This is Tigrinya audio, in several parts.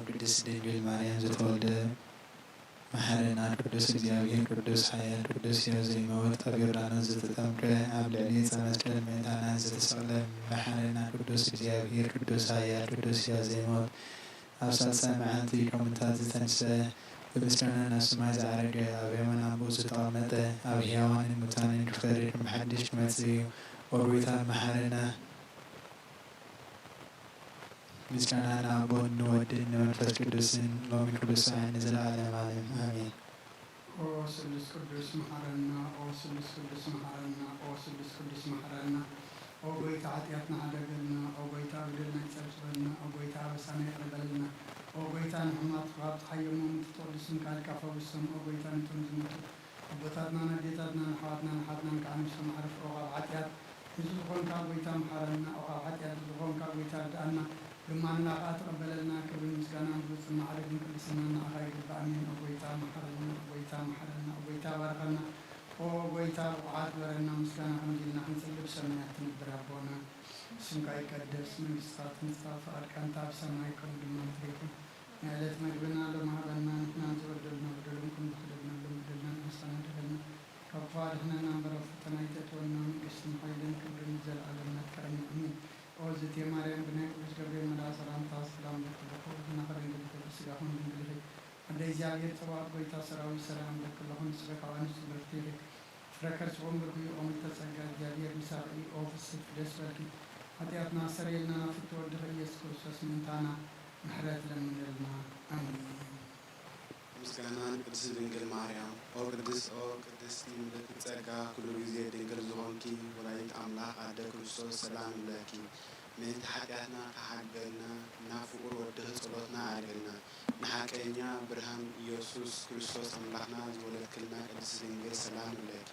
ቅድስት ድንግል ማርያም ዝተወልደ፣ መሐረና ቅዱስ እግዚኣብሔር፣ ቅዱስ ኃያል፣ ቅዱስ ሕያው ዘይመውት፣ ኣብ ዮርዳኖስ ዝተጠምቀ፣ ኣብ ልዕሊ ዕፀ መስቀል ምእንታና ዝተሰቕለ፣ መሐረና ቅዱስ እግዚኣብሔር፣ ቅዱስ ኃያል፣ ቅዱስ ሕያው ዘይመውት፣ ኣብ ሳልሳይ መዓልቲ ካብ ሙታት ዝተንስአ፣ ብምስጋና ናብ ሰማይ ዝዓረገ፣ ኣብ የማን ኣቦኡ ዝተቐመጠ፣ ኣብ ሕያዋንን ሙታንን ክፈርድ ብሓድሽ ክመጽእ እዩ። ኦ ጐይታ መሐረና። ምስጋና ንኣቦን ንወድን ንመንፈስ ቅዱስን፣ ሎሚ ኩሉ ሰዓት ንዘለዓለም ዓለም። ኣሜን። ኦ ስሉስ ቅዱስ መሐረና፣ ኦ ስሉስ ቅዱስ መሐረና፣ ኦ ስሉስ ቅዱስ መሐረና። ኦ ጐይታ፣ ኃጢኣትና ሓደገልና። ኦ ጐይታ፣ በደልና ይጸብጽበልና። ኦ ጐይታ፣ ኣበሳና ይቕረ በለልና። ኦ ጐይታ፣ ንሕማት ካብ ተሓየሞም ትተወልስም ካልካ ፈውሶም። ኦ ጐይታ፣ ነቶም ዝሞቱ ኣቦታትናን ኣዴታትናን ኣሕዋትናን ኣሓትናን ከዓ ነብሶም ኣዕርፍ። ኦ ካብ ሓጢኣት ንጹህ ዝኾንካ ጐይታ መሓረና። ኦ ካብ ሓጢኣት ንጹህ ዝኾንካ ጐይታ ርድኣና። ልማንና ከዓ ተቐበለልና። ክብርን ምስጋናን ብሉጽን ማዕርግን ቅድስናን ንዓኻ ይግባእ። ኣሜን። ኦ ጐይታ መሓረና። ኦ ጐይታ መሓረና። ኦ ጐይታ ባርኸና። ኦ ጐይታ ብቑዓት ግበረና። ምስጋና ከምዚ ኢልና ክንጽሊ ብሰማያት ትነብር ኣቦና፣ ስምካ ይቀደስ፣ መንግስትኻ ትምጻእ፣ ፍቓድካ እንተ ኣብ ሰማይ ከምኡ ድማ ምድሪ ይኹን። ናይ ዕለት መግብና ሎም ሃበና፣ ንሕና ንዝበደሉና በደሎም ከም ዝኽደግነሎም በደልና ንነስኣና ደለልና፣ ካብ ክፉእ ኣድሕነና እምበር፣ ኣብ ፈተና ኣይተእትወና፣ መንግስትን ሓይልን ክብርን ንዘለኣለም ናትካ እዩ። ኣሜን። ኦ ዝእቲ ማርያም፣ ብናይ ቅዱስ ገብርኤል መልኣ ሰላምታ ሰላም ለኪ ብሩኽ፣ ብዝናኸ ድንግል ኢኺ፣ ብስጋኹም ድንግል ኢኺ። ኣደ እግዚኣብሔር ጸባኦት፣ ጐይታ ሰራዊት፣ ሰላም እብለኪ ኣለኹ፣ ንስኺ ካብ ኣንስቲ ብርክቲ ኢኺ። ፍረ ከርስኹም ብርኩ እዩ፣ ኦ ምልዕተ ጸጋ፣ እግዚኣብሔር ምሳኺ እዩ። ኦ ፍስሕቲ ደስ በልኪ፣ ሓጢኣትና ኣስተሰርየልና፣ ናብ ፍትው ወድኺ ኢየሱስ ክርስቶስ ምእንታና ምሕረት ለምንልና። ኣሜን። ምስጋና ንቅድስት ድንግል ማርያም። ኦ ቅድስት፣ ኦ ቅድስቲ ምልዕቲ ጸጋ፣ ኩሉ ግዜ ድንግል ዝኾንኪ ወላዲት ኣምላኽ ኣደ ክርስቶስ ሰላም ንብለኪ። ምእንቲ ሓጢኣትና ክሓድገልና ናብ ፍቁር ወድኺ ጸሎትና ኣዕርግልና። ንሓቀኛ ብርሃን ኢየሱስ ክርስቶስ ኣምላኽና ዝወለድክልና ቅድስት ድንግል ሰላም ንብለኪ።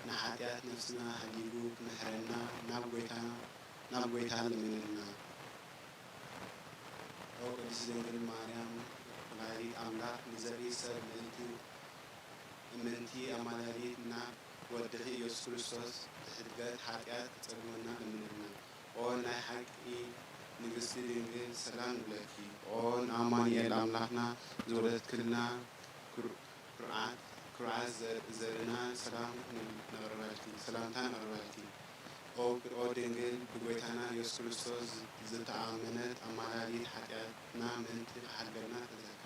ንሓጢኣት ነፍስና ሃዲጉ ክምሕረና ናብ ጐይታ፣ ናብ ጐይታ ለምንልና። ኦ ቅድስት ድንግል ማርያም ወላዲት ኣምላኽ፣ ንዘርኢ ሰብ ምእንቲ፣ ምእንቲ ኣማላዲት ናብ ወድኺ ኢየሱስ ክርስቶስ ሕድገት ሓጢኣት ክትጸግመና ለምንልና። ኦ ናይ ሓቂ ንግስቲ ድንግል ሰላም ንብለኪ። ኦ ንኣማኑኤል ኣምላኽና ዝወለድክልና ኩር-፣ ኩርዓት፣ ኩርዓት ዘ-፣ ዘርእና ሰላም ነቕርበልኪ፣ ሰላምታ ነቕርበልኪ። ኦ፣ ኦ ድንግል ብጎይታና ኢየሱስ ክርስቶስ ዝተኣመነት ኣማላዲት ሓጢኣትና ምእንቲ ክሓድገልና ተዘከር።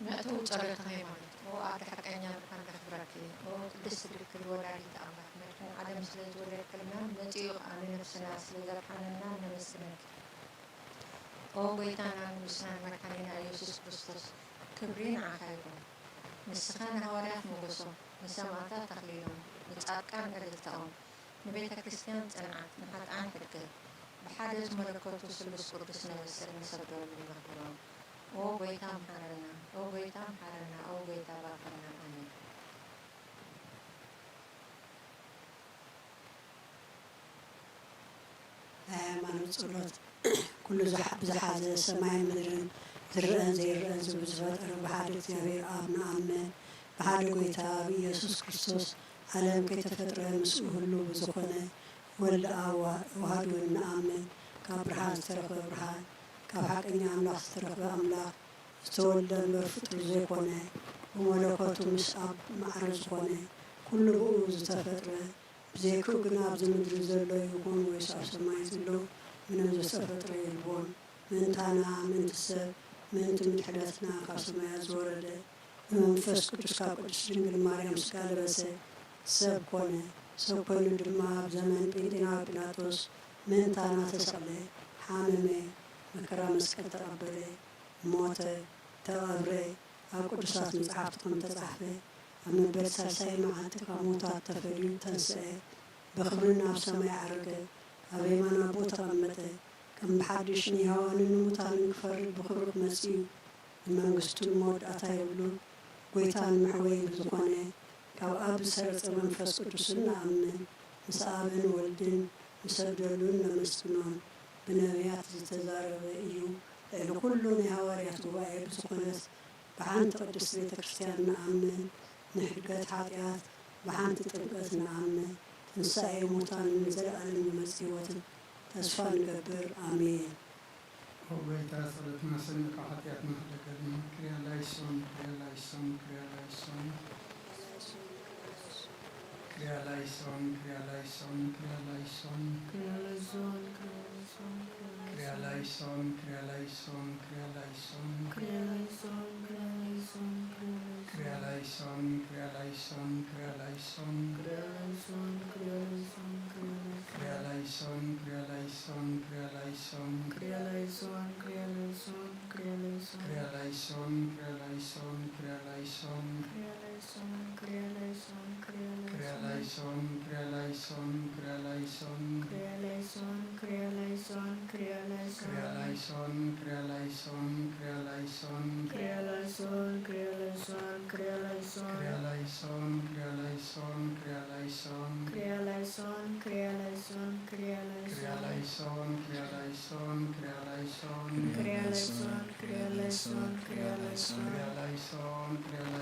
መእተዊ ጸሎተ ሃይማኖት። ኦ ኣደ ሓቀኛ ብርሃን ነኽብረኪ። ኦ ቅድስት ድንግል ወላዲተ ኣምላኽ መድኃኔ ዓለም ስለ ዝወለድክልና መጺኡ ኸኣ ንነፍስና ስለ ዘድሓነና ነመስግነኪ። ኦ ጐይታናን ንጉስናን መድሓኒና ኢየሱስ ክርስቶስ ክብሪ ንዓኻ ይኹን። ንስኻ ንሃዋርያት ሞገሶም፣ ንሰማእታት ኣኽሊሎም፣ ንጻድቃን እልልታኦም፣ ንቤተ ክርስቲያን ጽንዓት፣ ንሓጥኣን ሕድገት፣ ብሓደ ዝመለከቱ ስሉስ ቅዱስ ነመስግን ንሰግደሉ ነኽብሮም። ኦ ጐይታ ምሓረና፣ ኦ ጐይታ ምሓረና፣ ኦ ጐይታ ባርኸና። ኣሜን። ናይ ሃይማኖት ጸሎት። ኩሉ ዝሓ-፣ ብዝሓዘ ሰማይን ምድርን ዝረኣን ዘይረኣን ዝብል ዝፈጠረ ብሓደ እግዚኣብሔር ኣብ ንኣምን። ብሓደ ጐይታ ብኢየሱስ ክርስቶስ ዓለም ከይተፈጥረ ምስኡ ህሉው ብዝኾነ ወልድ ኣብ ዋ-፣ ዋህድ እውን ንኣምን። ካብ ብርሃን ዝተረኽበ ብርሃን፣ ካብ ሓቀኛ ኣምላኽ ዝተረኽበ ኣምላኽ፣ ዝተወልደ እምበር ፍጡር ዘይኮነ፣ ብመለኮቱ ምስ ኣብ ማዕረ ዝኾነ፣ ኩሉ ብኡ ዝተፈጥረ፣ ብዘይክኡ ግን ኣብዚ ምድሪ ዘሎ ይኹን ወይስ ኣብ ሰማይ ዘሎ ምንም ዝተፈጥረ የልቦን። ምእንታና፣ ምእንቲ ሰብ፣ ምእንቲ ምድሕነትና ካብ ሰማያት ዝወረደ፣ ብመንፈስ ቅዱስ ካብ ቅድስት ድንግል ማርያም ሥጋ ለበሰ፣ ሰብ ኮነ። ሰብ ኮይኑ ድማ ኣብ ዘመን ጴንጤናዊ ጲላጦስ ምእንታና ተሰቕለ፣ ሓመመ፣ መከራ መስቀል ተቐበለ፣ ሞተ፣ ተቐብረ፣ ኣብ ቅዱሳት መጻሕፍቲ ከም ተጻሕፈ፣ ኣብ መበል ሳልሳይ መዓልቲ ካብ ምዉታት ተፈልዩ ተንስአ፣ ብኽብሪ ናብ ሰማይ ዓረገ፣ ኣብ የማን ኣቦኡ ተቐመጠ፣ ከም ብሓድሽ ንሕያዋንን ንሙታንን ክፈርድ ብኽብሪ ክመጽእ እዩ። ንመንግስቱን መወዳእታ የብሉን። ጐይታን መሕወይን ብዝኾነ፣ ካብ ኣብ ዝሰረጸ መንፈስ ቅዱስን ንኣምን፣ ምስ ኣብን ወልድን ንሰግደሉን ነመስግኖን። ብነቢያት ዝተዛረበ እዩ። ልዕሊ ኩሉ ናይ ሃዋርያት ጉባኤ ብዝኾነት ብሓንቲ ቅድስት ቤተ ክርስቲያን ንኣምን፣ ንሕድገት ሓጢኣት ብሓንቲ ጥምቀት ንኣምን፣ ትንሳኤ ሙታንን ንዘለኣለም ዝመጽእ ህይወትን ተስፋ ንገብር። ኣሜን። ኦ ጎይታ፣ ጸሎትና ሰሚዕካ ሓጢኣትና ሕደገልና። ክሪያ ላይሶን፣ ክሪያ ላይሶን፣ ክሪያ ላይሶን። ክሪያ ላይሶን፣ ክሪያ ላይሶን፣ ክሪያ ላይሶን። ክሪያ ላይሶን፣ ክሪያ ላይሶን፣ ክሪያ ላይሶን። ክሪያ ላይሶን፣ ክሪያ ላይሶን፣ ክሪያ ላይሶን። ክሪያ ላይሶን፣ ክሪያ ላይሶን፣ ክሪያ ላይሶን፣ ክሪያ ላይሶን። ክሪያ ላይሶን፣ ክሪያ ላይሶን፣ ክሪያ ላይሶን። ክሪያ ላይሶን፣ ክሪያ ላይሶን፣ ክሪያ ላይሶን፣ ክሪያ ላይሶን። ክሪያ ላይሶን፣ ክሪያ ላይሶን፣ ክሪያ ላይሶን። ክሪያ ላይሶን፣ ክሪያ ላይሶን፣ ክሪያ ላይሶን። ክሪያ ላይሶን፣ ክሪያ ላይሶን፣ ክሪያ ላይሶን። ክሪያ ላይሶን፣ ክሪያ ላይሶን፣ ክሪያ ላይሶን። ክሪያ ላይሶን፣ ክሪያ ላይሶን፣ ክሪያ ላይሶን። ክሪያ ላይሶን፣ ክሪያ ላይሶን፣ ክሪያ ላይሶን። ክሪያ ላይሶን፣ ክሪያ ላይሶን፣ ክሪያ ላይሶን። ክሪያ ላይሶን፣ ክሪያ ላይሶን፣ ክሪያ ላይሶን። ክሪያ ላይሶን፣ ክሪያ ላይሶን፣ ክሪያ ላይሶን። ክሪያ ላይሶን፣ ክሪያ ላይሶን፣ ክሪያ ላይሶን። ክሪያ ላይሶን፣ ክሪያ ላይሶን፣ ክሪያ ላይሶን። ክሪያ ላይሶን፣ ክሪያ ላይሶን፣ ክሪያ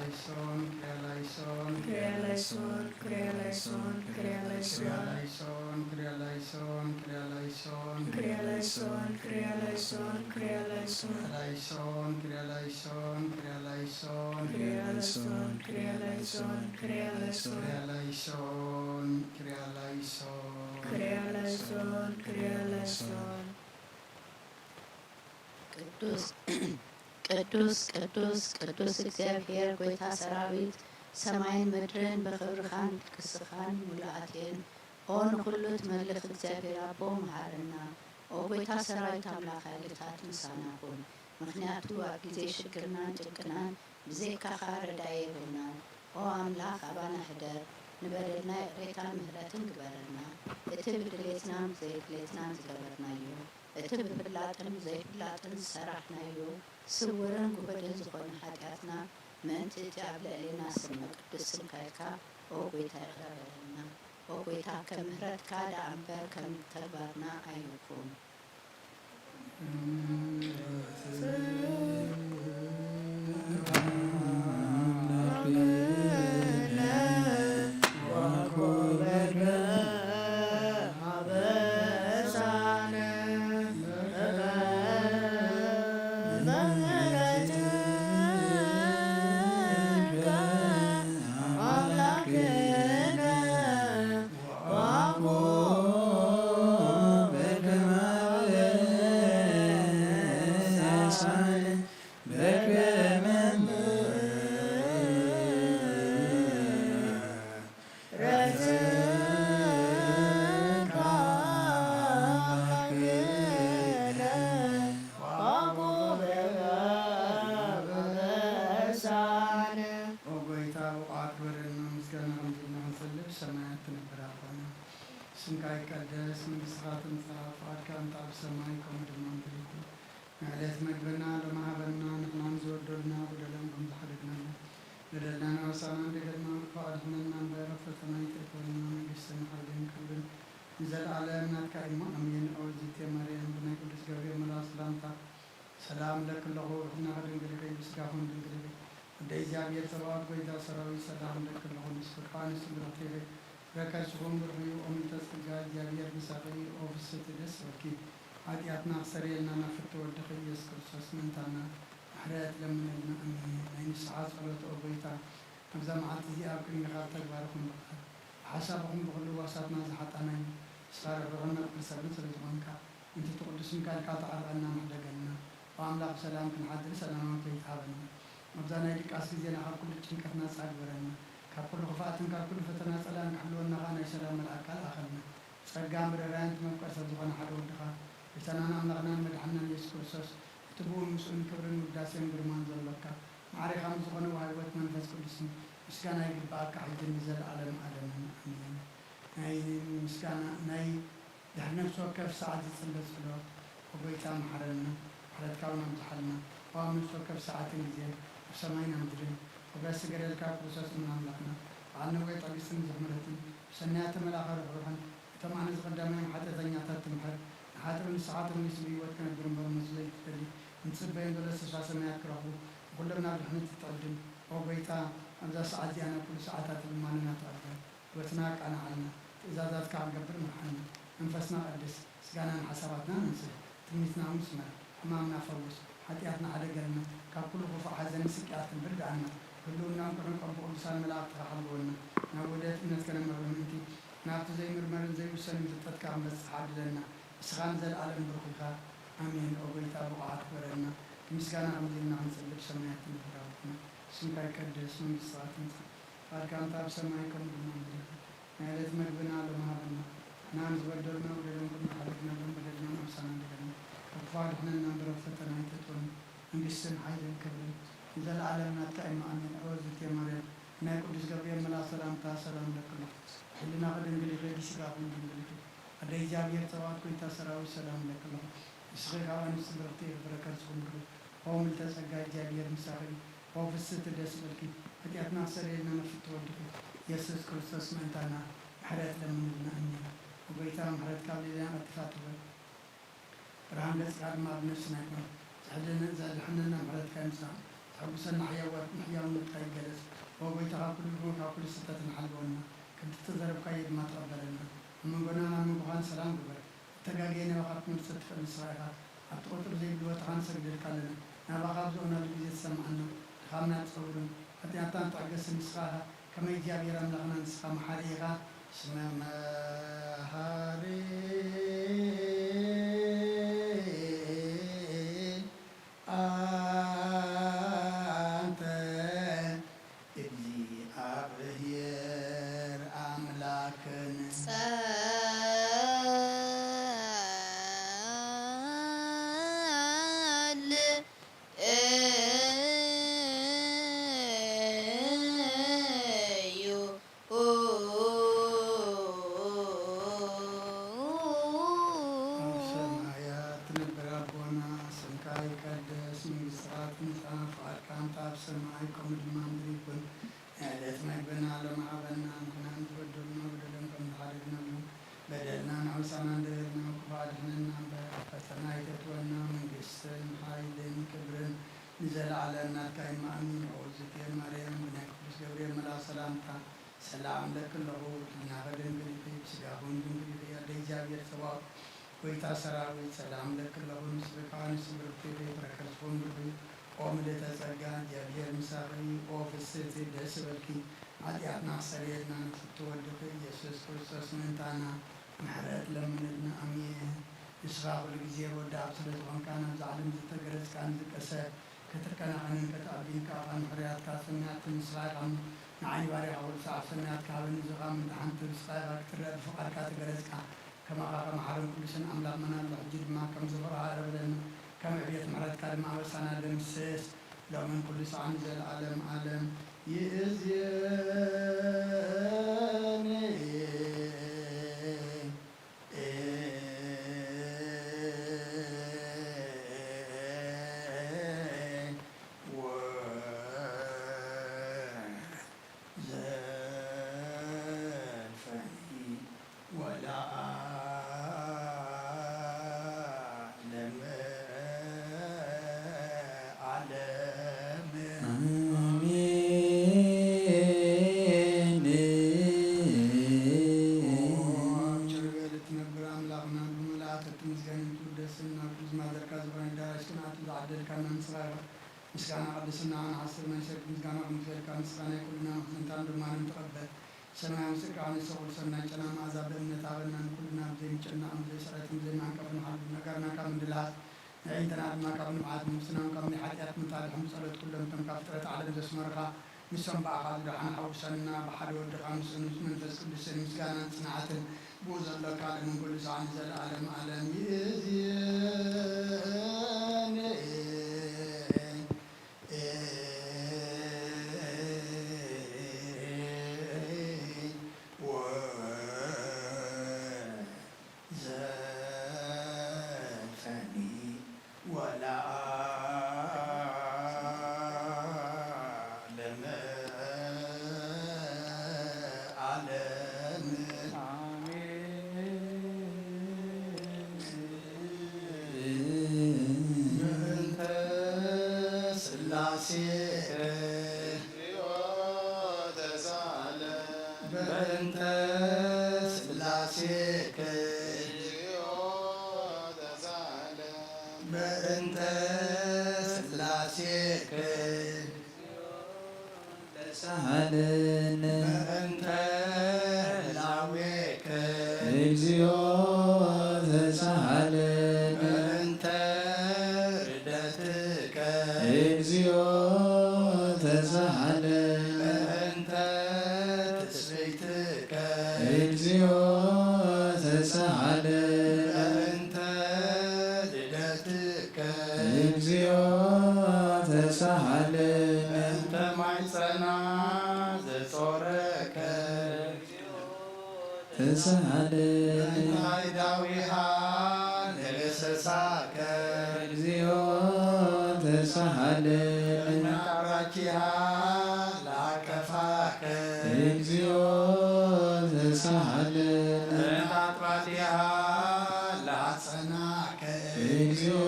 ላይሶን። ክሪያ ላይሶን፣ ክሪያ ላይሶን፣ ክሪያ ላይሶን። ክሪያ ላይሶን፣ ክሪያ ላይሶን፣ ክሪያ ላይሶን። ክሪያ ላይሶን፣ ክሪያ ላይሶን፣ ክሪያ ላይሶን። ክሪያ ላይሶን፣ ክሪያ ላይሶን፣ ክሪያ ላይሶን። ክሪያ ላይሶን፣ ክሪያ ላይሶን፣ ክሪያ ላይሶን። ክሪያ ላይሶን፣ ክሪያ ላይሶን። ክሪያ ላይሶን፣ ክሪያ ላይሶን። ቅዱስ ቅዱስ ቅዱስ ቅዱስ እግዚኣብሔር ጐይታ ሰራዊት፣ ሰማይን ምድርን ብኽብርኻን ቅድስኻን ምሉኣት እየን። ኦ ንኹሉ ትመልኽ እግዚኣብሔር ኣቦ፣ መሃረና። ኦ ጐይታ ሰራዊት ኣምላኽ፣ ሓይልታት ምሳና ኩን። ምኽንያቱ ኣብ ግዜ ሽግርናን ጭንቅናን ብዘይካኻ ረዳኢ የብልናን። ኦ ኣምላኽ፣ ኣባና ሕደር፣ ንበደልና ይቕሬታን ምሕረትን ግበረልና። እቲ ብድሌትናን ብዘይድሌትናን ዝገበርናዮ፣ እቲ ብፍላጥን ብዘይፍላጥን ዝሰራሕናዮ፣ ስውርን ግሁድን ዝኾነ ሓጢኣትና፣ ምእንቲ እቲ ኣብ ልዕሌና ስምዕ ቅዱስ ስምካ ኢልካ፣ ኦ ጐይታ፣ ይቕረ በለልና። ኦ ጐይታ፣ ከም ምሕረትካ ደኣ እምበር ከም ተግባርና ኣይኩን። ኦ ጐይታ፣ ብቕዓት ግበረልና፣ ምስጋና ከምዚ ኢልና ክንሰልብ፣ ሰማያት ትነብር ኣቦና፣ ስምካ ይቀደስ፣ መንግስትኻ ትምጻእ፣ ፍቓድካ ትምጻእ፣ ኣብ ሰማይ ከምኡ ድማ ምድሪ ትኹን። ንዕለት መግብና ሎሚ ሃበና፣ ንሕናን ዝበደሉና በደሎም ከም ዝሓደግናና፣ በደልና ንወሳና፣ እንደ ገድና ክፋ ኣድሕነና እምበር፣ ኣብ ፈተና ኣይተእትወና፣ መንግስትን ሓይልን ክብርን ንዘለኣለም ናትካ እዩ፣ ኣሜን። ኦ እግዝእትየ ማርያም፣ ብናይ ቅዱስ ገብርኤል መልኣክ ሰላምታ ሰላም እለኪ ኣለኹ፣ ብሕልናኺ ድንግል ኢኺ፣ ብስጋኺ እውን ድንግል ኢኺ። ኣደ እግዚኣብሔር ጸባኦት፣ ጐይታ ሰራዊት፣ ሰላም እለኪ ኣለኹ፣ ንስኺ ከኣ ንስቲ ብርኽቲ ኢኺ፣ ፍረ ከርስኺ እውን ብሩኽ እዩ። ኦ ምልዕተ ጸጋ፣ እግዚኣብሔር ምሳኺ፣ ኦ ፍስሕቲ ደስ ይበልኪ፣ ሓጢኣትና ክሰርየልና ናብ ፍትው ወድኺ ኢየሱስ ክርስቶስ ምእንታና ምሕረት ለምነልና፣ ኣሜን። ናይ ንስሓ ጸሎት። ኦ ጐይታ፣ ኣብዛ መዓልቲ እዚኣ ኣብ ቅድሜኻ ብተግባር ይኹን ብቓል፣ ብሓሳብ ይኹን ብኹሉ ጓሳትና ዝሓጣና እዩ። ንስኻ ርሕሩሕን መፍቅር ሰብን ስለ ዝኾንካ፣ ምእንቲ እቲ ቅዱስ ስምካ ኢልካ ተዓርቐና፣ ምሕደገልና። ኦ ኣምላኽ፣ ብሰላም ክንሓድር ሰላማዊ ለይቲ ሃበና። ኣብዛ ናይ ድቃስ ግዜና ካብ ኩሉ ጭንቀት ናጻ ግበረና። ካብ ኩሉ ክፍኣትን ካብ ኩሉ ፈተና ጸላእን ክሕልወና ከኣ ናይ ሰላም መልኣክካ ልኣኸልና። ብጸጋን ብርህራሄን እቲ መፍቀሪ ሰብ ዝኾነ ሓደ ወድኻ፣ ጐይታናን ኣምላኽናን መድሓንናን ኢየሱስ ክርስቶስ፣ እቲ ብኡ ምስኡን ክብርን ውዳሴን ግርማን ዘሎካ፣ ማዕሬኻ ምስ ዝኾነ ወሃቢ ህይወት መንፈስ ቅዱስን ምስጋና ይግብኣካ፣ ሕጂ ንዘለኣለም ኣለምን። ኣሜን። ናይ ምስጋና፣ ናይ ድሕሪ ነፍሲ ወከፍ ሰዓት ዝጽለ ጸሎት። ኦ ጐይታ፣ መሓረና፣ ምሕረትካ እውን ኣብዝሓልና። ኦ ኣብ ነፍሲ ወከፍ ሰዓትን ግዜን፣ ኣብ ሰማይን ኣብ ምድርን፣ ክብረት ዝገደልካ ክርስቶስ እሙን ኣምላኽና፣ በዓል ነዊሕ ትዕግስትን ብዙሕ ምሕረትን፣ ብሰናያተ መልኣኸ ርሕሩሕን፣ እቶም ኣነ ዝቐዳማዮም ሓጢኣተኛታት ትምሕር፣ ሓጥእ ንስኻ ተመሊሱ ብህይወት ክነብር እምበር ሞት ዘይትደሊ፣ ንትጽበዮም ዘሎ ተስፋ ሰማያት ክረኽቡ፣ ንኹሎም ናብ ድሕነት እትዕድም፣ ኦ ጐይታ፣ ኣብዛ ሰዓት እዚኣ ናብ ኩሉ ሰዓታት ልማንና ተቐበል። ህይወትና ኣቃንዓልና፣ ትእዛዛትካ ክንገብር ምርሓና። መንፈስና ቀድስ፣ ስጋናን ሓሳባትናን ኣንጽህ። ትምኒትና እውን ስመር፣ ሕማምና ፈውስ፣ ሓጢኣትና ሓደገልና፣ ካብ ኩሉ ክፉእ ሓዘንን ስቅያትን ርድኣና። ህልውናን ቅኑዕ ቀቡ ቅዱሳን መላእኽትኻ ሓልወና። ናብ ውህደት እምነት ከነምርሕ ምእንቲ፣ ናብቲ ዘይምርመርን ዘይውሰንን ፍልጠትካ ክንበጽሕ ዓድለና። ንስኻ ንዘለኣለም ብሩኽ ኢኻ። ኣሜን። ኦ ጐይታ፣ ብቑዓት ግበረና፣ ንምስጋና ከምዚ ኢልና ክንጽሊ ብሰማያት ትንበር ኣቦና። ስምካ ይቀደስ፣ መንግስትኻ ትምጻእ፣ ፍቓድካ ከምቲ ኣብ ሰማይ ከምኡ ድማ ኣብ ምድሪ። ናይ ዕለት መግብና ሎሚ ሃበና። ንሕና ንዝበደሉና በደሎም ከም ንሓድግ፣ በደልና ንኣምሳና ንደገና። ካብ ክፉእ ኣድሕነና እምበር፣ ኣብ ፈተና ኣይተእትወና። መንግስትን ሓይልን ክብርን ንዘለኣለም ናትካ እዩ። ኣሜን። ኦ እግዝእትየ ማርያም፣ ናይ ቅዱስ ገብርኤል መልኣኽ ሰላምታ ሰላም እለኪ ኣለኹ። ብሕልናኺ ድንግል ኢኺ፣ ብስጋኺ እውን ድንግል ኢኺ። ኣደ እግዚኣብሔር ጸባኦት፣ ጐይታ ሰራዊት፣ ሰላም እለኪ ኣለኹ። ንስኺ ካብ ኣንስቲ ብርኽቲ ኢኺ፣ ፍረ ከርስኺ እውን ብሩኽ። ኦ ምልዕተ ጸጋ፣ እግዚኣብሔር ምሳኺ እዩ። ኦ ፍስሕቲ ደስ ይበልኪ፣ ሓጢኣትና ኣስተሰርየልና፣ ንፍትሒ ወድኺ ኢየሱስ ክርስቶስ ምእንታና ምሕረት ለምንልና። ኣሜን። ኦ ጐይታ፣ ምሕረትካ ኣብ ልዕሌና ቀልጢፋ ትኹን። ብርሃን ገጽካ ድማ ኣብ ነፍስና ይኹን። ዘሕድነ-፣ ዘድሕነና ምሕረትካ ይምጻእ። ዘሐጉሰና ሕያዋት-፣ ሕያውነትካ ይገለጽ። ኦ ጐይታ፣ ካብ ኩሉ ይኹን፣ ካብ ኩሉ ስሕተትና ሓልወና። ከምቲ እተዘረብካዮ ድማ ተቐበለልና። ኣብ መንጎናን ኣብ መንጎኻን ሰላም ግበር። እተጋገየ ናባኻ ክትመልሶ እትኽእል ንስኻ ኢኻ። ኣብቲ ቁጽሪ ዘይብሉ ቦታ ኸኣ ንሰግደልካ ኣለና። ናባኻ ኣብ ዝኾነሉ ግዜ ትሰምዓና፣ ድኻምና ትጸውርን፣ ኃጢኣትና ትዕገስን ንስኻ ኢኻ። ከመይ እግዚኣብሔር ኣምላኽና ንስኻ መሓሪ ኢኻ። እስመ መሓሪ ኣንተ እግዚኣብሔር ኣምላክን። ጸል እዩ። ኣብ ሰማያት ትነብር ኣቦና፣ ስምካ ይቀደስ፣ መንግስትኻ ትምጻእ፣ ፍቓድካ ከምቲ ኣብ ሰማይ ከምኡ ድማ ኣብ ምድሪ ይኩን። ናይ ዕለት መግብና ሎሚ ሃበና፣ ንሕና ንዝበደሉና በደሎም ከም ዝሓደግናሎም፣ በደልና ንዕውሳና እንደበልና፣ ክፉእ ኣድሕነና እምበር፣ ኣብ ፈተና ኣይተእትወና፣ መንግስትን ሓይልን ክብርን ንዘለዓለም ናትካ እዩ። ኣሜን። ኦ እግዝእትየ ማርያም፣ ብናይ ቅዱስ ገብርኤል መልኣኽ ሰላምታ ሰላም እለኪ ኣለኹ። ብሕልናኺ ድንግል ኢኺ፣ ብስጋኺ እውን ድንግል ኢኺ። ኣደ እግዚኣብሔር ጸባኦት፣ ጐይታ ሰራዊት፣ ሰላም እለኪ ኣለኹ። ንስኺ ከኣ ኣንስቲ ብርኽቲ ኢኺ፣ ፍረ ከርስኺ እውን ብሩኽ እዩ። ኦ ምልዕተ ጸጋ፣ እግዚኣብሔር ምሳኺ እዩ። ኦ ፍስሕቲ፣ ደስ ይበልኪ፣ ኃጢኣትና ኣስተሰርየልና፣ ንፍትሒ ወድኺ ኢየሱስ ክርስቶስ ምእንታና ምሕረት ለምንልና። ኣሜን። ንስኻ ኩሉ ግዜ ወዲ ኣብ ስለ ዝኾንካ፣ ናብዛ ዓለም ዝተገረጽካን ዝቀሰ ከተከናኸንን ከተኣቢን ከኣ ካብ ምሕረያትካ ሰማያት ንስኻ ኢኻ እሞ፣ ንዓይ ባርያኻ ኩሉ ሰዓብ ሰማያት ክሃበኒ፣ እዚ ኸኣ ምእንቲ ሓንቲ ንስኻ ኢኻ ክትረአ ብፍቓድካ ተገረጽካ። ከማኻ ከመሓርን ቅዱስን ኣምላኽ መን ኣሎ? ሕጂ ድማ ከም ዝኽሪ ሃረብለና፣ ከም ዕብየት ምሕረትካ ድማ ኣበሳና ደምስስ። ሎምን ኩሉ ሰዓት ንዘለዓለም ዓለም ይእዜኒ። ወዘልፈኒ ወለዓለመ ዓለም። ኣሜን። ኦ ኣብ ቸርገል እትነብር ኣምላኽና፣ ብምልኣት እትምስገንን እትውደስን፣ ናብ ቅዱስ ማደርካ ዝኾነ ኣዳራሽ ክንኣቱ ዝዓደልካና ንስኻ ኢኻ። ምስጋና ቅድስናኻ ንሓስብ፣ ናይ ሰብ ምስጋና ክንክፈልካ፣ ንስኻ ናይ ኩልና መኽዘንታን ድማንን ተቐበል። ሰማያዊ ጽድቅኻ ንሰኹል፣ ሰናይ ጨና መኣዛ ብእምነት ሃበና፣ ንኩልና ብዘይምጭንናቕን ብዘይስዕረትን ብዘይማንቀፍን ሓልው፣ ነጋርና ካብ ምድልሃስ፣ ኣዒንትና ድማ ካብ ንብዓት፣ ነብስና እውን ካብ ናይ ሓጢኣት ምታል፣ ድሕሪ ጸሎት ኩሎም እቶም ካብ ፍጥረት ዓለም ዘስመሩኻ፣ ንሶም ብኣኻ ዝደሓኑ ሓውሰና፣ ብሓደ ወድኻ ምስኡ ንብፁዕ መንፈስ ቅዱስን ምስጋናን ጽንዓትን ብኡ ዘሎካ ዓለምን ኩሉ ሰዓት ንዘለዓለም ዓለም ይእዜኒ። ወዘልፈኒ ወለዓለመ ዓለም። ኣሜን። በእንተ ሥላሴክ፣ በእንተ ሥላሴክ፣ ተሳሃለነ። በእንተ ህላዌከ፣ እግዚኦ ተሳሃለነ። በእንተ ርደትከ፣ እግዚኦ ተሳሃለነ። በእንተ ትስብእትከ፣ እግዚኦ ተሳሃለነ። በእንተ ልደትከ፣ እግዚኦ ተሳሃለነ። በእንተ ማይጸና ዘጾረከ፣ ተሳሃለነ። በእንተ አይዳዊሃ ለገሰሳከ፣ እግዚኦ ተሳሃለነ። በእንተ አራኪሃ ለአቀፋከ፣ እግዚኦ ተሳሃለነ። በእንተ አጥባቲሃ ለአጸናከ፣ እግዚኦ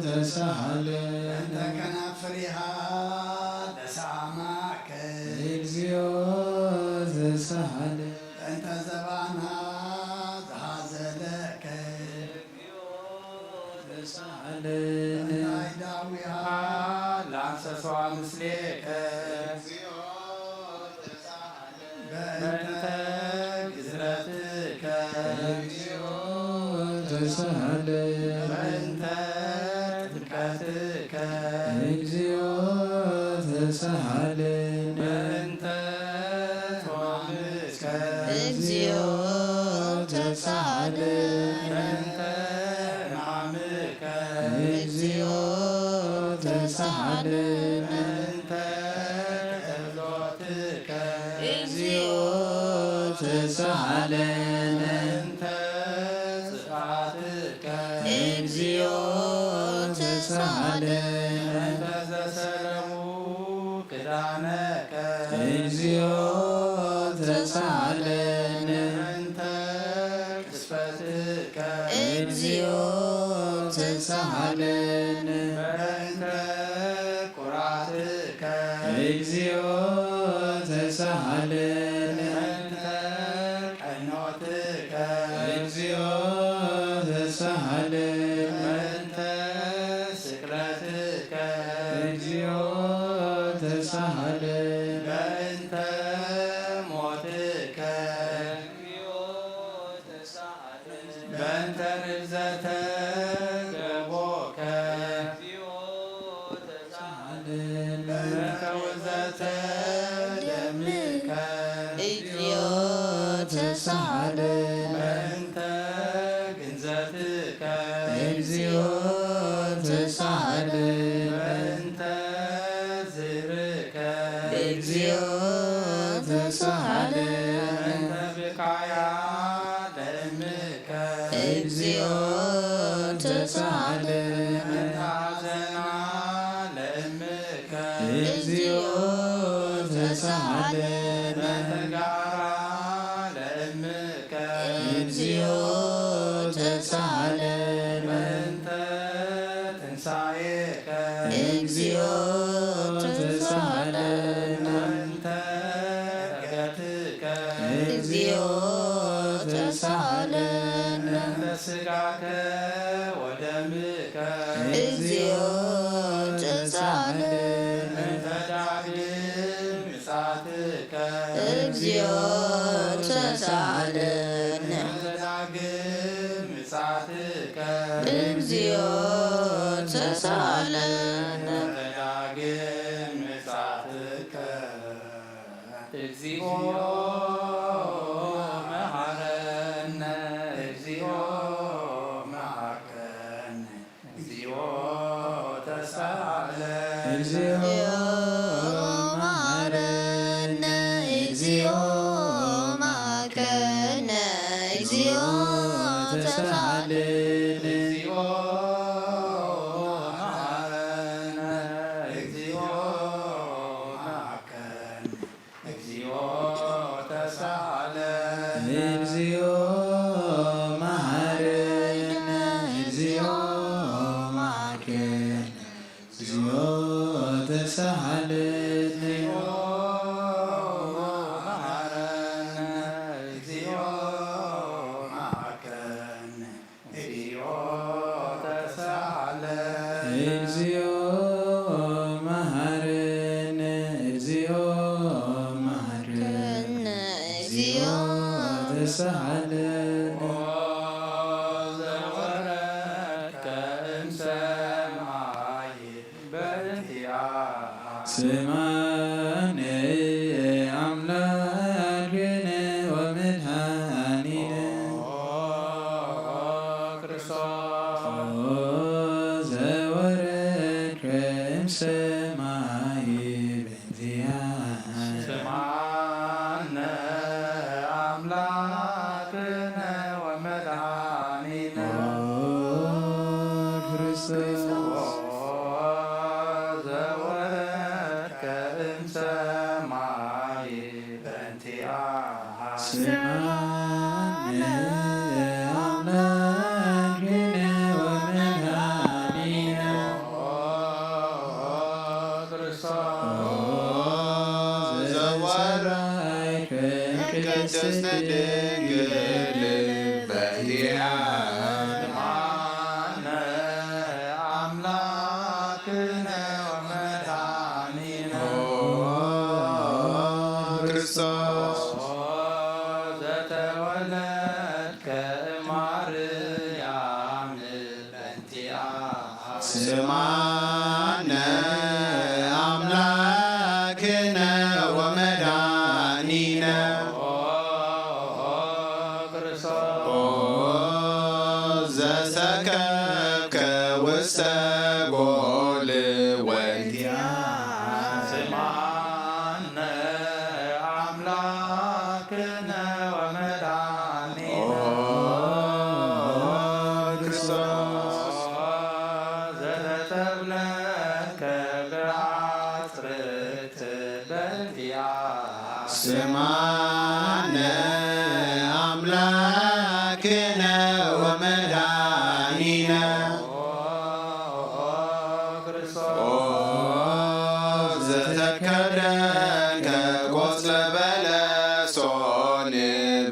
ተሳሃለነ። በእንተ ከናፍሪሃ ለሰአማከ፣ እግዚኦ ተሳሃለነ። በእንተ ዘባና ዘሃዘለከ፣ ተሳሃለነ። በእንተ አይዳዊሃ ለአንሰሷ ምስሌከ፣ በእንተ ግዝረትከ፣ እግዚኦ ተሳሃለነ። በእንተ ጥምቀትከ፣ እግዚኦ ተሳሃለነ። በእንተ ሕማምከ፣ እግዚኦ ተሳሃለነ። በእንተ ሕማምከ፣ እግዚኦ ተሳሃለነ። በእንተ ተዕዞትከ፣ እግዚኦ ተሳሃለነ። በእንተ ጽፍዓትከ፣ እግዚኦ ተሳሃለነ። በእንተ ዘሰለሙ ክዳነከ፣ እግዚኦ ተሳሃለነ። በእንተ ቅስፈትከ፣ እግዚኦ ተሳሃለነ። በእንተ ኩራትከ፣ እግዚኦ ተሳሃለነ። በእንተ ቀኖትከ፣ እግዚኦ ተሳሃለነ። በእንተ ስቅለትከ፣ እግዚኦ ተሳሃለነ። በእንተ ሞትከ፣ በእንተ ርግዘተ ገቦከ፣ በእንተ ውዘተ ደምከ፣ እግዚኦ ተሳሃለነ። በእንተ ግንዘትከ፣ እግዚኦ ተሳሃለነ። በእንተ ዝርክ እግዚኦ ተሳሃለነ። በእንተ ብካያ ለእምከ፣ እግዚኦ ተሳሃለነ። በእንተ ሐዘና ለእምከ፣ እግዚኦ ተሳሃለነ። በእንተ ጋራ ለእምከ፣ እግዚኦ ተሳሃለነ። በእንተ ትንሳኤከ፣ እግዚኦ ተሳሃለነ። በእንተ ዕርገትከ፣ እግዚኦ ተሳሃለነ። በእንተ ስጋከ ወደምከ፣ እግዚኦ ተሳሃለነ። በእንተ ዳግም ምጽአትከ፣ እግዚኦ ተሳሃለነ። በእንተ ዳግም ምጽአትከ፣ እግዚኦ ተሳሃለነ። ዳግም ምጽአትከ፣ እግዚኦ መሐረነ፣ እግዚኦ መሐረነ፣ እግዚኦ ተሳሃለነ። እግዚኦ መሐረነ፣ እግዚኦ መሐረነ፣ እግዚኦ ተሳሃለነ። እግዚኦ መሐረነ፣ እግዚኦ መሐረነ፣ እግዚኦ እግዚኦ መሐረነ፣ እግዚኦ ተሳሃለነ። ኦ ዘወረድከ እምሰማይ በእንቲኣ ስማነ አምላክነ ወመድኃኒነ። ኦ ክርስቶስ ኦ ዘወረድከ እምሰማይ በእንቲኣ ስማነ አምላክነ ወመድኃኒነ። ኦ ክርስቶስ ኦ ዘወረድከ እምሰማይ በእንቲኣ ስማነ አምላክነ ወመድኃኒነ። ኦ ክርስቶስ ኦ ዘወረድከ እምቅድስት ድንግል በእንቲኣ ስማነ አምላክነ ወመድኃኒነ። ኦ ክርስቶስ ኦ ዘተወለድከ እማርያም በእንቲኣ ስማነ አምላክነ ወመድኃኒነ። ኦ ክርስቶስ ኦ ዘሰከብከ ውስተ ጎል ወእንቲኣ ስማነ አምላክነ ወመድኃኒነ። ኦ ክርስቶስ ዘተተብለከ ብአጽርክት በእንቲኣ ስማነ አምላክነ ወመድኃኒነ። ኦ ክርስቶስ ኦ ዘተከደንከ ቆጽለ በለሶን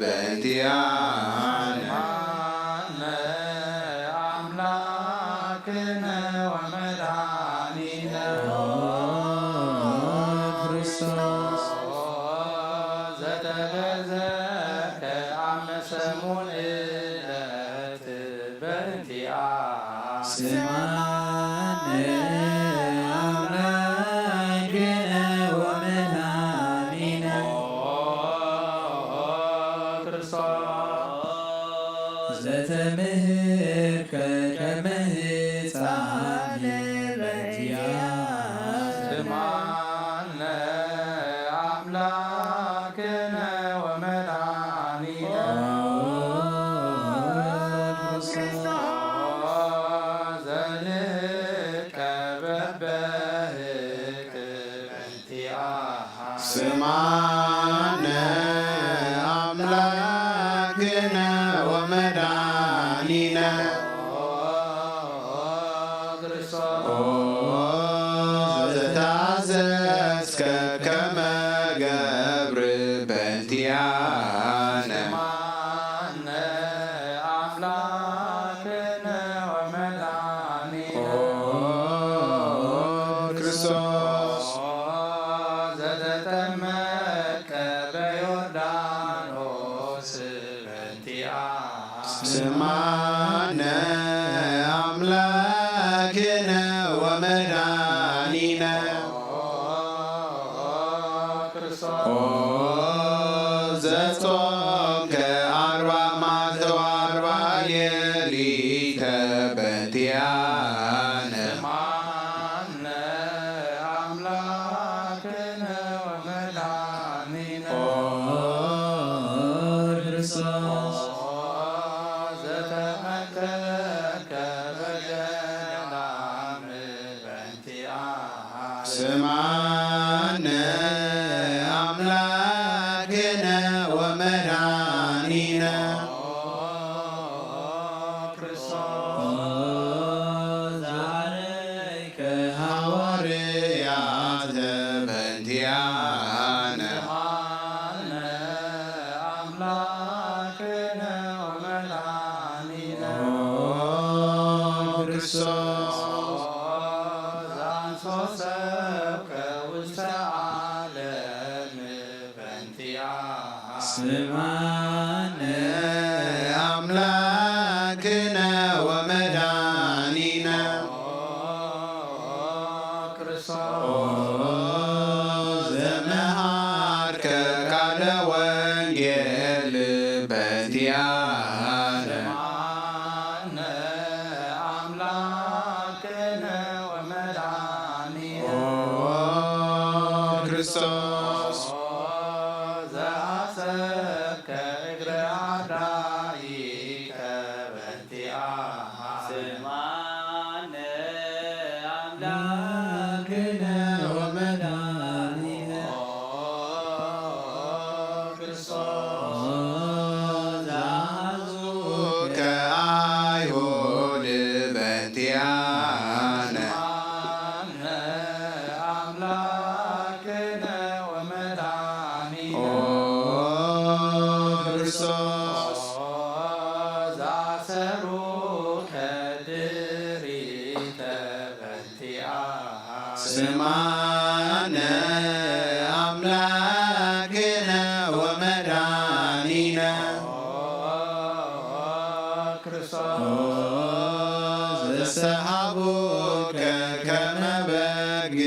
በእንቲኣነ ስማነ አምላክነ ወመድኃኒነ። ኦ ክርስቶስ ኦ ዘተገዘከ አመ ሰሙን ዕለት በእንቲኣ ስማነ አምላክነ ወመድኃኒነ። ኦ ክርስቶስ ዘተምህርከ ከመ ሕፃን በእንቲኣ ስማነ አምላክነ ወመድኃኒነ። ኦ ክርስቶስ ዘልቀ በበህቅ በእንቲኣ ስማነ አምላክነ ወመድኃኒነ። ኦ ክርስቶስ ኦ ዘተአዘዝከ ከመ ገብር በእንቲኣነ ስማነ አምላክነ ወመድኃኒነ። ኦ ክርስቶስ ኦ ዘተጠመቀ በዮርዳኖስ በእንቲኣ ስማነ አምላክነ ወመድኃኒነ። ኦ ክርስቶስ ኦ ዘጾምከ አርባ መዓልተ ወአርባ ሌሊተ በእንቲኣነ ስማነ አምላክነ ወመድኃኒነ። ኦ ክርስቶስ ኦ ዘተመከከ በገዳም በእንቲኣ ስማነ አምላክነ ወመድኃኒነ። ኦ ክርስቶስ ኦ ዘአርአይከ ሐዋርያተ በእንቲኣነ ስምዓነ ኣምላክነ ወመድኃኒነ ክርስቶስ ዘመሃርከ ቃለ ወንጌል በእንቲኣነ። ስምዓነ ኣምላክነ ወመድኃኒነ ኦ ክርስቶስ ዘአሰርከ እግረ አዳኢከ በእንቲአሃ። ስምዓነ አምላክነ ወመድኃኒነ ኦ ክርስቶስ ዘአሐዙከ አይሁድ በእንቲአነ። ስምዓነ አምላክነ ወመድኃኒነ ኦ ክርስቶስ ዘአሰሩከ ድሪተ በእንቲአሃ። ስምዓነ አምላክነ ወመድኃኒነ ኦ ክርስቶስ ዘሰሃቡከ ከመ በግ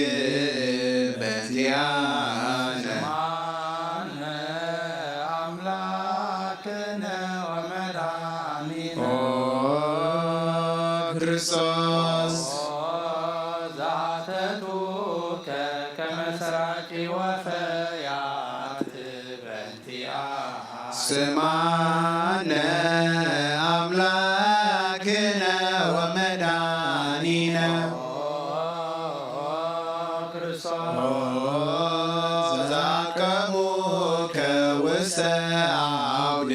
በእንቲአነ። ስምዓነ አምላክነ ወመድኃኒነ ኦ ክርስቶስ ዘአተቱከ ከመ ሰራቂ ወፈያት በእንቲአሃ። ስምዓነ አምላክነ ወመድኃኒነ ኦ ክርስቶስ ዘአቀሙከ ውስተ አውድ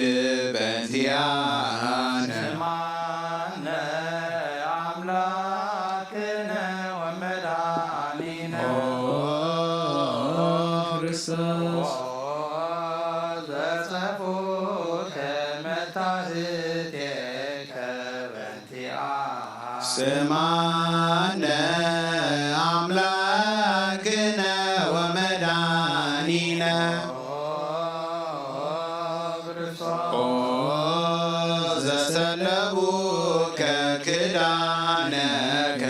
በእንቲአነ። ስምዓነ አምላክነ ወመድኃኒነ ኦ ክርስቶስ ዘጸፉከ መታህቴከ በእንቲአሃ። ስምዓነ አምላክነ ወመድኃኒነ ኦ ክርስቶስ ኦ ዘሰለቡከ ክዳነከ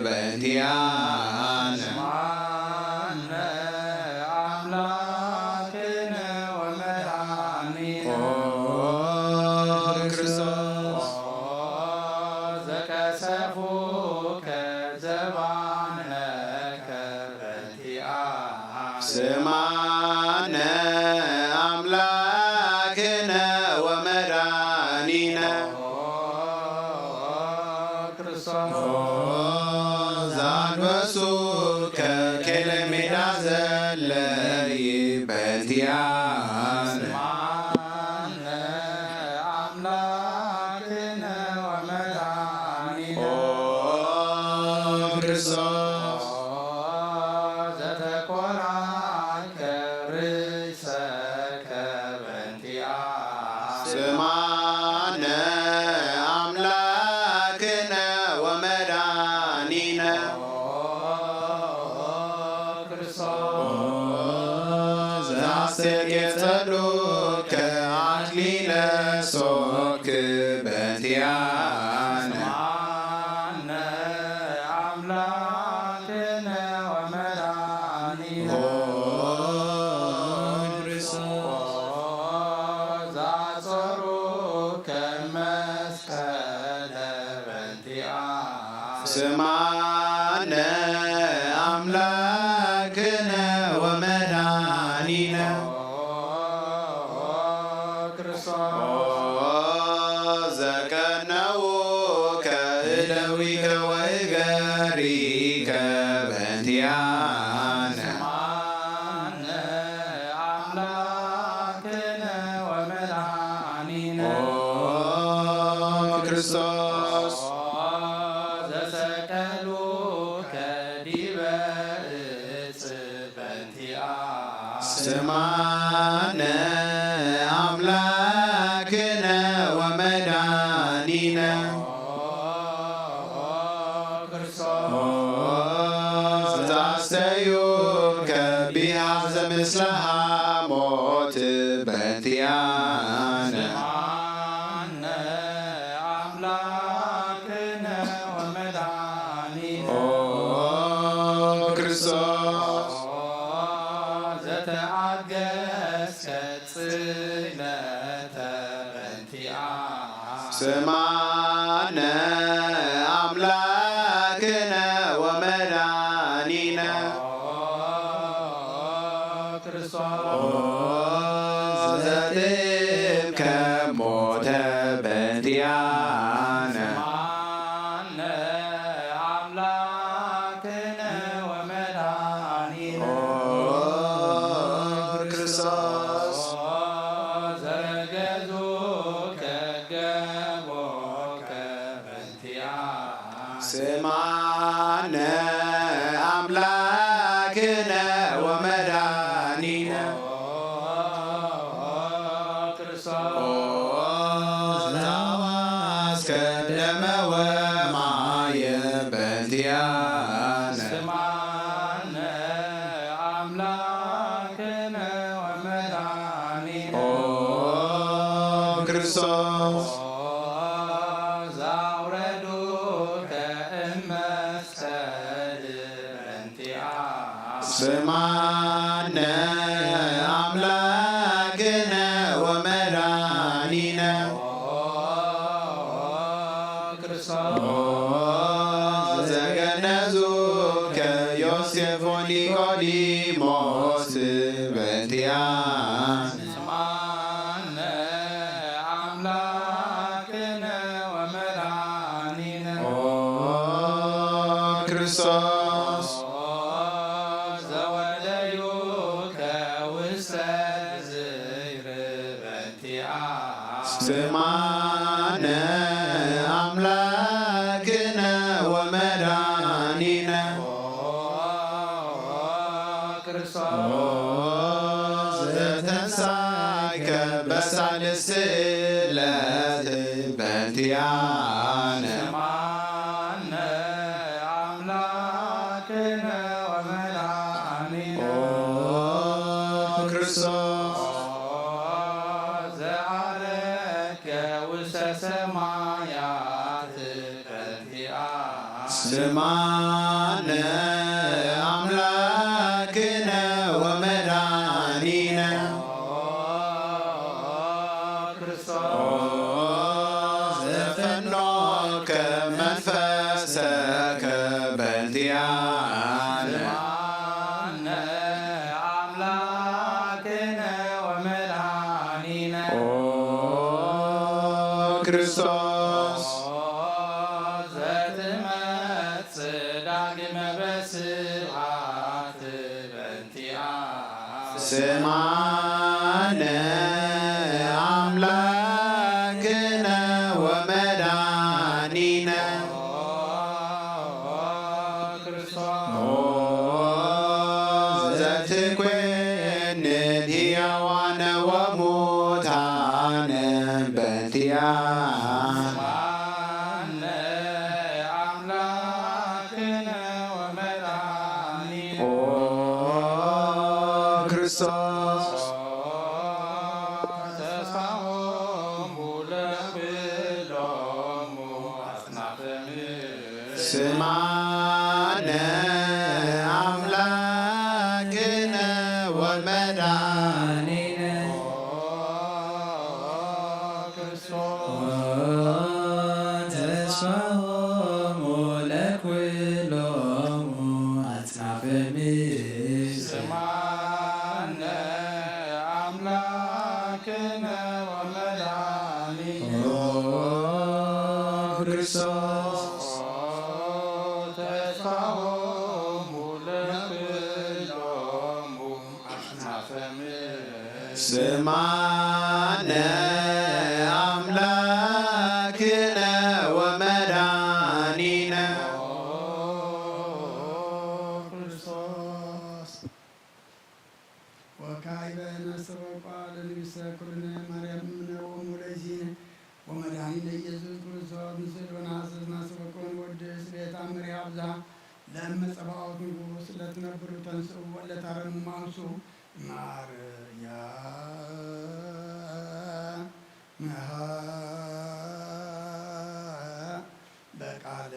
በእንቲአነ። ስምዓነ አምላክነ ወመድኃኒነ ኦ ክርስቶስ ኦ ዘቀሰፉከ ዘባነከ በእንቲአሃ። ስምዓነ አምላክነ ወመድኃኒነ ኦ ክርስቶስ ኦ ዘአልበሱከ ከለሜዳ ዘለይ በእንቲአነ። ስምዓነ አምላክነ ወመድኃኒነ ኦ ክርስቶስ ኦ ዘተኮራከ ርእሰከ በእንቲአነ። ስምዓነ አምላክነ ወመድኃኒነ ኦ ክርስቶስ ኦ ዘአስተጌጸሉከ አክሊለ ሶክ በእንቲአነ። ስምዓነ አምላክነ ወመድኃኒነ ኦ ክርስቶስ ዘአጾሩከ መስቀለ በእንቲአነ። ስምዓነ አምላክነ ወመድኃኒነ ኦ ክርስቶስ ኦ ዘቀነውከ እደዊከ ወእገሪከ በእንቲአነ። ስምዓነ አምላክነ ወመድኃኒነ ኦ ክርስቶስ ኦ ዘሰቀሉከ ዲበ እጽ በእንቲአ። ስምዓነ አምላክነ ወመድኃኒነ ኦ ክርስቶስ ዘአስተዩከ ቢሃ ዘምስለ ሐሞት በእንቲአ። ኣገስከ ጽለተ በንቲኣ። ስማነ ኣምላክነ ወመድኃኒነ። ኦ ክርስቶስ። ኦ ዘትብከ ሞተ በንቲኣነ። ስማነ ኣምላክነ ወመድኃኒነ። ኦ ክርስቶስ። ኦ ዘገዙከ ገቦከ በንቲኣነ። ስማነ ኣምላክነ ወመድኃኒነ። ኦ ክርስቶስ። ኦ ዘሐዋስከ ደመ ወማየ በንቲኣነ። ስማነ ኣምላክነ ወመድኃኒነ። ኦ ክርስቶስ። ኦ ዘአውረዱከ እመ ስማነ ኣምላክነ ወመድኃኒነ። ኦ ዘገነዙከ ዮሴፍ ወኒቆዲሞስ በንቲኣነ። ስማነ ኣምላክነ ወመድኃኒነ። ኦ ክርስቶስ። ኦ ዘወደዩከ ውስተ ዝይር በንቲኣነ። ስማነ ኣምላክነ ወመድኃኒነ። ኦ ክርስቶስ። ኦ ዘተንሳእከ በሳልስቲ ዕለት በንቲኣነ። ስማነ ኣምላክነ ወመድኃኒነ። ኦ ክርስቶስ። ኦ ዘዓረከ ውስተ ሰማያት በንቲኣነ። ስማነ ኣምላክነ ወመድኃኒነ። ኦ ክርስቶስ። ኦ ዘፈኖከ መንፈሰከ በንቲኣነ። ስማነ ኣምላክነ ወመድኃኒነ። ኦ ክርስቶስ። ኦ ዘትመጽእ ዳግመ በስብሐት በንቲኣነ። ስማነ ኣምላክነ ወመድኃኒነ። ኦ ክርስቶስ። ኦ ዘትኮንን ሕያዋነ ወሙታነ በንቲኣነ። ስማነ ኣምላክነ ወመድኃኒነ። ኦ ክርስቶስ። ተስፋሆሙ ለኩሎሙ ስማነ አምላክነ ወመድኃኒነ። ተስፋሆሙ ለኩሎሙ አጽናፈ ምድር። ስማነ አምላክነ ወመድኃኒነ። ኦ ክርስቶስ። ተስፋሆሙ ለኩሎሙ አጽናፈ ምድር። ስማነ አምላክነ ወመድኃኒነ። ኦ ክርስቶስ። ወካዕበ ነስተበቋ ለንግሥተ ኩልነ ማርያም እምነ ወሙ ለይሲነ ወመድኃኒነ ኢየሱስ ክርስቶስ ምስል ወነሐስስ ናስተበቆን ወድስ ቤታ መሪያ ብዝሃ ለእመ ጸባኦት ንጉሥ ለትነብሩ ተንስኡ ወለታረሙ ማንሱ ማርያም መሃ በቃለ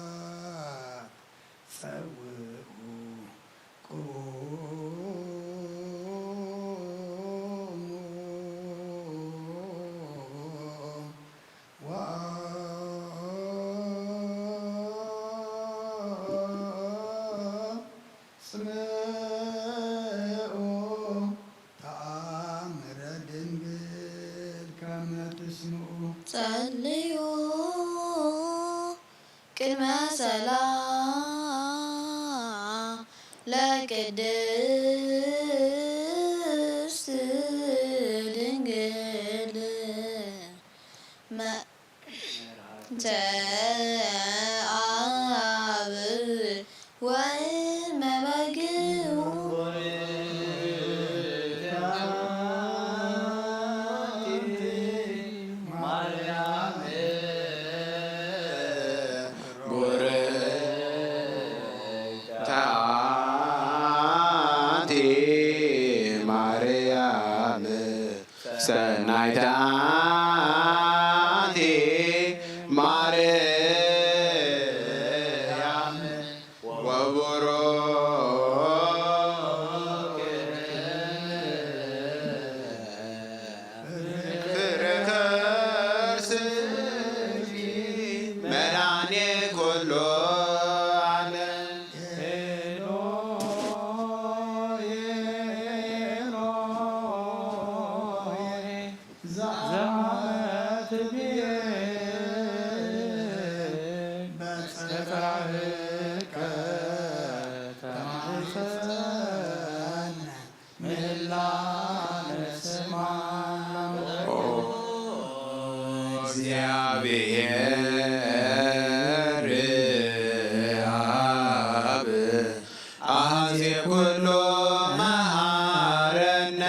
ስብሐት ጸውዑ ቁሙ ወአጽምዑ ተአምረ ድንግል ከመ ትስምዑ። ጸልዩ ቅድመ ሰላ ለቅድስት ድንግል መ- ተአብ ወመበግኡ ሰናይተ አንቲ ማርያም ወቡሩክ ፍሬ ከርስኪ መድኃኔ ኩሉ ዓለም። ኦ እግዚአብሔር አብ አዜ ኩሉ መሃረነ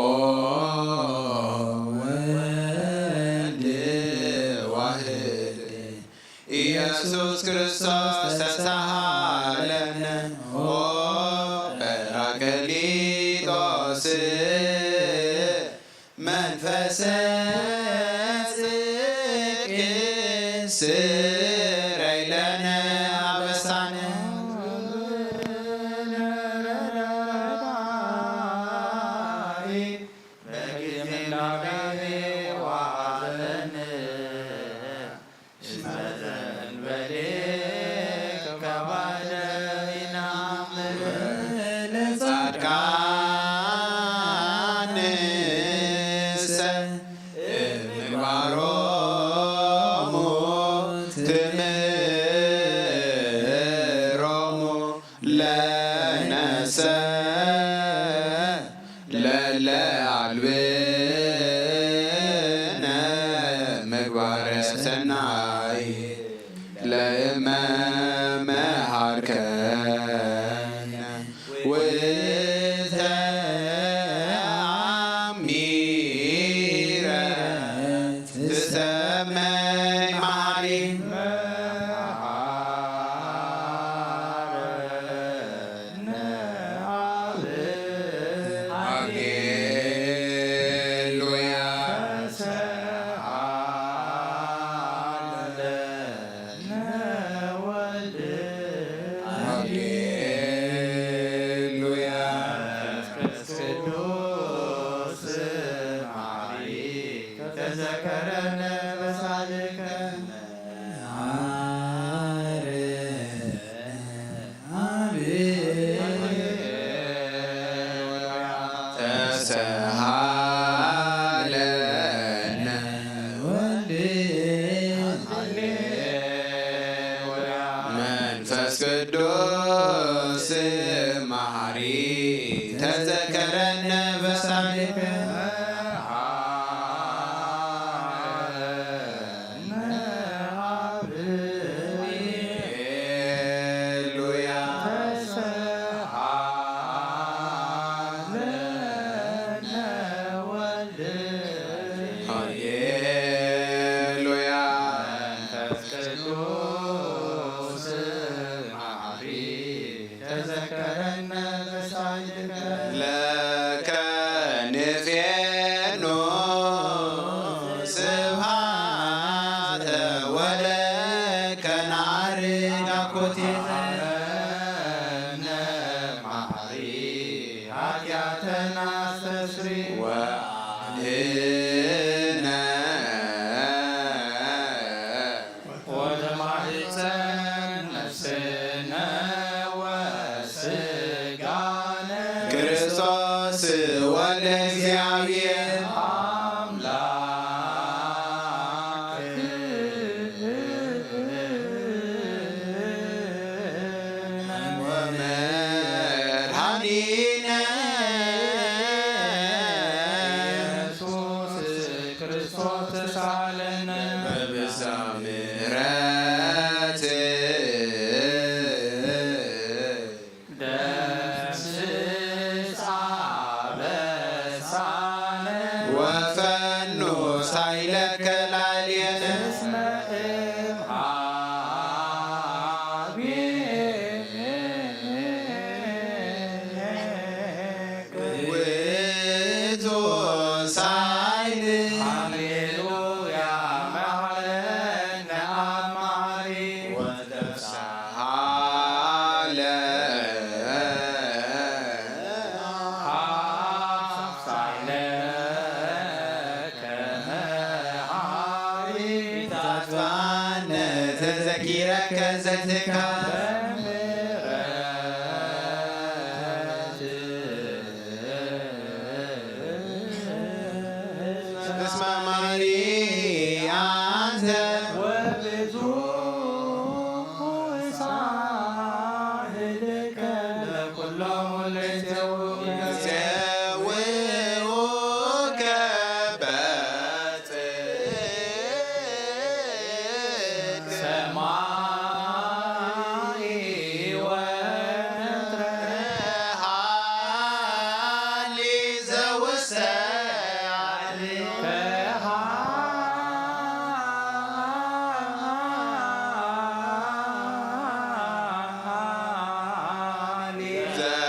ኦ ወልድ ዋህድ ኢየሱስ ክርስቶስ ተሳሃለነ ኦ ጰራቅሊጦስ መንፈሰ ጽድቅ ስረይ ለነ አበሳነ በጊዜ ናቤ ዋዘነ እስመ ዘእንበሌከ ባደ ኢነአምን። ለጻድቃንሰ እምግባሮሙ ትምህሮሙ ለነሰ ለለ አልብነ ምግባረ ሰናይ ለእመ መሃርከነ ውእተ አሚረ ትሰመይ መሃሪ ሃሌሉያ። ሃሌሉያ። ቅዱስ ማሪ ተዘከረነ በሳልከ ተሰሃለነ ወልድ መንፈስ ቅዱስ መሐሪ ተዘከረነ በሳልከ ሃሌሉያ። ሃሌሉያ። መንፈስ ቅዱስ መሐሪ ተዘከረ ወለእግዚኣብሔር ወመድኃኒነ ኢየሱስ ክርስቶስ ተሳለነ በብዝሓ ምሕረት ደምስስ አበሳነ ወፈኑ ሳይለከ ላዕሌነ እስመ እምሃቤከ ውእቱ ሳይል ሃሌሉያ መሐረነ አማሪ ወተሳሃለ ሳይለ ከመ ሐሪ ታጥፋነ ተዘኪረከ ዘትካል እስመ መሐሪ አንተ ወብዙ ሳህልከ ለኩሎሙ ለይጼውኡ ይጼውኡከ በጽድቅ ሰማይ ወምድር ሃሊ ዘውሰ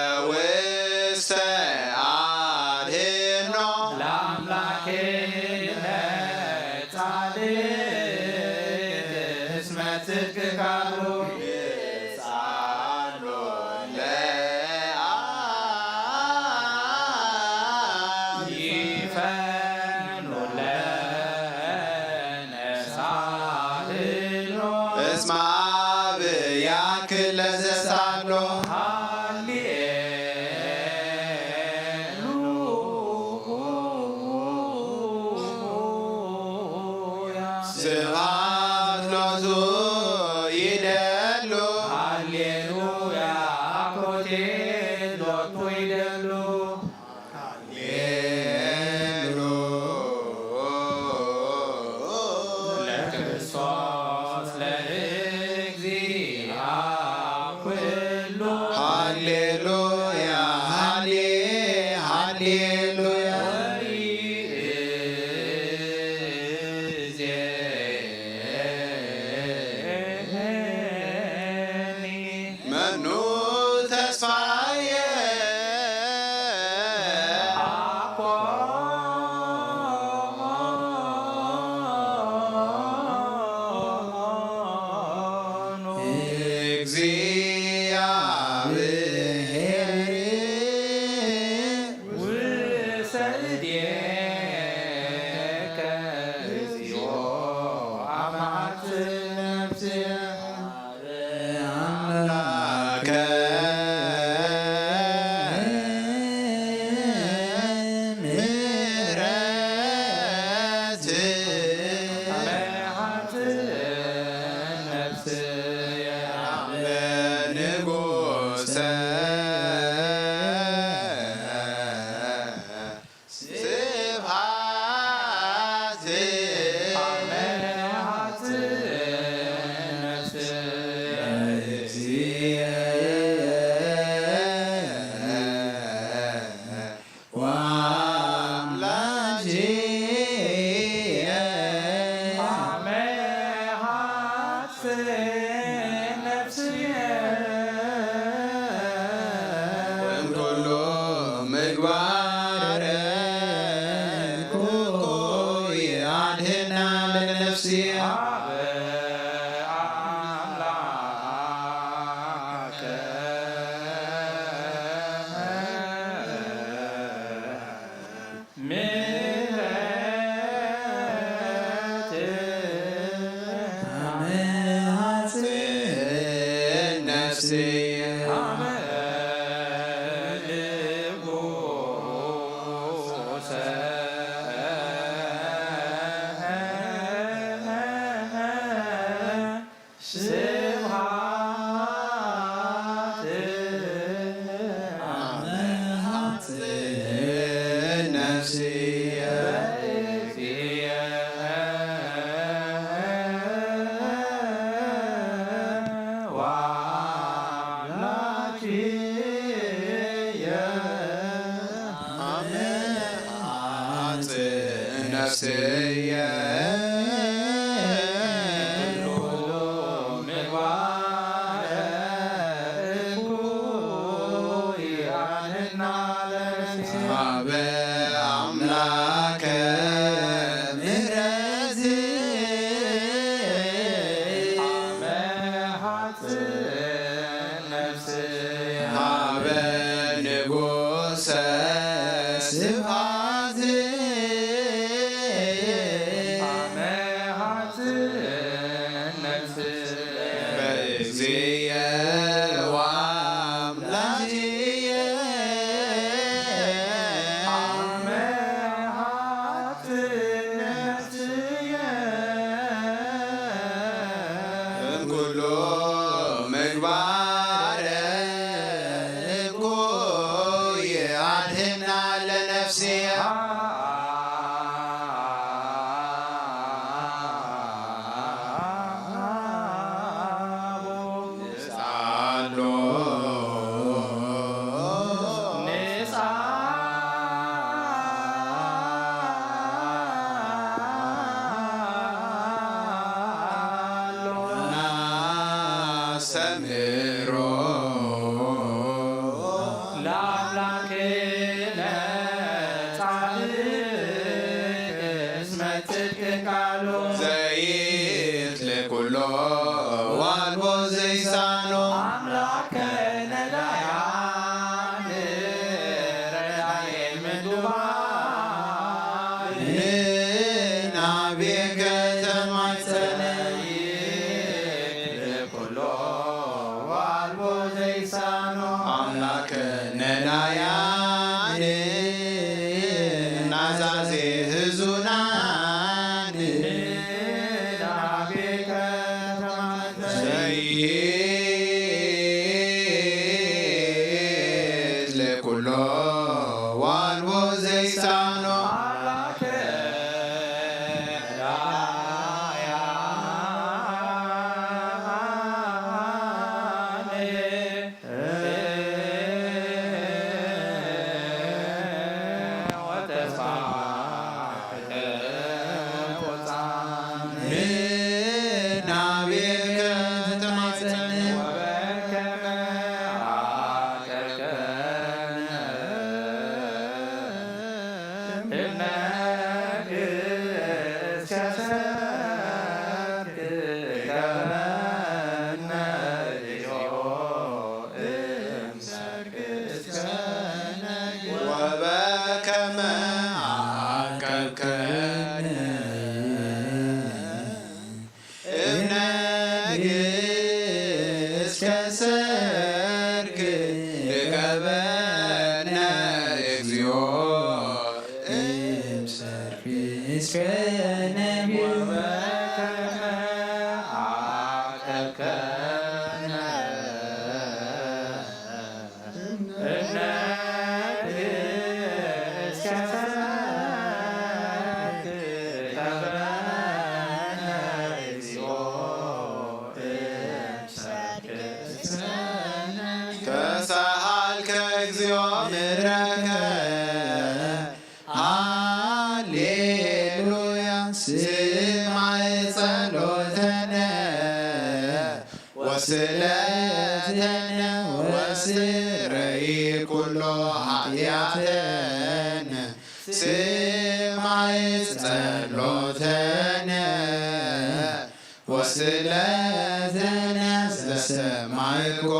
ዘውሰ አድህኖ ለአምላክነ ጻድቅ እስመ ጽድቅ ቃሉ ይጻሎ ለአ ይፈኑ ለነ ሳህሎ እስመ አብ ያክል ለዘሳሎ ሃሌሉያ ስብሐት ሎቱ ይደሉ ሃሌሉያ አኮቴት ሎቱ ይደሉ ሃሌሉ ለክርስቶስ ለእግዚአ ኩሉ ሃሌሉያ ሃሌ ሃሌሉያ መኑ ተስፋየ አኮኑ እግዚአብሔር ውሰድየከ እግዚኦ አማት ነፍስየ አምላከ ምሕረት መሃት ነፍስየ ንጉሰ ስብሐት ወአምላኪ አመሃት ነፍስየ እምኩሉ ምግባር ኩኩይ አድህና ለነፍስየ። ምሕረት አመሃጽእ ነፍስየ። ነፍስየ ኩሉ ምግባረ እኩይ አድህና ለነፍስየ። ሀበ አምላከ ምህረት አመ ሀጽ ነፍስ ሀበ ንጉሰ ስብሐት አመ ሀጽ ነፍስ በእግዚእየ ወአምላክየ አመ ሀጽ ነፍስየ እምኩሉ ምግባረ እኩይ አድህና ለነፍስየ። ንስኣሎ ናስተምህሮ ለአምላክነ ጻድቅ እስመ ጽድቅ ቃሉ ዘይት ለኩሎ ዋልቦ ዘይሳኖ አምላከነ ዳያን ረዳኤ ምንዱባን ንናቤከ ተማጸነ ለኩሎ ዋልቦ ዘይሳኖ አምላከነ ዳያን ናዛዜ ህዙናን ዘይት ለኩሎ ዋልቦ ዘይሳኖ ወበከመ አቀብከነ እምነግር እስከ ሰርክ እቀበነ እግዚኦ እምሰርክ እስከ ነግር ወበከመ አቀብከነ ተሳሃልከ እግዚኦ ምሕረከ ሃሌሉያ ስማዕ ጸሎተነ ወስእለተነ ወስረይ ኩሎ ኃጢአተነ ስማዕ ጸሎተነ ወስእለተነ ዘሰማዕኮ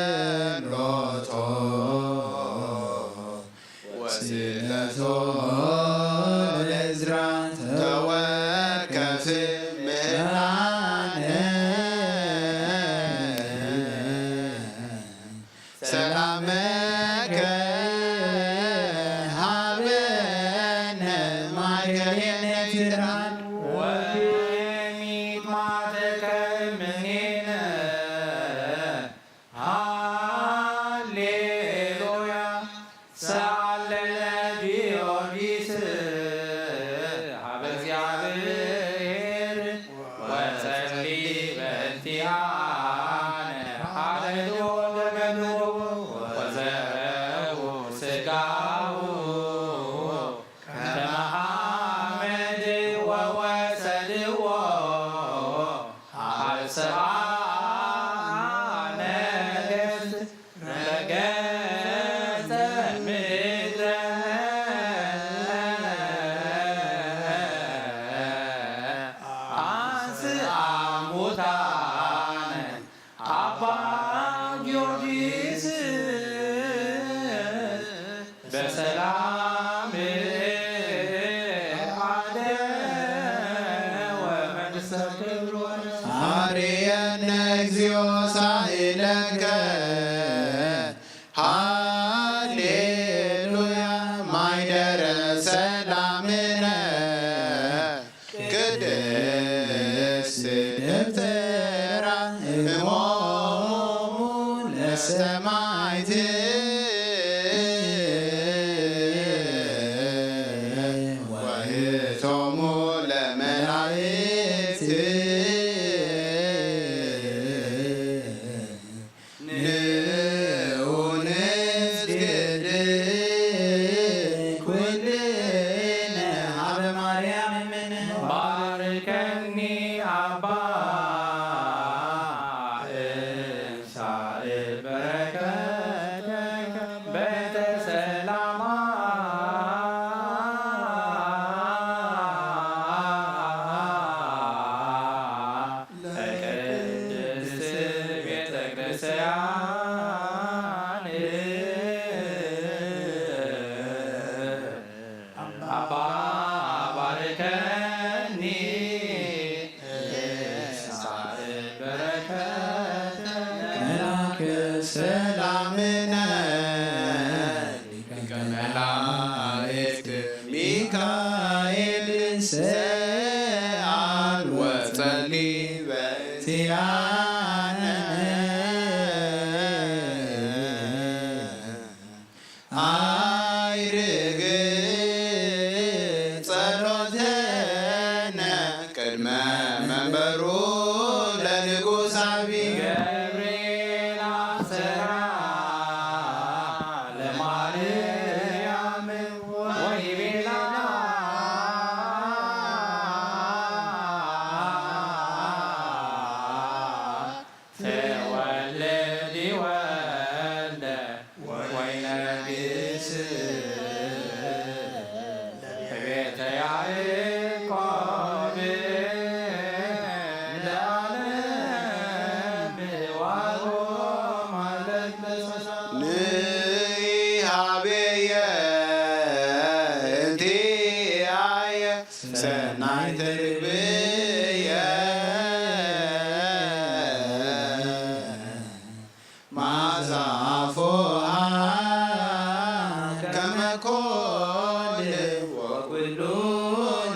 ጸሎቶ ወስእለቶ ለእዝራ ተወከፍ ምህራነ ሰላመከ ሃበነ ማይ ጸሊበ እንቲኣነ ሓለልዎ ገመድዎ ወዘረቡ ስጋሁ ከመ ሓመድዎ ወሰድዎ ኣብ ሰብኣ ነገስት ረገጸ ምድረ አንስአ ሙታነ አባ ጊዮርጊስ በሰላም አደ ወመንግስተ ክብር ወንስ አርየነ እግዚኦ ሳይለከ ሃሌሉያ ማይደረ ሰላምነ ቅድስት ደብተራ እሞሙ ለሰማይት ወህቶሙ ለመላእክት ንዑ ንስግድ ኩልነ ሀበ ማርያም እምነ። ባርከኒ አባ እንሳእ በረከተከ በተሰላማ ለቅድስት ቤተ ክርስቲያን አባ ባርከኒ እንሳእ በረከተ መልአከ ሰላምነ ሊቀ መላእክት ሚካኤል ሰአል ወጸሊ በእንቲአነ። አይርግ ጸሎተነ ቅድመ መንበሩ ለንጉሳዊ ገብርኤል አሰራ ለማርያም ወይቤላ ተወልዲ ወልደ ወይነግስ ለቤተ ያዕቆብ ለዓለም ዋሮ ማለት ለሰላም ንሃቤየ እንቲአየ ሰናይ ትርግብየ ማዛ አፎሃ ከመ ኮል ወኩሉ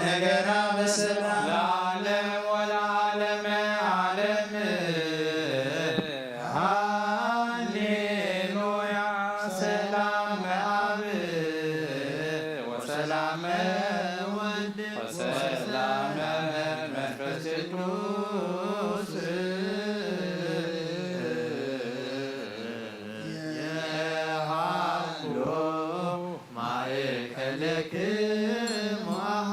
ነገራ በሰላም ለዓለም ወለዓለመ ዓለም። ሃሌሉያ ሰላም አብ ወሰላም ወልድ ወሰላም መንፈስ ቅዱስ የሃሎ ማእከልክሙ አሃ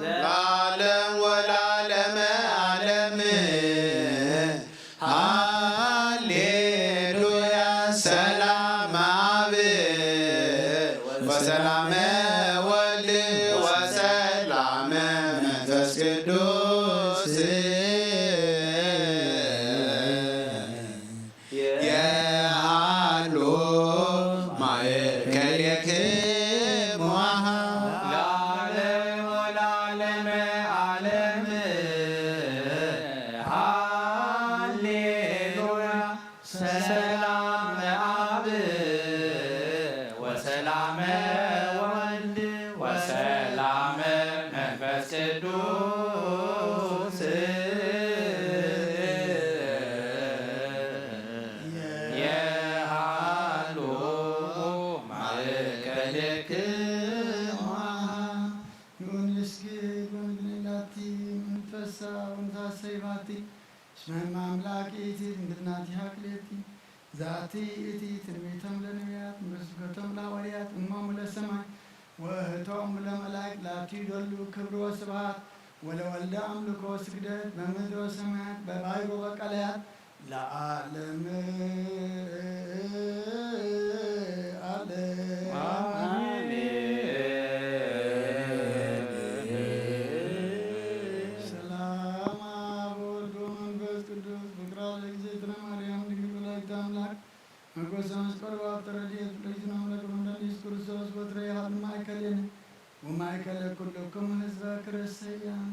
ለዓለም ወለዓለመ ዓለም። ስመ አምላክ ይእቲ ድንግል ናቲሃ ክልኤቲ። ዛቲ ይእቲ ትንቢቶም ለነቢያት ምስብከቶም ለሐዋርያት እሞሙ ለሰማይ ወእህቶሙ ለመላእክት ላቲ ይደሉ ክብር ወስብሐት ወለወልደ አምልኮ ስግደት በምድር ወሰማያት በባሕር ወበቀላያት ለዓለም ዓለም። አሜን። ሰላም አብ ወወልድ ወመንፈስ ቅዱስ ፍቅራ ለእግዝእትነ ማርያም ድንግል ወላዲተ አምላክ መጎሰ መስቀሉ አብ ተረድኤት ለእግዚእነ አምላክ ወመድኃኒነ ኢየሱስ ክርስቶስ ወትረ ይሃሉ ማእከሌነ ወማእከለ ኩልክሙ ህዝበ ክርስቲያን።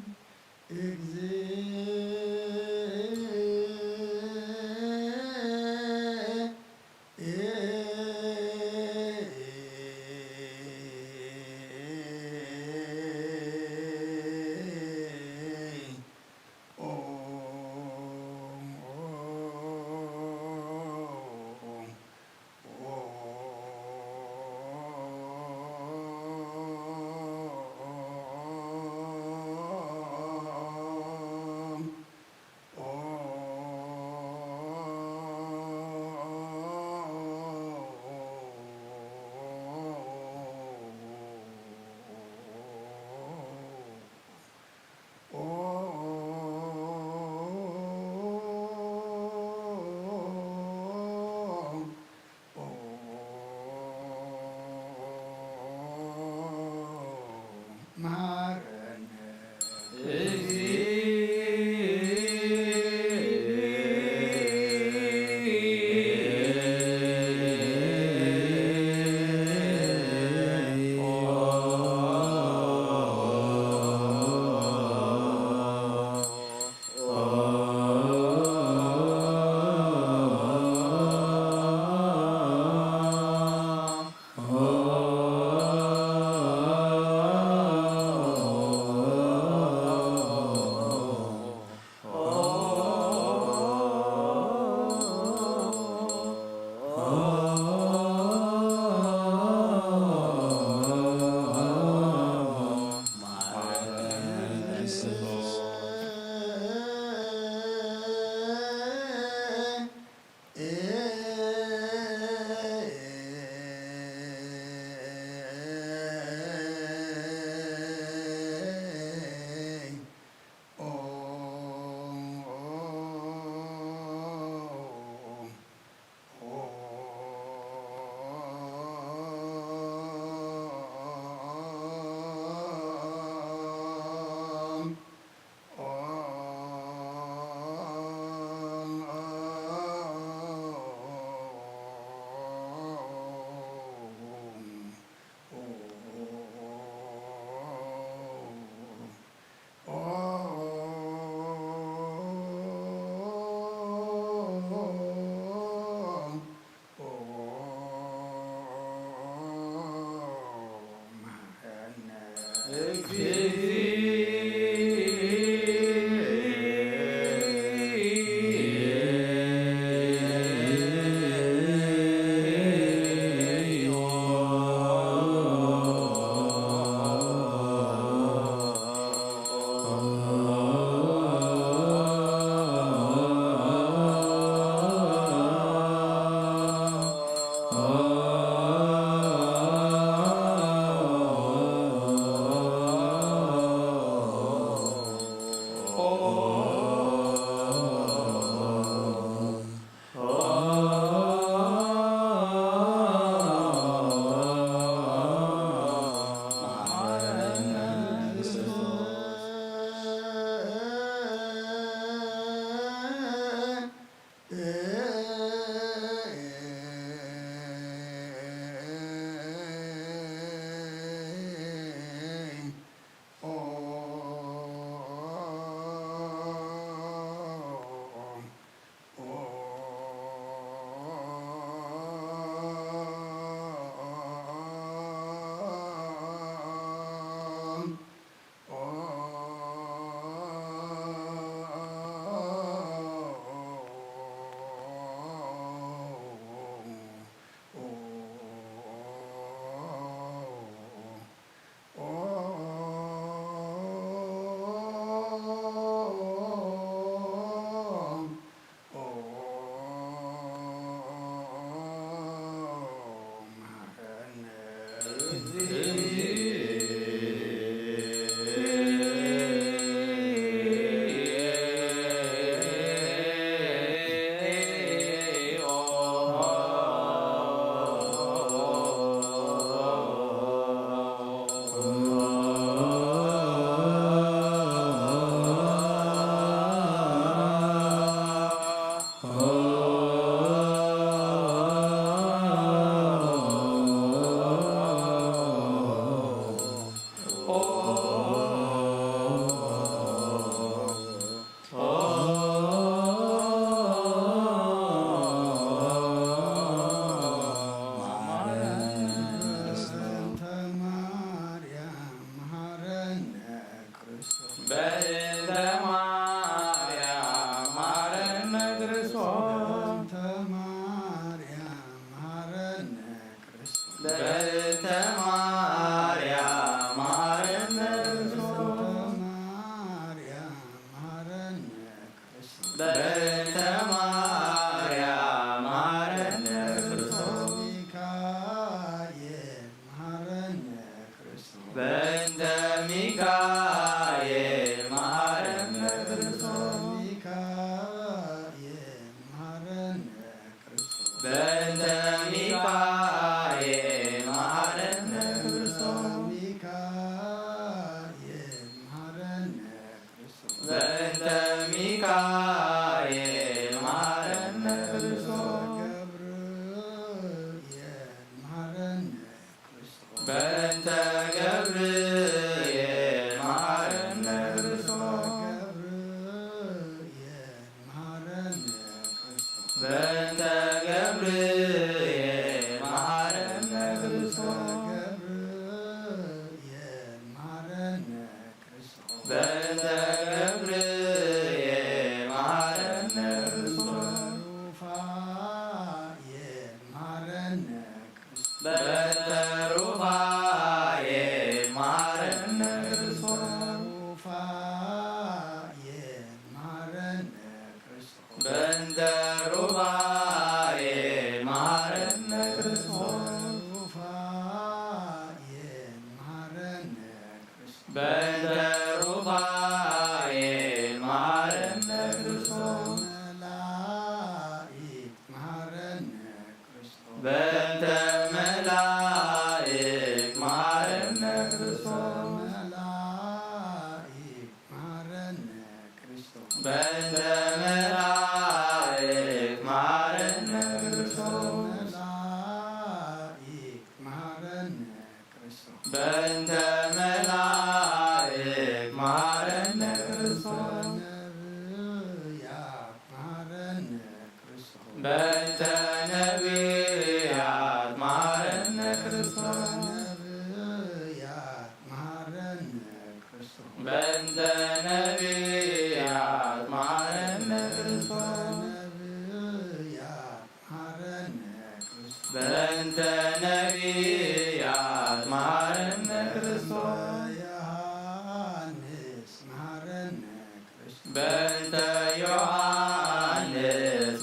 በእንተ ማርያም መሐረነ ክርስቶስ። ሚካኤል መሐረነ ክርስቶስ። በእንተ ሚካኤል መሐረነ ክርስቶስ። ሚካኤል መሐረነ ክርስቶስ። በእንተ ሚካኤል መሐረነ ክርስቶስ። ሚካኤል መሐረነ ክርስቶስ። በእንተ ሚካኤል መሐረነ ክርስቶስ። ገብርኤል መሐረነ ክርስቶስ። በእንተ ገብርኤል መሐረነ ክርስቶስ። ገብርኤል መሐረነ ክርስቶስ። በእንተ ገብርኤል መሐረነ ክርስቶስ። ገብርኤል መሐረነ ክርስቶስ። በእንተ ገብርኤል መሐረነ ክርስቶስ። ሩፋኤል መሐረነ ክርስቶስ። በእንተ ሩፋኤል መሐረነ ክርስቶስ። ሩፋኤል መሐረነ ክርስቶስ። በእንተ ሩፋኤል መሐረነ ክርስቶስ። ሩፋኤል መሐረነ ክርስቶስ። በእንተ ሩፋኤል መሐረነ ክርስቶስ። መላእክት መሐረነ ክርስቶስ። በእንተ መላእክት መሐረነ ክርስቶስ። መላእክት መሐረነ ክርስቶስ። በእንተ መላእክት መሐረነ ክርስቶስ። መላእክት መሐረነ ክርስቶስ። በእንተ መላእክት መሐረነ ክርስቶስ። ነብያት መሐረነ ክርስቶስ። በእንተ ነብያት መሐረነ ክርስቶስ። ነብያት መሐረነ ክርስቶስ። በእንተ ነብያት መሐረነ ክርስቶስ። ነብያት መሐረነ ክርስቶስ። በእንተ ነብያት መሐረነ ክርስቶስ። ዮሐንስ መሐረነ ክርስቶስ። በእንተ ዮሐንስ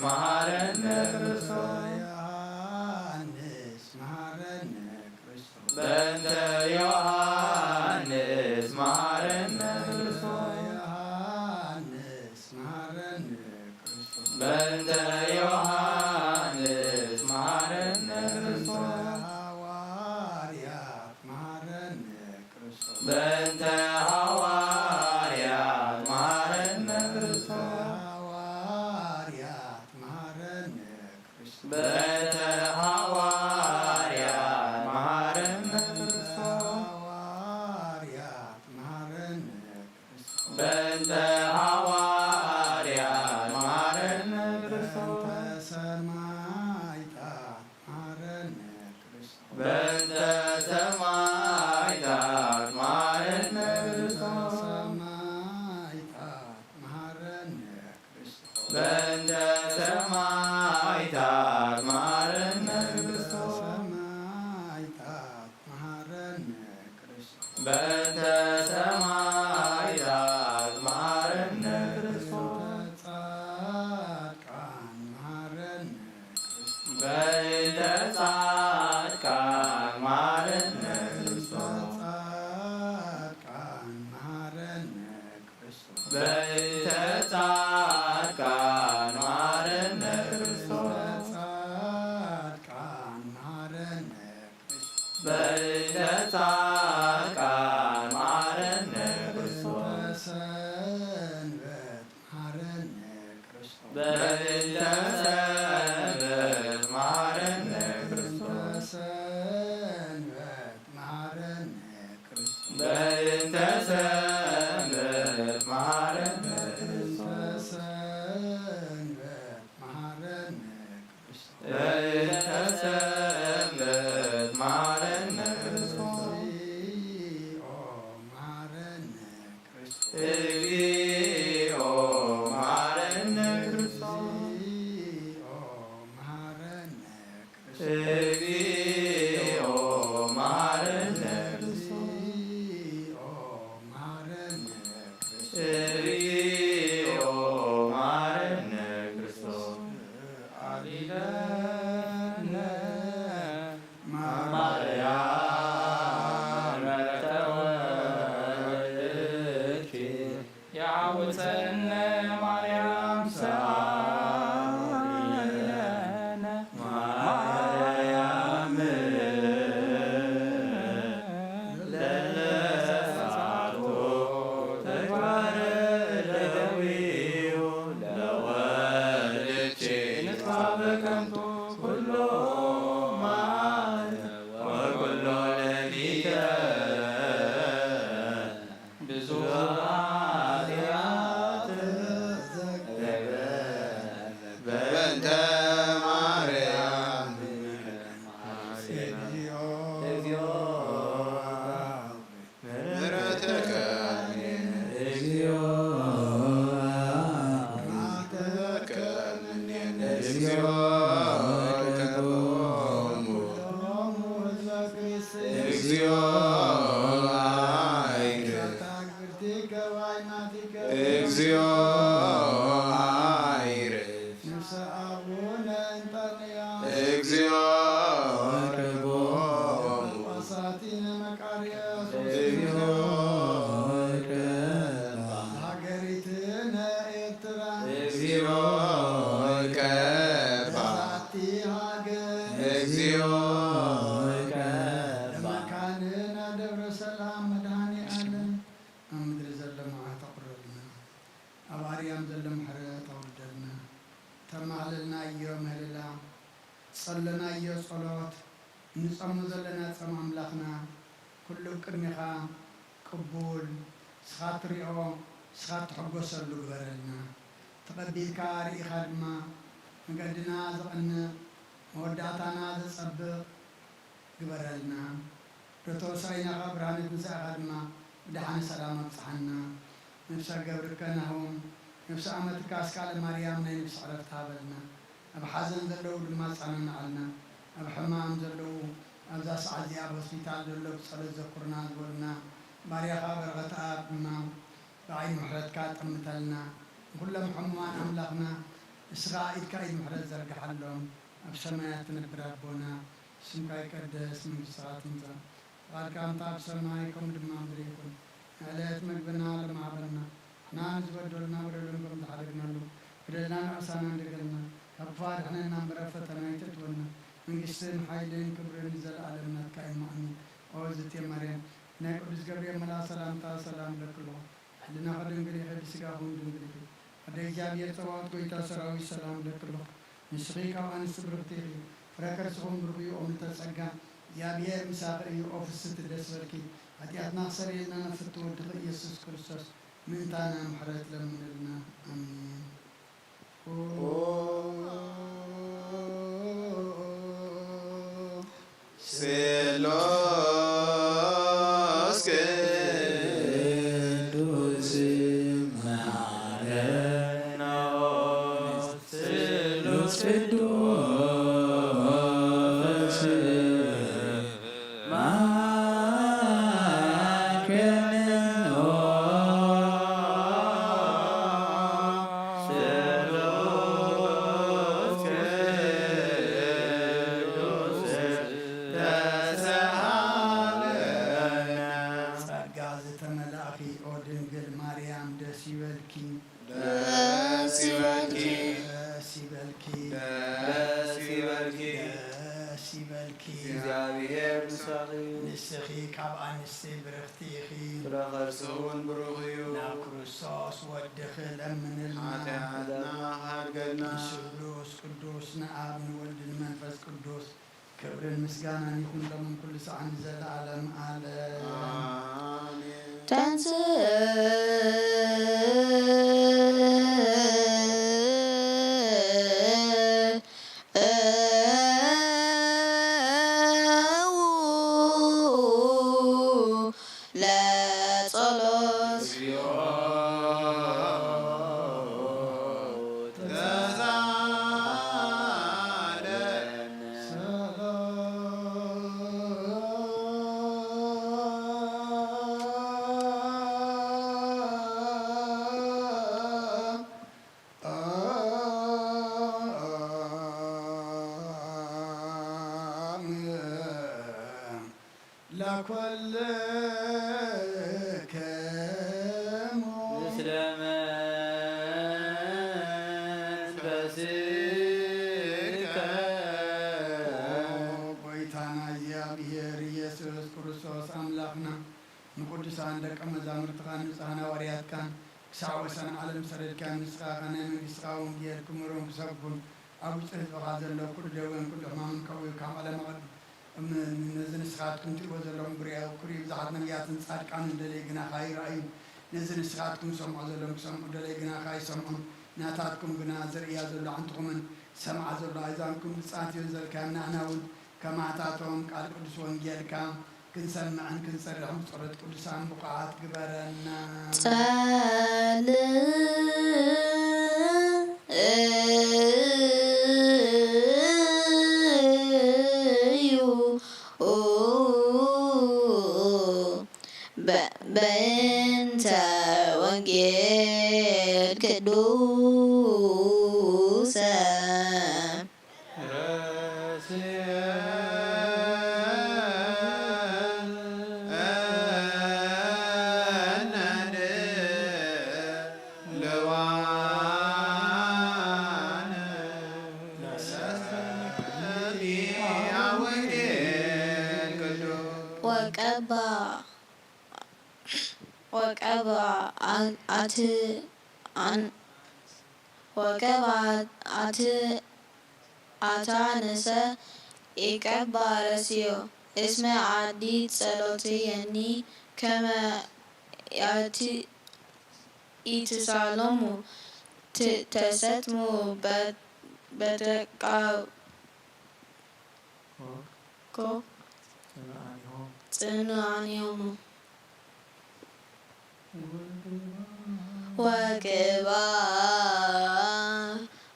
መሐረነ ክርስቶስ። ዮሐንስ መሐረነ ክርስቶስ። በእንተ ዮሐንስ መሐረነ ክርስቶስ። ዮሐንስ መሐረነ ክርስቶስ። በእንተ ዮሐንስ መሐረነ ክርስቶስ። ሐዋርያት መሐረነ ክርስቶስ። በእንተ ሐዋርያት መሐረነ ክርስቶስ። ሐዋርያት መሐረነ ክርስቶስ። በእንተ ሐዋርያት መሐረነ ክርስቶስ። ሐዋርያት መሐረነ ክርስቶስ። በእንተ ሐዋርያት መሐረነ ክርስቶስ። በእንተ ሰማዕታት መሐረነ ክርስቶስ። በእንተ ሰማዕታት መሐረነ ክርስቶስ። ሰማዕታት መሐረነ ክርስቶስ። በእንተ ሰማዕታት መሐረነ ክርስቶስ። ሰማዕታት መሐረነ ክርስቶስ። በእንተ ሰማዕታት መሐረነ ክርስቶስ። ጻድቃን መሐረነ ክርስቶስ። በእንተ ጻድቃን መሐረነ ክርስቶስ። ጻድቃን መሐረነ ክርስቶስ። በእንተ ጻድቃን መሐረነ ክርስቶስ። በከንቱ ኩሉ ማይ ወኩሎ ለሊተ ብዙ ኃጢአት ዘገበ በእንተ ማርያም እግዚኦ ምሕረተከ እግዚኦ መዓተከ እምኔነ እግዚኦ ተቦሙ እግዚኦ አይገ እግዚኦ አይርፍ ነፍሰ አቡነ እንጠንያ እግዚኦ ቀቦሙ ሳቲነ መቃርዮስ እግዚኦ ቀባ ሃገሪትነ ኤርትራ እግዚኦ ቀባ ሳቲ ሃገር እግዚኦ ቀባ ለመካንና ደብረ ሰላም መድኃኔ ዓለም ኣብ ምድሪ ዘሎ መዓት ኣቑረልና። ኣብ ኣርያም ዘሎ ምሕረት ኣውርደልና። ተማህለልናዮ ምህልላ፣ ጸለናዮ ጸሎት፣ ንጸሞ ዘለና ጸም ኣምላኽና፣ ኩሉ ቅድሜኻ ቅቡል፣ ንስኻ ትሪኦ፣ ንስኻ ትሕጎሰሉ ግበረልና። ተቐቢልካ ርኢኻ ድማ፣ መገድና ዘቕንእ፣ መወዳእታና ዘጸብቕ፣ ግበረልና። ዶ ተወሳኢናኻ ብርሃነ ትንሳኤኻ ድማ ብደሓነ ሰላም ኣብጽሓና። ነፍሰ ገብርከ ናሆም፣ ነፍሰ ኣመትካ ኣስካለ ማርያም ናይ ነፍሲ ዕረፍቲ ሃበልና። ኣብ ሓዘን ዘለዉ ድማ ኣጸናንዓልና። ኣብ ሕማም ዘለዉ ኣብዛ ሰዓት እዚኣ ኣብ ሆስፒታል ዘሎ ብጸሎት ዘኩርና ዝበሉና ባርያኻ በረኸት ኣብ ድማ ብዓይኒ ምሕረትካ ጠምተልና። ንኹሎም ሕሙማን ኣምላኽና ንስኻ ኢድካ ኢድ ምሕረት ዘርግሓሎም። ኣብ ሰማያት ትነብር ኣቦና ስምካ ይቀደስ፣ መንግስትኻ ትምጻእ፣ ፍቓድካ ከምታ ኣብ ሰማይ ከምኡ ድማ ኣብ ምድሪ ይኹን። ንዕለት መግብና ሎሚ ሃበና፣ ንሕና ንዝበደሉና በደሎም ከም ዝሓደግናሉ፣ በደልና ንዕሳና እንደገልና፣ ካብ ክፉእ ኣድሕነና እምበር ኣብ ፈተና ኣይተእትወና፣ መንግስትን ሓይልን ክብርን ንዘለኣለም ናትካ እዩ። ኣሜን። ኦ ዝቴ ማርያም፣ ናይ ቅዱስ ገብርኤል መልኣኽ ሰላምታ ሰላም እለኪ ኣለኹ። ሕልናኺ ድንግል ኢኺ፣ ብስጋኺ እውን ድንግል ኢኺ። ኣደ እግዚኣብሔር ጸባኦት ጐይታ ሰራዊት ሰላም እለኪ ኣለኹ። ንስኺ ካብ ኣንስቲ ብርኽቲ ኢኺ፣ ፍረ ከርስኺ እውን ብሩኽ እዩ። ኦ ምልዕተ ጸጋ፣ እግዚኣብሔር ምሳኺ እዩ። ኦ ፍስሕቲ ደስ በልኪ፣ ሓጢኣትና ክሰርየልና ናብ ፍትው ወድኺ ኢየሱስ ክርስቶስ ምእንታና ምሕረት ለምንልና። ኣሜን። ኦ ስሉስ ቅዱስ መሐረነ፣ ኦ ስሉስ ቅዱስ መሐረነ፣ ኦ ስሉስ ቅዱስ ተሰሃለነ። ጸጋ ዝተመላእኪ ኦ ድንግል ማርያም ደስ ይበልኪ። ደስ ይበልኪ። ደስ ይበልኪ። ደስ ይበልኪ። ደስ ይበልኪ። እግዚኣብሔር ምሳኺ እዩ። ንስኺ ካብ ኣንስቲ ብርኽቲ ኢኺ። ፍረ ከርስኺ እውን ብሩኽ እዩ። ናብ ክርስቶስ ወድኺ ለምንልና። ሓጢኣትና ክሓድገልና። ንስሉስ ቅዱስ ንኣብ ንወልድ ንመንፈስ ቅዱስ ክብርን ምስጋናን ይኹን ሎምን ኩሉ ሰዓት ንዘለዓለም ዓለም። ኣሜን። ተንሥእ ለጸሎት። ለኩልክሙ ምስለ መንፈስከ። ኦ ጎይታና እግዚኣብሔር ኢየሱስ ክርስቶስ ኣምላኽና፣ ንቅዱሳን ደቀ መዛሙርትኻን ንጹሓን ሃዋርያትካን ክሳዕ ወሰን ዓለም ሰደድካዮም፣ ንስኻ ኸኣ ናይ መንግስትኻ ወንጌል ክምህሮም ክሰብኩን ኣብ ውሽጢ ህዝብኻ ዘሎ ኩሉ ደዌን ኩሉ ሕማምን ከዊርካ፣ መቐለ መቐድም እም-፣ ነዚ ንስኻትኩም ትሪእዎ ዘለኹም ብርያዊ ኩሪ ብዙሓት ነቢያትን ጻድቃንን ደለይ ግናኻ ይረኣዩ። ነዚ ንስኻትኩም ሰምዖ ዘለኹም ክሰምዑ ደለይ ግናኻ ይሰምዑን፣ ናታትኩም ግና ዝርእያ ዘሎ ዓንትኹምን ዝሰምዓ ዘሎ ኣእዛንኩም ብጻት እዮ ዘልካዮም። ንሕና እውን ከማታቶም ቃል ቅዱስ ወንጌልካ ክንሰምዕን ክንሰርሕን ብጸሎት ቅዱሳን ብቑዓት ግበረና። ጸልዩ በ-፣ በእንተ ወንጌል ቅዱሰ። ወቀባ ወቀባ አ-፣ አት-፣ አን-፣ ወቀባ አት-፣ አታነሰ ኢቀባረስዮ እስመ አዲ ጸሎትየኒ ከመ ያቲ ኢትሳሎሙ ት-፣ ተሰጥሙ በት-፣ በተቃ-፣ ኮ ጽንዓኒሆሙ።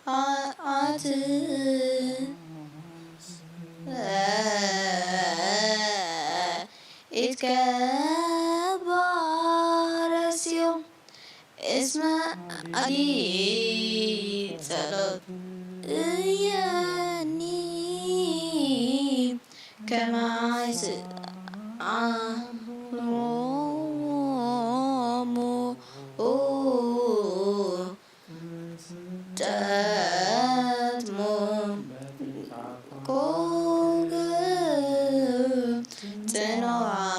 ወቅብኣት ኢትቀባረስዮም እስመ አዲ ጸሎት እየኒ ከመ ይስዓሮሙ ተትሙ ኮግም ጽንዓኒሆሙ።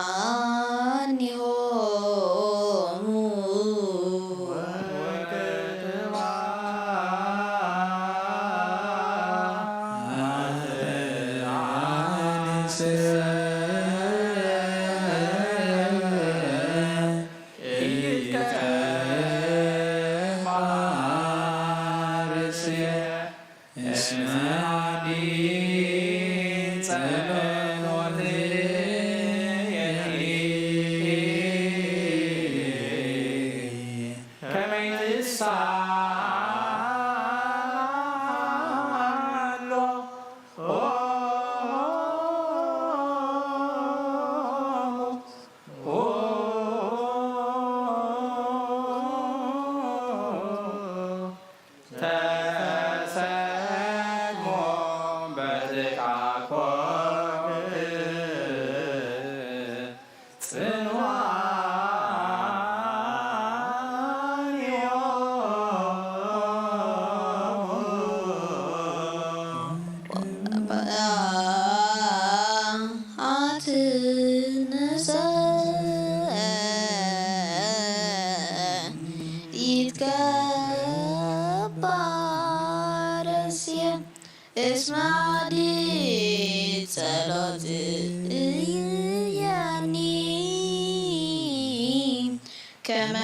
እስመ አዲ ጸሎትየ ከመ ይትሳሎ ተሰጥሞ በትካኮ ጽንዓን አትነሰ ይትከባረስየ እስመ አዲ ጸሎት እየኒ ከመ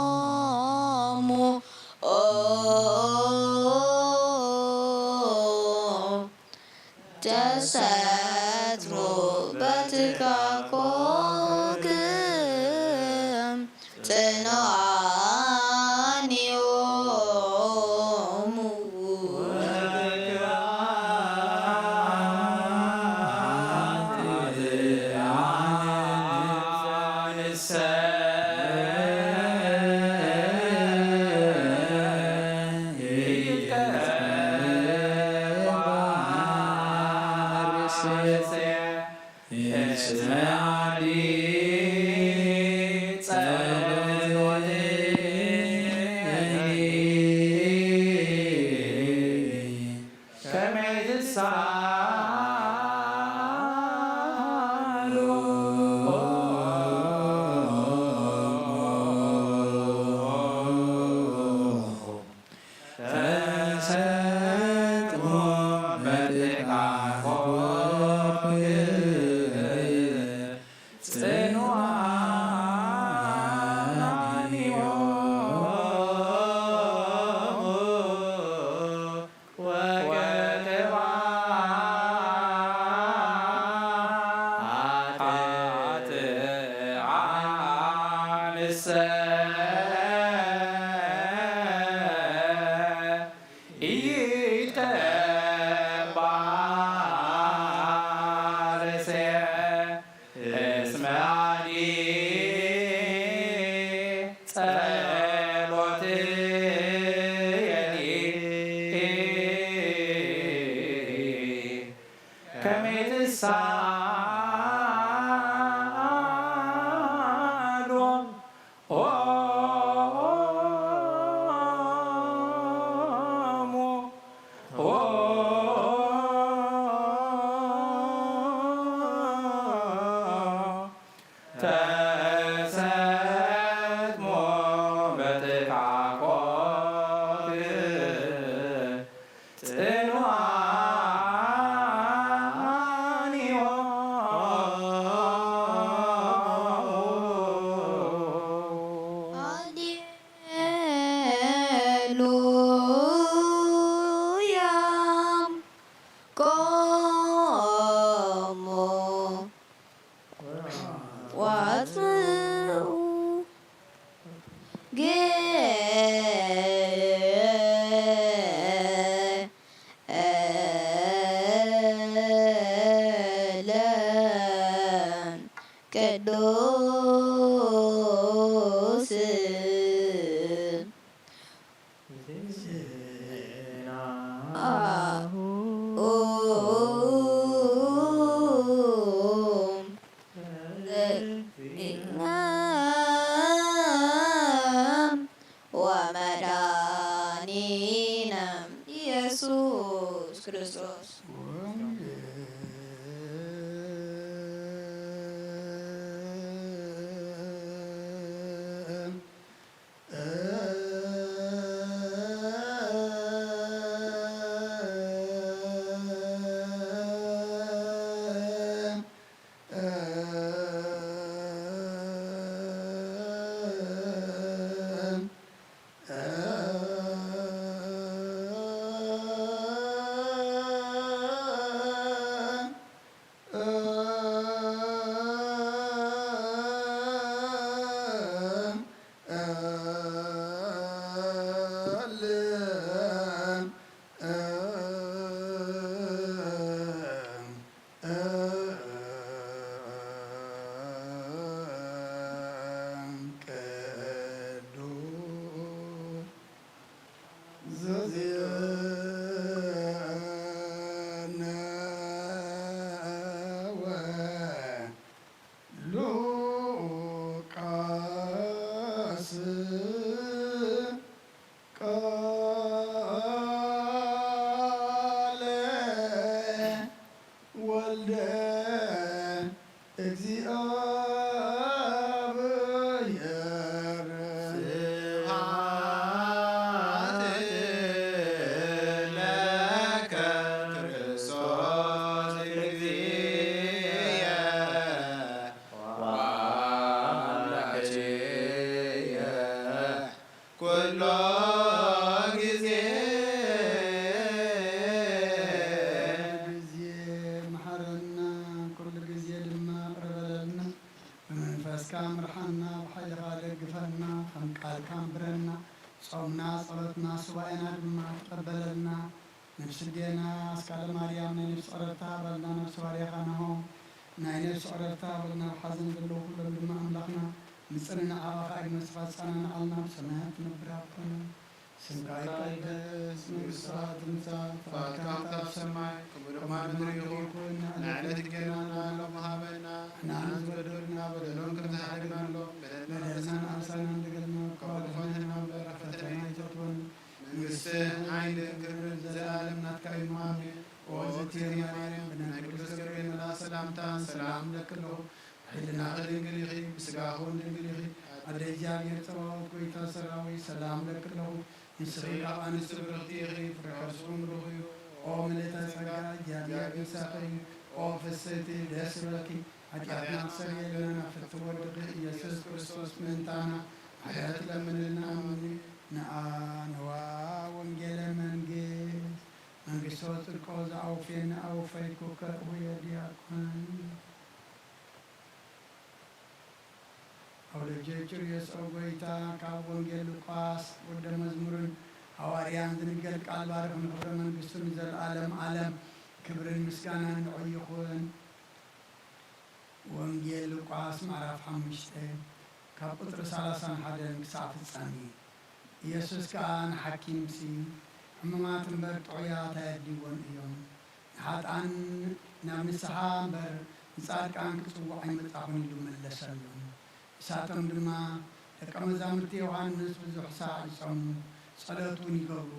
ይትሳሎሙ ኦ ተሰትሞ በትካኮክም ጽንዓን ዮሙ። ጌለ ቅዱስ ዜና ወመድኃኒነ ኢየሱስ ክርስቶስ። ቅዱስ ዘዜነወ ሉቃስ ቃለ ወልደ እግዚአብሔር። ስብሐት ለከ ክርስቶስ እግዚእ ወአምላክየ ኩሎ ጊዜ። ኩሉ ጊዜ መሐረና፣ ኩሉ ጊዜ ድማ ይቕረ በለልና። ብመንፈስካ ምርሓና፣ ብሓይልኻ ደግፈና፣ ከም ቃልካ ኣንብረና። ጾምና፣ ጸሎትና፣ ሱባኤና ድማ ተቐበለልና። ነፍሲ ኣዴና ኣስካለ ማርያም ናይ ነፍሲ ዕረፍቲ ሃበልና። ነፍሲ ባርያኻ ነሆ ናይ ነፍሲ ዕረፍቲ ሃበልና። ኣብ ሓዘን ዘለዉ ኩሎም ድማ ኣምላኽና ምጽንና፣ ኣባኻ ኢድመ ንስኻ ጸናንዓልና። ኣብ ሰማያት ትነብር ኣቦና ስምካ ይቀደስ፣ መንግስትኻ ትምጻእ፣ ፍቓድካ ከምቲ ኣብ ሰማይ ከምኡ ድማ ኣብ ምድሪ ይኹን። ንዕለት እንጀራና ሎሚ ሃበና። ንሕና ንዝበደሉና በደሎም ከም ዝሓደግናሎም፣ በደልና ንኣሳና እንደገልና፣ ካብ ክፉ ኣድሕነና እምበር፣ ኣብ ፈተና ኣይተእትወና። መንግስትን ሓይልን ክብርን ዘለኣለም ናትካ እዩ፣ ኣሜን። ኦ እግዝእትየ ማርያም፣ ብናይ ቅዱስ ገብርኤል መልኣክ ሰላምታ ሰላም እብለኪ ኣለኹ። ብሕልናኺ ድንግል ኢኺ፣ ብስጋኺ እውን ድንግል ኢኺ። ኣደ እግዚኣብሔር ጸባኦት፣ ጎይታ ሰራዊት፣ ሰላም እብለኪ ኣለኹ። ንስኺ ካብ ኣንስቲ ብርኽቲ ኢኺ፣ ፍረ ከርስኺ እውን ብሩኽ እዩ። ኦ ምልእተ ጸጋ፣ እግዚኣብሔር ምሳኺ እዩ። ኦ ፍስሕቲ፣ ደስ ይበልኪ፣ ሓጢኣትና ክሰርየልና ናብ ፍትው ወድኺ ኢየሱስ ክርስቶስ ምእንታና ምሕረት ለምንልና። ኣሜን። ንኣ ነዋ ወንጌለ መንግስት መንግስቶ ጽድቆ ዘኣውፌኒ ኣወፈይኩ ከእሁየ ዲያቆን። ኣውለጀ ጭርዮስ ኦ ጎይታ፣ ካብ ወንጌል ሉቃስ ወደ መዝሙርን ሃዋርያን ዝንገር ቃል ባርኽ፣ ንኽብረ መንግስቱ ንዘለኣለም ዓለም ክብርን ምስጋናን ንዑ ይኹን። ወንጌል ሉቃስ ምዕራፍ ሓሙሽተ ካብ ቁጽሪ ሰላሳን ሓደን ክሳዕ ፍጻሜ። ኢየሱስ ከኣ ንሓኪምሲ ሕሙማት እምበር ጥዑያት ኣየድልይዎን እዮም፣ ንሓጥኣን ናብ ንስሓ እምበር ንጻድቃን ክጽውዕ ኣይመጻኹን ኢሉ መለሰሎም። ንሳቶም ድማ ደቀ መዛሙርቲ ዮሃንስ ብዙሕ ሳዕ ይጸሙ፣ ጸሎት እውን ይገብሩ፣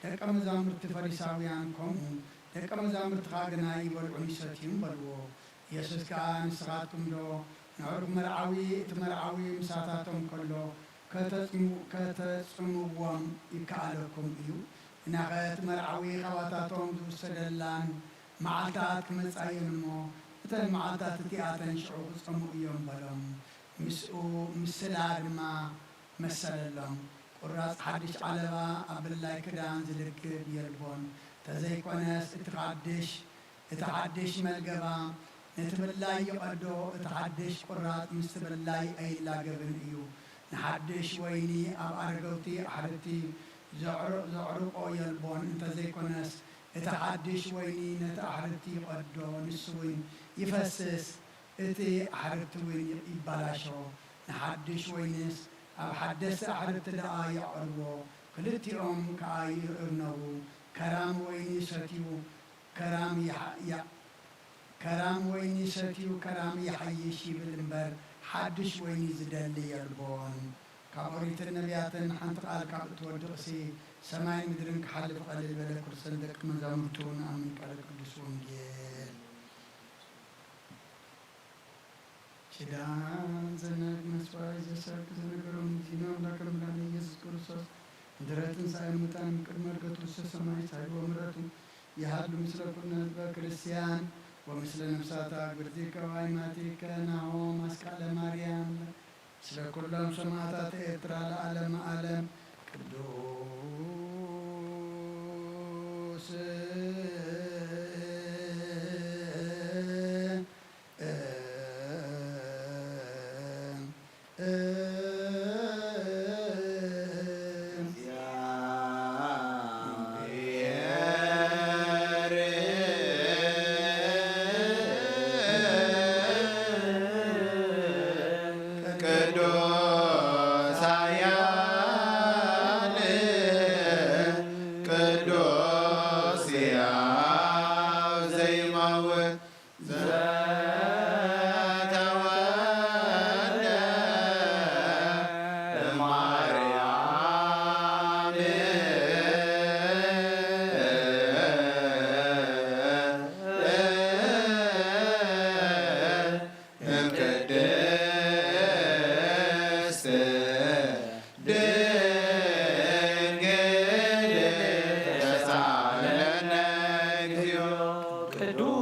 ደቀ መዛሙርቲ ፈሪሳውያን ከምኡ፣ ደቀ መዛሙርትኻ ግና ይበልዑን ይሰትዩን በልዎ። ኢየሱስ ከኣ ንስኻትኩም ዶ ነዕሩግ መርዓዊ እቲ መርዓዊ ምሳታቶም ከሎ ከተጽሙ-፣ ከተጽምዎም ይከኣለኩም እዩ? ግናኸ እቲ መርዓዊ ካባታቶም ዝውሰደላን መዓልታት ክመጻ እየን እሞ፣ እተን መዓልታት እቲኣተን ሽዑ ክጸሙ እዮም በሎም። ምስኡ ምስላ ድማ መሰለሎም። ቁራጽ ሓድሽ ዓለባ ኣብ ብላይ ክዳን ዝልግብ የልቦን። ተዘይኮነስ እቲ ሓድሽ፣ እቲ ሓድሽ መልገባ ነቲ ብላይ ይቐዶ፣ እቲ ሓድሽ ቁራጽ ምስቲ ብላይ ኣይላገብን እዩ። ንሓድሽ ወይኒ ኣብ ኣረገውቲ ኣሕርድቲ ዘዕርቕ-፣ ዘዕርቆ የልቦን፣ እንተዘይኮነስ እቲ ሓድሽ ወይኒ ነቲ ኣሕርድቲ ይቐዶ፣ ንሱ እውን ይፈስስ፣ እቲ ኣሕርድቲ እውን ይባላሾ። ንሓድሽ ወይንስ ኣብ ሓደስቲ ኣሕርድቲ ደኣ የዕርዎ፣ ክልቲኦም ከኣ ይእርነቡ። ከራም ወይኒ ሰትዩ ከራም ይሓ-፣ ያ-፣ ከራም ወይኒ ሰትዩ ከራም ይሓይሽ ይብል እምበር፣ ሓድሽ ወይኒ ዝደሊ የልቦን። ካብ ኦሪትን ነቢያትን ሓንቲ ቃል ካብ እትወድቕሲ፣ ሰማይን ምድርን ክሓልፍ ቀልል በለ፣ ክርስቶስን ደቂ መዛሙርቱ እውን። ኣሜን። ቃለ ቅዱስ ወንጌል። ኪዳን ዘናግ መስዋዕት ዘሰርክ ዘነገሮም ዚና ኣምላክ መድኃኒነ ኢየሱስ ክርስቶስ እንድሕረ ትንሣኤ ሙታን ቅድመ ዕርገቱ ውስተ ሰማይ ሳይቦ ምሕረቱ ይሃሉ ምስለ ኩልነ ህዝበ ክርስቲያን ወምስለ ነፍሳታ ግብርቲከ ወአይማቲከ ናሆ ማስቃለ ማርያም ምስለ ኩሎም ሰማዕታት ኤርትራ ለዓለመ ዓለም። ቅዱስ ቅዱስ ኃያል ቅዱስ ሕያው ዘይመውት ዘተወልደ እማርያም እምቅድስት ድንግል ተሳለነ እግዚኦ። ቅዱስ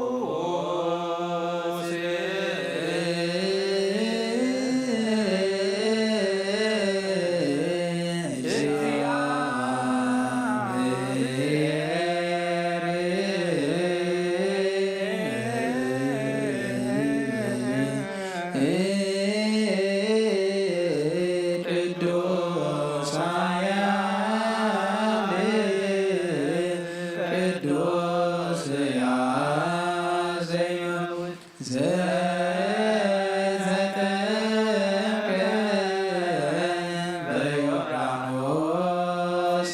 ቅዱስ ኃያል ቅዱስ ሕያው ዘይመውት ዘተጠምቀ በዮርዳኖስ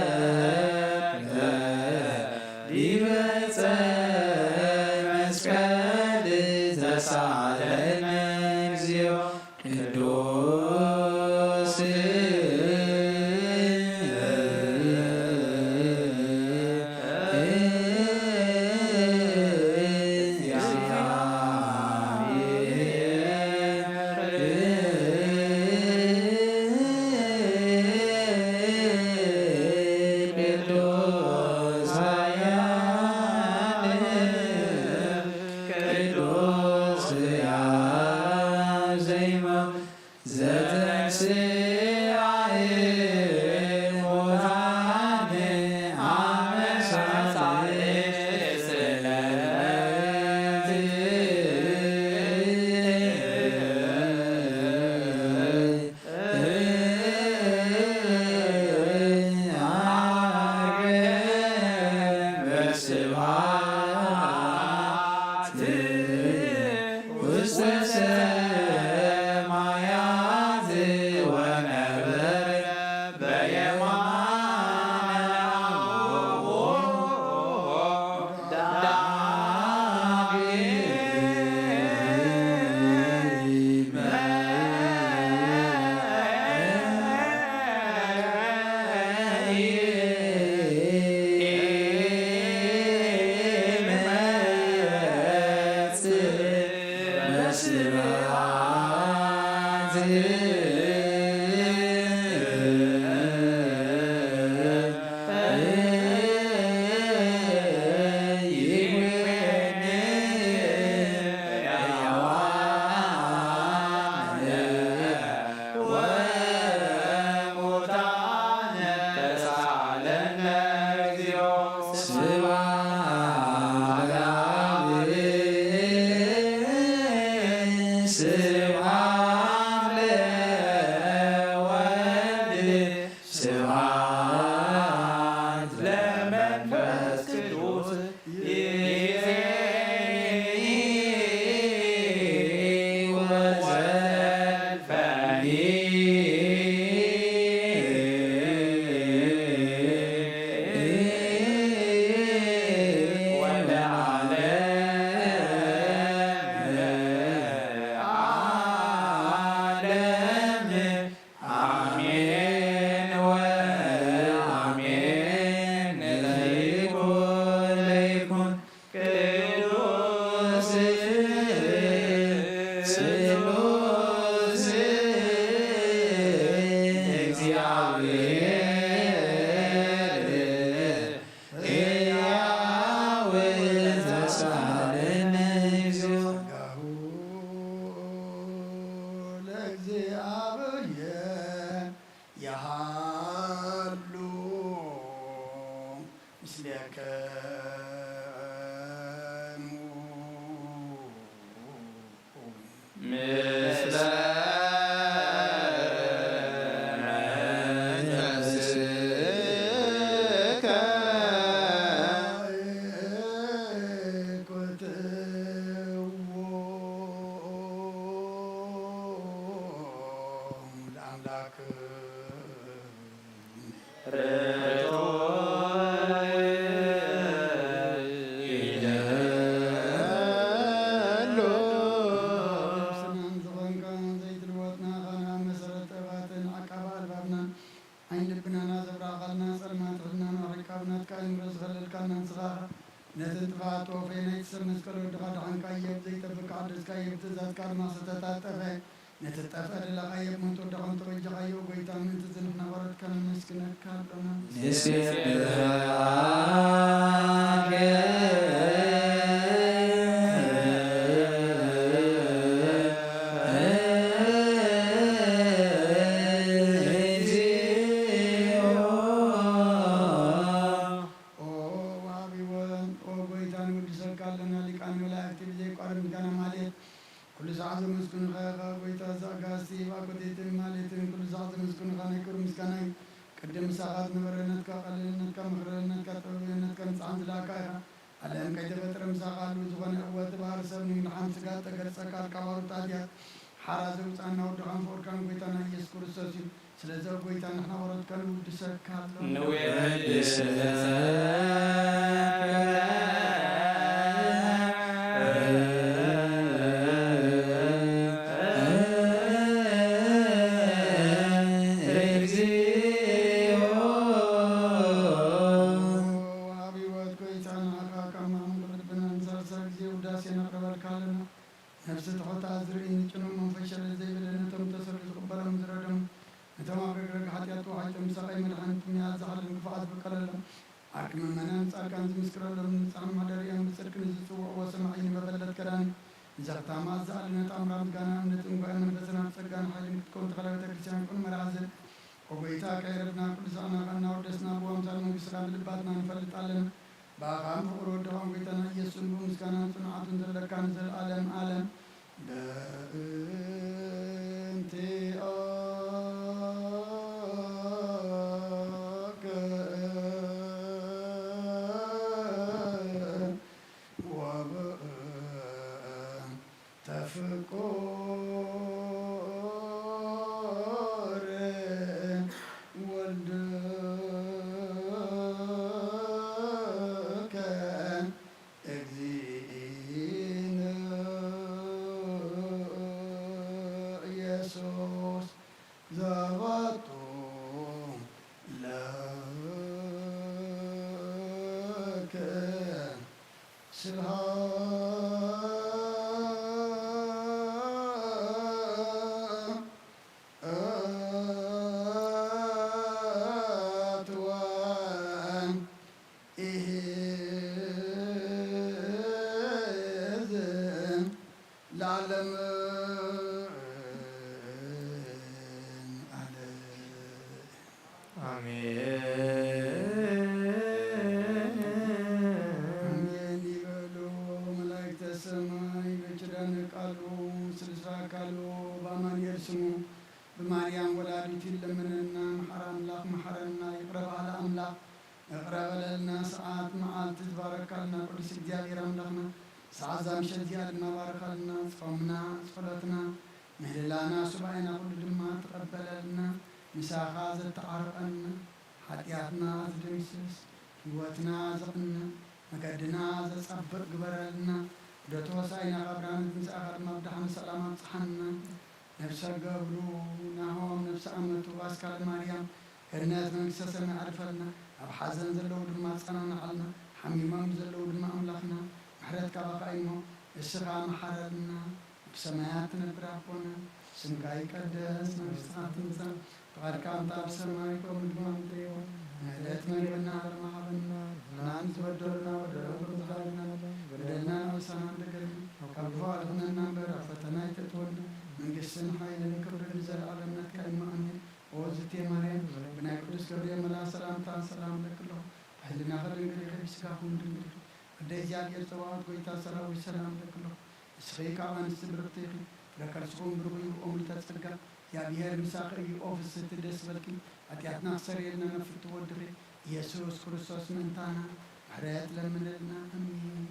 ወተሰቅለ ዲበ ዕፀ መስቀል ተሳለነ እግዚኦ። ቅዱስ ቅዱስ ሕያው ዘይመውት ዘተንሥአ እሙታን አመ ሳልስት ውስተ ሰማያት ወነበረ በየማነ አቡሁ ዳግመ ምስለ መንፈስከ ኩትዎ ለአምላክ። ርቱዕ ይደሉ። ነብስናን ዝኾንካ ዘይትልወጥና ኻና መሰረት ጥበባትን ዓቃቢ ኣልባብናን ዓይኒ ልብናና ዘብራእኻልና ጸልማት ሕልናና ኣርሒቕካ ብናትካ ኣእምሮ ዝኸለልካልና ንስኻ ነቲ ንጥፍኣት ተወፈየ ናይቲ ሰብ መስቀል ወድኻ ደሓንካዮ፣ ብዘይጠፍእ ክሓደስካዮ፣ ብትእዛዝካ ድማ ዝተታጠፈ ነቲ ዝጠፍአ ደለኻዮ፣ ብሞት ወድኻ እንተበጀኻዮ፣ ጎይታ፣ ምእንቲ እዚ ንሕና ቆረጽካ ነመስግነካ ኣሎና። ንሴብሐከ እግዚኦ። ኦ ወሃቢ ወን፣ ኦ ጎይታ፣ ንውድሰካ ኣለና። ሊቃነ መላእክቲ ብዘይቋርጽ ምስጋና ማለት ኩሉ ሳዕ ዘመስግኑኻ ኢኻ። ጎይታ ዘኣጋስቲ፣ ብኣኮቴትን ማሌትን ኩሉ ሳዕ ዘመስግኑኻ ናይ ክብሪ ምስጋና እዩ። ቅድም ምሳኻ ዝነበረ ነትካ ቀሊልነትካ፣ መኽረርነትካ፣ ጥበበኛነትካ ንስሓን ዝለኣካ ኢኻ። ዓለም ከይተፈጥረ ምሳኻ ኣሉ ዝኾነ እወ እቲ ባህሪ ሰብ ንምድሓን ስጋ እተገርጸካ ካብ ኣሩት ኃጢኣት ሓራ ዘውጻና ወድኻን ፍቑርካን ጎይታና ኢየሱስ ክርስቶስ እዩ። ስለዚ ኣብ ጎይታ ንሕና ወረትካ ንውድሰካ ኣሎ። ንውድሰካ እግዚኦ። ወሃቢ ሕይወት ጎይታ ንዓኻ ካብ ማዕሙቕ ልብና ንሳልሳይ ግዜ ውዳሴ ነቕርበልካ ኣለና። ነፍሲ ትሑት ኣዝርኢ ንጭኑቕ መንፈስ ሸለል ዘይበለ ነቶም ተሰሉ ዝቕበሎም ዝረዶም ነቶም ኣብ ረግረግ ሓጢኣት ተዋሒጦም ብሳቓይ መድሓኒት ጥምያት ዝሓልም ክፍኣት ዝብቀለሎም ዓርኪ ምእመናን ጻድቃን ዝምስክረሎም ንጻን ማሕደሪኦም ብጽድቂ ንዝጽውዕዎ ሰማዒ ንመበለት ከዳኒ ንዘኽታማ ዝኣልነ ጣምራ ምስጋና እምነትን ጉባኤ መንፈስን ኣብ ጸጋን ሓይልን ክትከውን ተኸለ ቤተ ክርስቲያን ቅኑዕ መርሃ ዝህብ ኦ ጎይታ ከየረድና ቅዱሳና ኸና ወደስና ብዋምሳል መንግስትኻ ብልባትና ንፈልጥ ኣለና። ብኣኻን ፍቕሪ ወድኻን ጎይታና ኢየሱስን ብምስጋናን ጽንዓቱን ዘለካ ንዘለኣለም ኣለም። በእንቲኦከ ወበእንተ ፍቁር ወልድከ እግዚእነ ኢየሱስ ዘባቱ ለከ ስብሐት ወኢሕዝን ለዓለም ዓለም። አሜን። አሜን ይበሉ መላእክተ ሰማይ በኪዳነ ቃሉ ስልሳ አካሉ በአማኑኤል ስሙ ብማርያም ወላዲቱ ይለመነልና። መሓሪ ኣምላኽ መሓረና፣ ይቕረ በሃሊ ኣምላኽ ይቕረ በለልና። ሰዓት መዓልቲ ዝባረካልና ቅዱስ እግዚኣብሔር ኣምላኽና ሰዓት እዛ ምሸት እዚኣ ድማ ባርኻልና። ጾምና፣ ጸሎትና፣ ምህልላና፣ ሱባኤና ኩሉ ድማ ተቐበለልና። ምሳኻ ዘተዓርቐና፣ ሓጢኣትና ዝድምስስ፣ ህይወትና ዘቕንዕ፣ መገድና ዘጸብቕ ግበረልና። ዑደት ሆሳዕና ካብ ብርሃነ ትንሳኤኻ ድማ ብደሓን ሰላም ኣብጽሓና። ነፍሰ ገብሩ ናሆም፣ ነፍሰ ኣመቱ ኣስካለ ማርያም፣ ገነት መንግስተ ሰማይ ኣዕርፈልና። ኣብ ሓዘን ዘለዉ ድማ ኣጸናንዓልና። ሓሚሞም ዘለዉ ድማ ኣምላኽና ምሕረት ካባኻ እሞ ንስኻ መሓረልና። ኣብ ሰማያት ትነብር ኣቦና፣ ስምካ ይቀደስ፣ መንግስትኻ ትምጻእ፣ ፍቓድካ እንተ ኣብ ሰማይ ከምኡ ድማ ኣብ ምድሪ ይኹን። ንዕለት መግብና ሎሚ ሃበና፣ ንሕናን ዝበደሉና በደሎም ከም ዝበደሉና በደልና ንበሳና እንደገና፣ ካብ ክፉ ኣድሕነና እምበር፣ ኣብ ፈተና ኣይተእትወና። መንግስትን ሓይልን ክብርን ንዘለኣለም ናትካ እዩ። ኣሜን። ኦ ዝቴ ማርያም፣ ብናይ ቅዱስ ገብርኤል መልኣኽ ሰላምታ ሰላም እብለኪ ኣለኹ። ብሕልናኺ ድንግል ኢኺ፣ ብስጋኺ እውን ድንግል ኢኺ። ኣደ እግዚኣብሔር ጸባኦት፣ ጎይታ ሰራዊት፣ ሰላም እብለኪ ኣለኹ። ንስኺ ካብ ኣንስቲ ብርኽቲ ኢኺ፣ ከርስኹም ብርኹ እዩ፣ ኦ ምልዕተ ጸጋ፣ እግዚኣብሔር ምሳኺ እዩ። ኦ ፍስሕቲ ደስ በልኪ፣ ሓጢኣትና ክሰርየልና ናብ ፍትው ወድኺ ኢየሱስ ክርስቶስ ምእንታና ምሕረት ለምንልና። ኣሜን።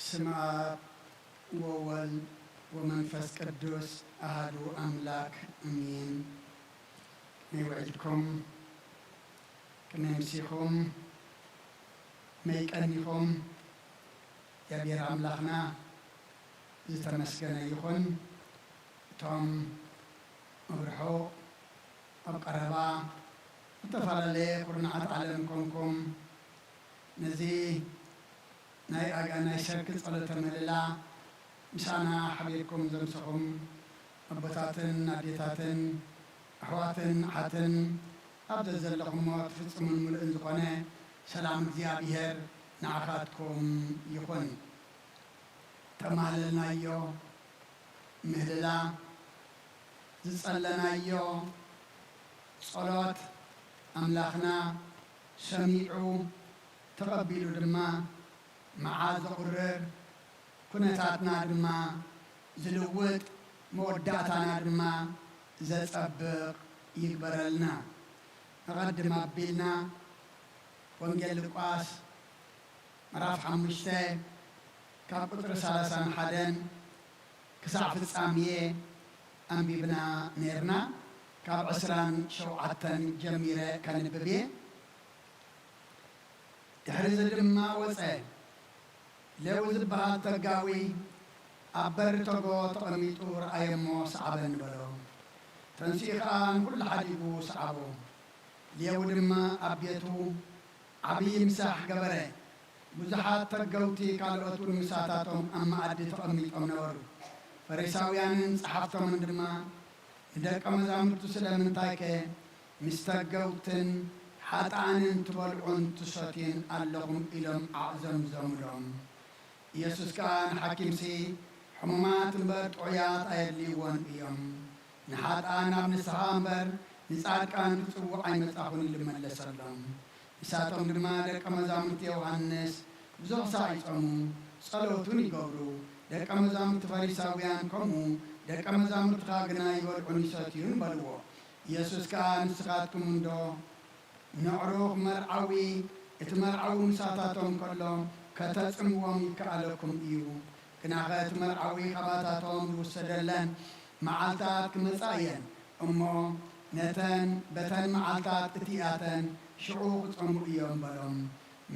ስም ኣብ ወወልድ ወመንፈስ ቅዱስ ኣሃዱ ኣምላክ ኣሜን። ከመይ ውዒልኩም? ከመይ ኣምሲኹም? ከመይ ቀኒኹም? እግዚኣብሔር ኣምላኽና ዝተመስገነ ይኹን። እቶም ኣብ ርሑቕ ኣብ ቀረባ ዝተፈላለየ ኩርናዓት ዓለም ኮንኩም ነዚ ናይ ኣጋ-፣ ናይ ሰርክ ጸሎተ ምህለላ ምሳና ሓቢርኩም ዘምሰኹም ኣቦታትን ኣዴታትን ኣሕዋትን ኣሓትን ኣብ ዘዘለኹሞ እቲ ፍጹምን ምሉእን ዝኾነ ሰላም እግዚኣብሔር ንዓኻትኩም ይኹን። ተማህለልናዮ ምህልላ፣ ዝጸለናዮ ጸሎት ኣምላኽና ሰሚዑ ተቐቢሉ ድማ መዓት ዘቑርር፣ ኩነታትና ድማ ዝልውጥ፣ መወዳእታና ድማ ዘጸብቕ ይግበረልና። ንቐድም ኣቢልና ወንጌል ሉቃስ ምዕራፍ ሓሙሽተ ካብ ቁጽሪ ሰላሳን ሓደን ክሳዕ ፍጻሜ ኣንቢብና ነይርና። ካብ ዕስራን ሸውዓተን ጀሚረ ከንብብ እየ። ድሕሪ እዚ ድማ ወጸ። ሌዊ ዝበሃል ተጋዊ ኣብ በሪ ተጎ ተቐሚጡ ረኣየ እሞ፣ ሰዓበኒ በሎ። ተንሲኡ ኸኣ ንኹሉ ሓዲጉ ሰዓቦ። ሌዊ ድማ ኣብ ቤቱ ዓብዪ ምሳሕ ገበረ። ብዙሓት ተገውቲ ካልኦት እውን ምሳታቶም ኣብ መኣዲ ተቐሚጦም ነበሩ። ፈሪሳውያንን ጸሓፍቶምን ድማ ንደቀ መዛሙርቱ፣ ስለምንታይከ ምስ ተገውትን ሓጥኣንን ትበልዑን ትሰትዩን ኣለኹም? ኢሎም ኣዕዘምዘሙሎም። ኢየሱስ ከኣ ንሓኪምሲ ሕሙማት እምበር ጥዑያት ኣየድልይዎን እዮም፣ ንሓጥኣን ናብ ንስሓ እምበር ንጻድቃን ክጽውዕ ኣይመጻኹን ኢሉ መለሰሎም። ንሳቶም ድማ ደቀ መዛሙርቲ ዮሃንስ ብዙሕ ሳዕ ይጾሙ፣ ጸሎት እውን ይገብሩ። ደቀ መዛሙርቲ ፈሪሳውያን ከምኡ፣ ደቀ መዛሙርትኻ ግና ይበልዑን ይሰትዩን በልዎ። ኢየሱስ ከኣ ንስኻትኩም እንዶ ነዕሩኽ መርዓዊ፣ እቲ መርዓዊ ምሳታቶም ከሎ ከተጽምዎም ይከኣለኩም እዩ። ግናኸ እቲ መርዓዊ ካባታቶም ዝውሰደለን መዓልታት ክመጻ እየን እሞ፣ ነተን በተን መዓልታት እቲኣተን ሽዑ ክጸምኡ እዮም በሎም።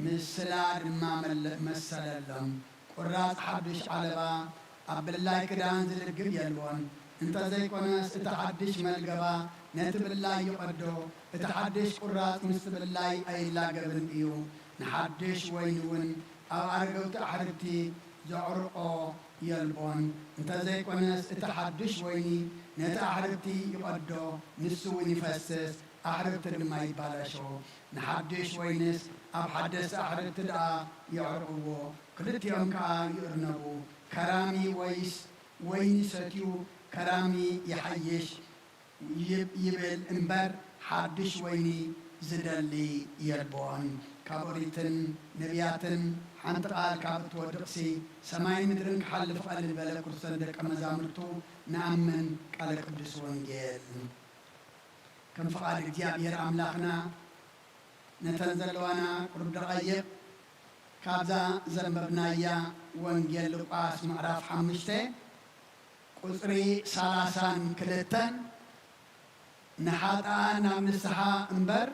ምስላ ድማ መለ-፣ መሰለሎም። ቁራጽ ሓድሽ ዓለባ ኣብ ብላይ ክዳን ዝልግብ የልቦን። እንተ ዘይኮነስ፣ እቲ ሓድሽ መልገባ ነቲ ብላይ ይቐዶ፣ እቲ ሓድሽ ቁራጽ ምስቲ ብላይ ኣይላገብን እዩ። ንሓድሽ ወይኒ እውን ኣብ ኣረገውቲ ኣሕርብቲ ዘዕርቆ የልቦን። እንተ ዘይኮነስ፣ እቲ ሓድሽ ወይኒ ነቲ ኣሕርብቲ ይቐዶ፣ ንሱ እውን ይፈስስ፣ ኣሕርብቲ ድማ ይባላሾ። ንሓድሽ ወይንስ ኣብ ሓደስቲ ኣሕርብቲ ደኣ የዕርቕዎ? ክልቲኦም ከኣ ይእርነቡ። ከራሚ ወይስ ወይኒ ሰትዩ ከራሚ ይሓይሽ ይብ-፣ ይብል እምበር፣ ሓድሽ ወይኒ ዝደሊ የልቦን። ካብ ኦሪትን ነቢያትን ሓንቲ ቃል ካብ እትወድቕሲ፣ ሰማይን ምድርን ክሓልፍ ቀልል በለ። ክርስቶስን ደቀ መዛሙርቱ ንኣምን። ቃለ ቅዱስ ወንጌል። ከም ፍቓድ እግዚኣብሔር ኣምላኽና፣ ነተን ዘለዋና ቁሩብ ደቓይቕ ካብዛ ዘንበብናያ ወንጌል ሉቃስ ምዕራፍ ሓሙሽተ ቁጽሪ ሰላሳን ክልተን፣ "ንሓጥኣን ናብ ንስሓ እምበር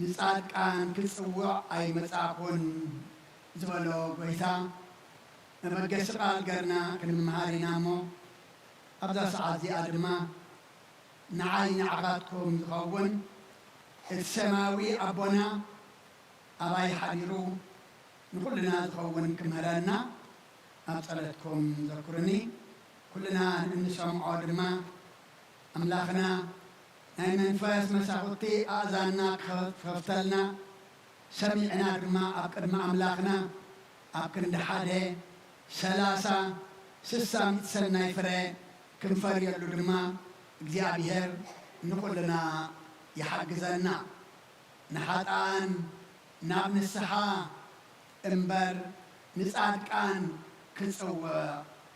ንጻድቃን ክጽውዕ ኣይመጻእኩን" ዝበሎ ጐይታ፣ መበገሲ ቃል ገርና ክንመሃር ኢና እሞ፣ ኣብዛ ሰዓት እዚኣ ድማ ንዓይ ንዓኻትኩም ዝኸውን፣ እቲ ሰማያዊ ኣቦና ኣባይ ሓዲሩ፣ ንኹልና ዝኸውን ክምህረና ኣብ ጸሎትኩም ዘክሩኒ። ኩልና እንሰምዖ ድማ ኣምላኽና ናይ መንፈስ መሳኹቲ ኣእዛንና ክኸፍተልና፣ ሰሚዕና ድማ ኣብ ቅድሚ ኣምላኽና ኣብ ክንዲ ሓደ፣ ሰላሳ፣ ስሳ ሚእቲ ሰናይ ፍረ ክንፈርየሉ ድማ እግዚኣብሔር ንኹልና ይሓግዘና። ንሓጥኣን ናብ ንስሓ እምበር ንጻድቃን ክጽውዕ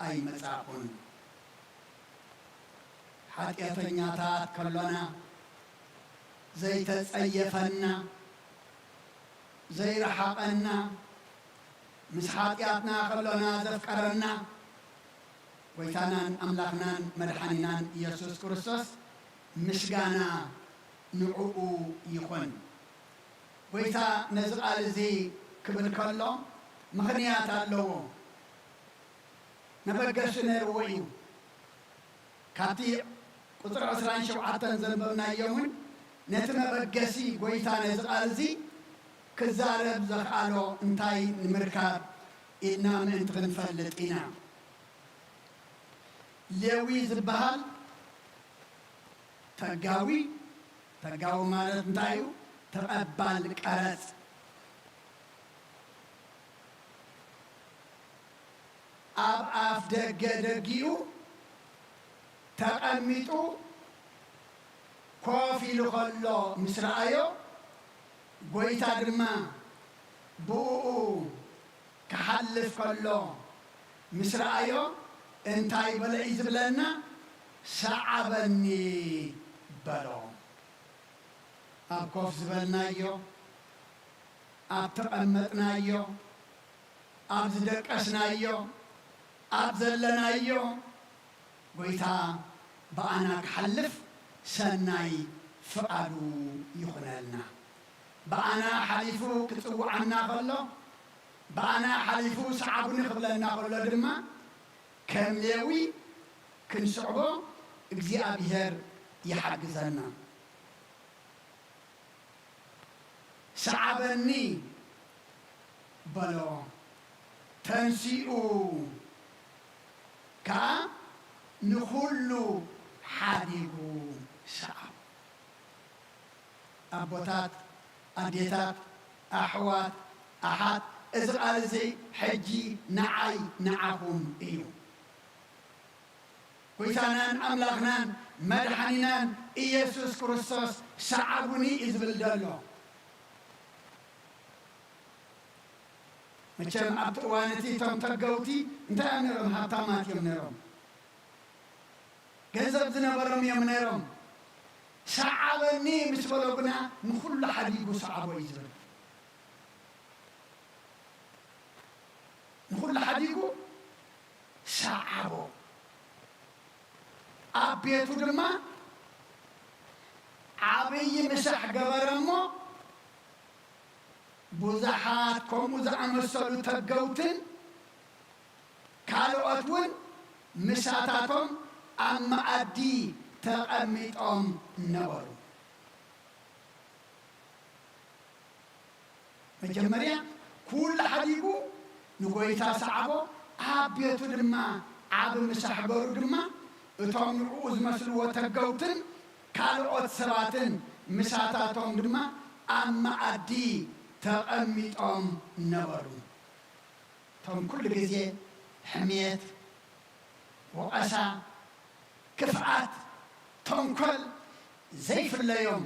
ኣይመጻእኩን። ሓጢኣተኛታት ከሎና፣ ዘይተጸየፈና፣ ዘይረሓቐና፣ ምስ ሓጢኣትና ከሎና ዘፍቀረና፣ ጎይታናን ኣምላኽናን መድሓኒናን ኢየሱስ ክርስቶስ ምስጋና ንዕኡ ይኹን። ጎይታ ነዚ ቃል እዚ ክብል ከሎ ምኽንያት ኣለዎ። መበገሲ ነይርዎ እዩ። ካብቲ ቁጽሪ ዕስራን ሸውዓተን ዘንበብናዮ እውን ነቲ መበገሲ ጎይታ ነዚ ቃል እዚ ክዛረብ ዘኽኣሎ እንታይ ንምርካብ ኢልና ምእንቲ ክንፈልጥ ኢና። ሌዊ ዝበሃል ተጋዊ፣ ተጋዊ ማለት እንታይ እዩ? ተቐባል ቀረጽ። ኣብ ኣፍ ደገ ደጊኡ ተቐሚጡ ኮፍ ኢሉ ከሎ ምስ ረኣዮ፣ ጎይታ ድማ ብእኡ ክሓልፍ ከሎ ምስ ረኣዮ እንታይ በለ እዩ ዝብለና? ሰዓበኒ በሎ። ኣብ ኮፍ ዝበልናዮ፣ ኣብ ተቐመጥናዮ፣ ኣብ ዝደቀስናዮ፣ ኣብ ዘለናዮ፣ ጎይታ ብኣና ክሓልፍ ሰናይ ፍቓዱ ይኹነልና። ብኣና ሓሊፉ ክጽውዓና ከሎ፣ ብኣና ሓሊፉ ሰዓቡኒ ክብለና ከሎ ድማ፣ ከም ሌዊ ክንስዕቦ እግዚኣብሔር ይሓግዘና። ሰዓበኒ በሎ። ተንሲኡ ከኣ ንኹሉ ሓዲጉ ሰዓቦ። ኣቦታት፣ ኣዴታት፣ ኣሕዋት፣ ኣሓት፣ እዚ ቃል እዚ ሕጂ ንዓይ ንዓኹም እዩ። ጎይታናን ኣምላኽናን መድሓኒናን ኢየሱስ ክርስቶስ ሰዓቡኒ እዩ ዝብል ዘሎ። መቸም ኣብቲ እዋን እቲ እቶም ተገውቲ እንታይ እዮም ነይሮም? ሃብታማት እዮም ነይሮም። ገንዘብ ዝነበሮም እዮም ነይሮም። ሰዓበኒ ምስ በሎ ግና ንኹሉ ሓዲጉ ሰዓቦ እዩ ዝብል። ንኹሉ ሓዲጉ ሰዓቦ። ኣብ ቤቱ ድማ ዓብዪ ምሳሕ ገበረ እሞ፣ ብዙሓት ከምኡ ዝኣመሰሉ ተገውትን ካልኦት እውን ምሳታቶም ኣብ መኣዲ ተቐሚጦም ነበሩ። መጀመርያ ኩሉ ሓዲጉ ንጎይታ ሰዓቦ፣ ኣብ ቤቱ ድማ ዓቢ ምሳሕ ገሩ ድማ፣ እቶም ንዕኡ ዝመስልዎ ተገውትን ካልኦት ሰባትን ምሳታቶም ድማ ኣብ መኣዲ ተቐሚጦም ነበሩ። እቶም ኩሉ ግዜ ሕሜት፣ ወቐሳ፣ ክፍኣት፣ ተንኮል ዘይፍለዮም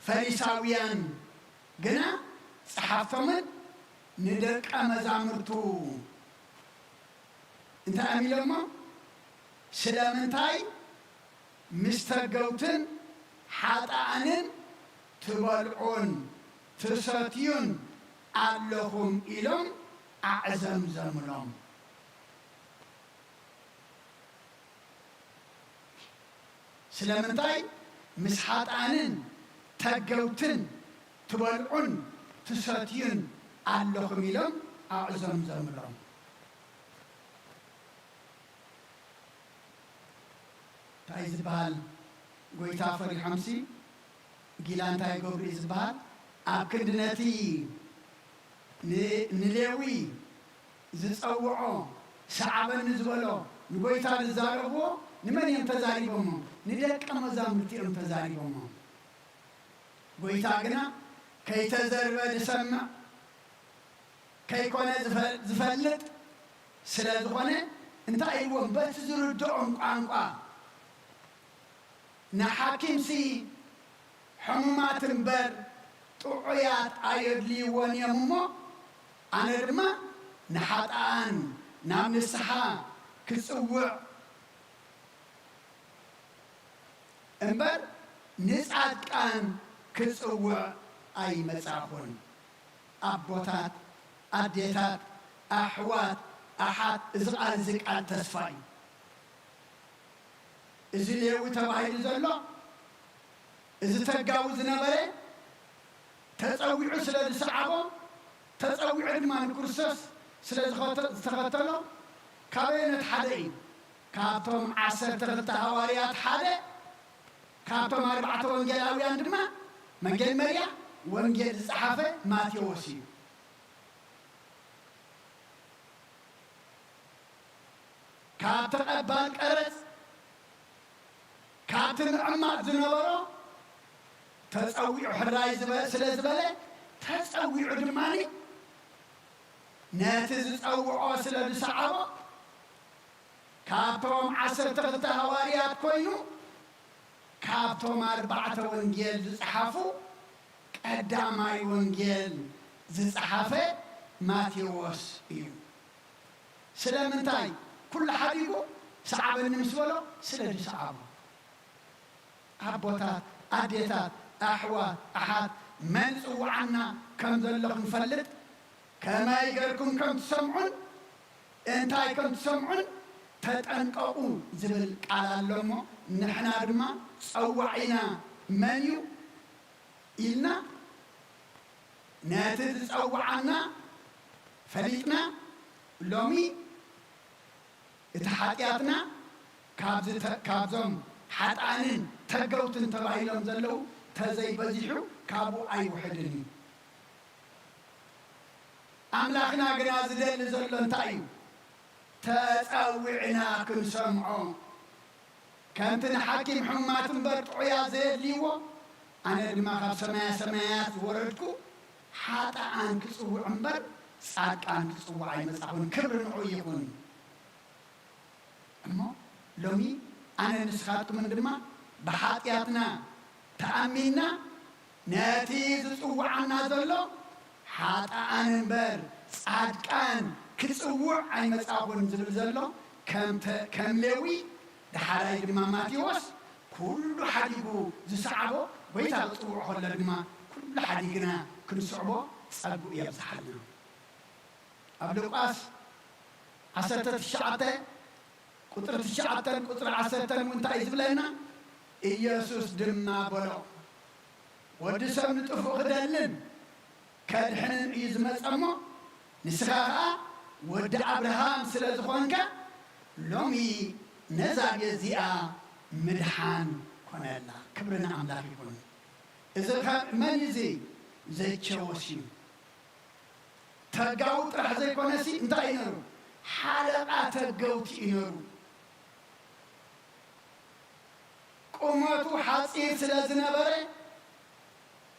ፈሪሳውያን ግና ጸሓፍቶምን ንደቀ መዛሙርቱ እንታይ እዮም ኢሎሞ? ስለምንታይ ምስ ተገውትን ሓጥኣንን ትበልዑን ትሰትዩን ኣለኹም? ኢሎም ኣዕዘምዘምሎም። ስለምንታይ ምስ ሓጥኣንን ተገውትን ትበልዑን ትሰትዩን ኣለኹም? ኢሎም ኣዕዘምዘምሎም። እንታይ ዝበሃል? ጎይታ ፈሪሖምሲ ጊላ እንታይ ይገብሩ እዩ ዝበሃል? ኣብ ክንዲ ነቲ ን-፣ ንሌዊ ዝጸውዖ፣ ሰዓበኒ ዝበሎ፣ ንጎይታ ዝዛረብዎ ንመን እዮም ተዛሪቦሞ? ንደቀ መዛሙርቲ እዮም ተዛሪቦሞ። ጎይታ ግና ከይተዘርበ ዝሰምዕ፣ ከይኮነ ዝፈ-፣ ዝፈልጥ ስለ ዝኾነ፣ እንታይ ኢልዎም? በቲ ዝርድኦም ቋንቋ፣ ንሓኪምሲ ሕሙማት እምበር ጥዑያት ኣየድልይዎን እዮም እሞ፣ ኣነ ድማ ንሓጥኣን ናብ ንስሓ ክጽውዕ እምበር ንጻድቃን ክጽውዕ ኣይመጻኹን። ኣቦታት፣ ኣዴታት፣ ኣሕዋት፣ ኣሓት፣ እዚ ቃል እዚ ቃል ተስፋ እዩ። እዚ ሌዊ ተባሂሉ ዘሎ፣ እዚ ተጋዊ ዝነበረ፣ ተጸዊዑ ስለ ዝሰዓቦ፣ ተጸዊዑ ድማ ንክርስቶስ ስለ ዝኸተ-፣ ዝተኸተሎ፣ ካበየነት ሓደ እዩ? ካብቶም ዓሰርተ ክልተ ሃዋርያት ሓደ፣ ካብቶም ኣርባዕተ ወንጌላውያን ድማ መጀመርያ ወንጌል ዝጸሓፈ ማቴዎስ እዩ። ካብ ተቐባል ቀረጽ፣ ካብቲ ምዕማጽ ዝነበሮ ተጸዊዑ ሕራይ ዝበ-፣ ስለ ዝበለ፣ ተጸዊዑ ድማ ነቲ ዝጸውዖ ስለ ዝሰዓቦ፣ ካብቶም ዓሰርተ ክልተ ሃዋርያት ኮይኑ፣ ካብቶም ኣርባዕተ ወንጌል ዝጸሓፉ ቀዳማይ ወንጌል ዝጸሓፈ ማቴዎስ እዩ። ስለምንታይ? ኩሉ ሓዲጉ ሰዓበኒ ምስ በሎ፣ ስለ ዝሰዓቦ። ኣቦታት፣ ኣዴታት፣ ኣሕዋት፣ ኣሓት፣ መን ይጽውዓና ከም ዘሎ ክንፈልጥ፣ ከመይ ጌርኩም ከም ትሰምዑን እንታይ ከም ትሰምዑን ተጠንቀቑ ዝብል ቃል ኣሎ እሞ፣ ንሕና ድማ ጸዋዒና መን እዩ ኢልና ነቲ ዝጸውዓና ፈሊጥና፣ ሎሚ እቲ ሓጢኣትና ካብዚ ተ-፣ ካብዞም ሓጥኣንን ተገውትን ተባሂሎም ዘለዉ ተዘይበዚሑ ካብኡ ኣይውሕድን እዩ። ኣምላኽና ግና ዝደሊ ዘሎ እንታይ እዩ? ተጸዊዕና ክንሰምዖ። ከምቲ ንሓኪም ሕሙማት እምበር ጥዑያት ዘየድልይዎ፣ ኣነ ድማ ካብ ሰማያ ሰማያት ዝወረድኩ ሓጥኣን ክጽውዕ እምበር ጻድቃን ክጽውዕ ኣይመጻኹን። ክብሪ ንዑ ይኹን። እሞ ሎሚ ኣነ ንስኻትኩምን ድማ ብሓጢኣትና ተኣሚንና ነቲ ዝጽውዓና ዘሎ ሓጥኣን እምበር ጻድቃን ክጽውዕ ኣይመጻኹን ዝብል ዘሎ ከም ተ-፣ ከም ሌዊ፣ ደሓራይ ድማ ማቴዎስ ኩሉ ሓዲጉ ዝሰዓቦ፣ ጎይታ ክጽውዕ ከሎ ድማ ኩሉ ሓዲግና ክንስዕቦ ጸግኡ የብዝሓልና። ኣብ ሉቃስ ዓሰርተ ትሽዓተ ቁጽሪ ትሽዓተን ቁጽሪ ዓሰርተን እውን እንታይ እዩ ዝብለና? ኢየሱስ ድማ በሎ፣ "ወዲ ሰብ ንጥፉእ ክደልን ከድሕንን እዩ ዝመጸ እሞ፣ ንስኻ ኸኣ ወዲ ኣብርሃም ስለ ዝኾንካ፣ ሎሚ ነዛ ቤት እዚኣ ምድሓን ኮነላ።" ክብሪ ንኣምላኽ ይኹን። እዚ ኸ መን እዩ እዚ? ዘኬዎስ እዩ። ተጋዊ ጥራሕ ዘይኮነሲ እንታይ እዩ ነሩ? ሓለቓ ተገውቲ እዩ ነሩ። ቁመቱ ሓጺር ስለ ዝነበረ፣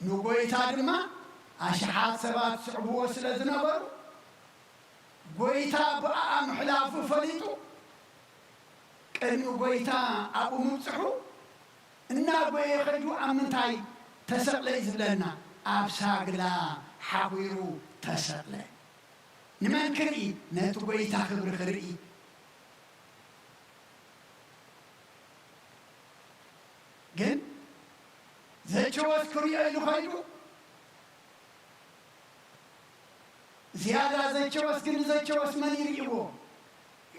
ንጎይታ ድማ ኣሽሓት ሰባት ስዕብዎ ስለ ዝነበሩ፣ ጎይታ ብኣኣ ምሕላፉ ፈሊጡ፣ ቅድሚ ጎይታ ኣብኡ ምብጽሑ፣ እናጎየ ኸይዱ ኣብ ምንታይ ተሰቕለ እዩ ዝብለና? ኣብ ሳግላ ሓጒሩ ተሰቕለ። ንመን ክርኢ? ነቲ ጎይታ ክብሪ ክርኢ። ግን ዘኬዎስ ክሪኦ ኢሉ ኸይዱ፣ ዝያዳ ዘኬዎስ ግን፣ ዘኬዎስ መን ይርእይዎ?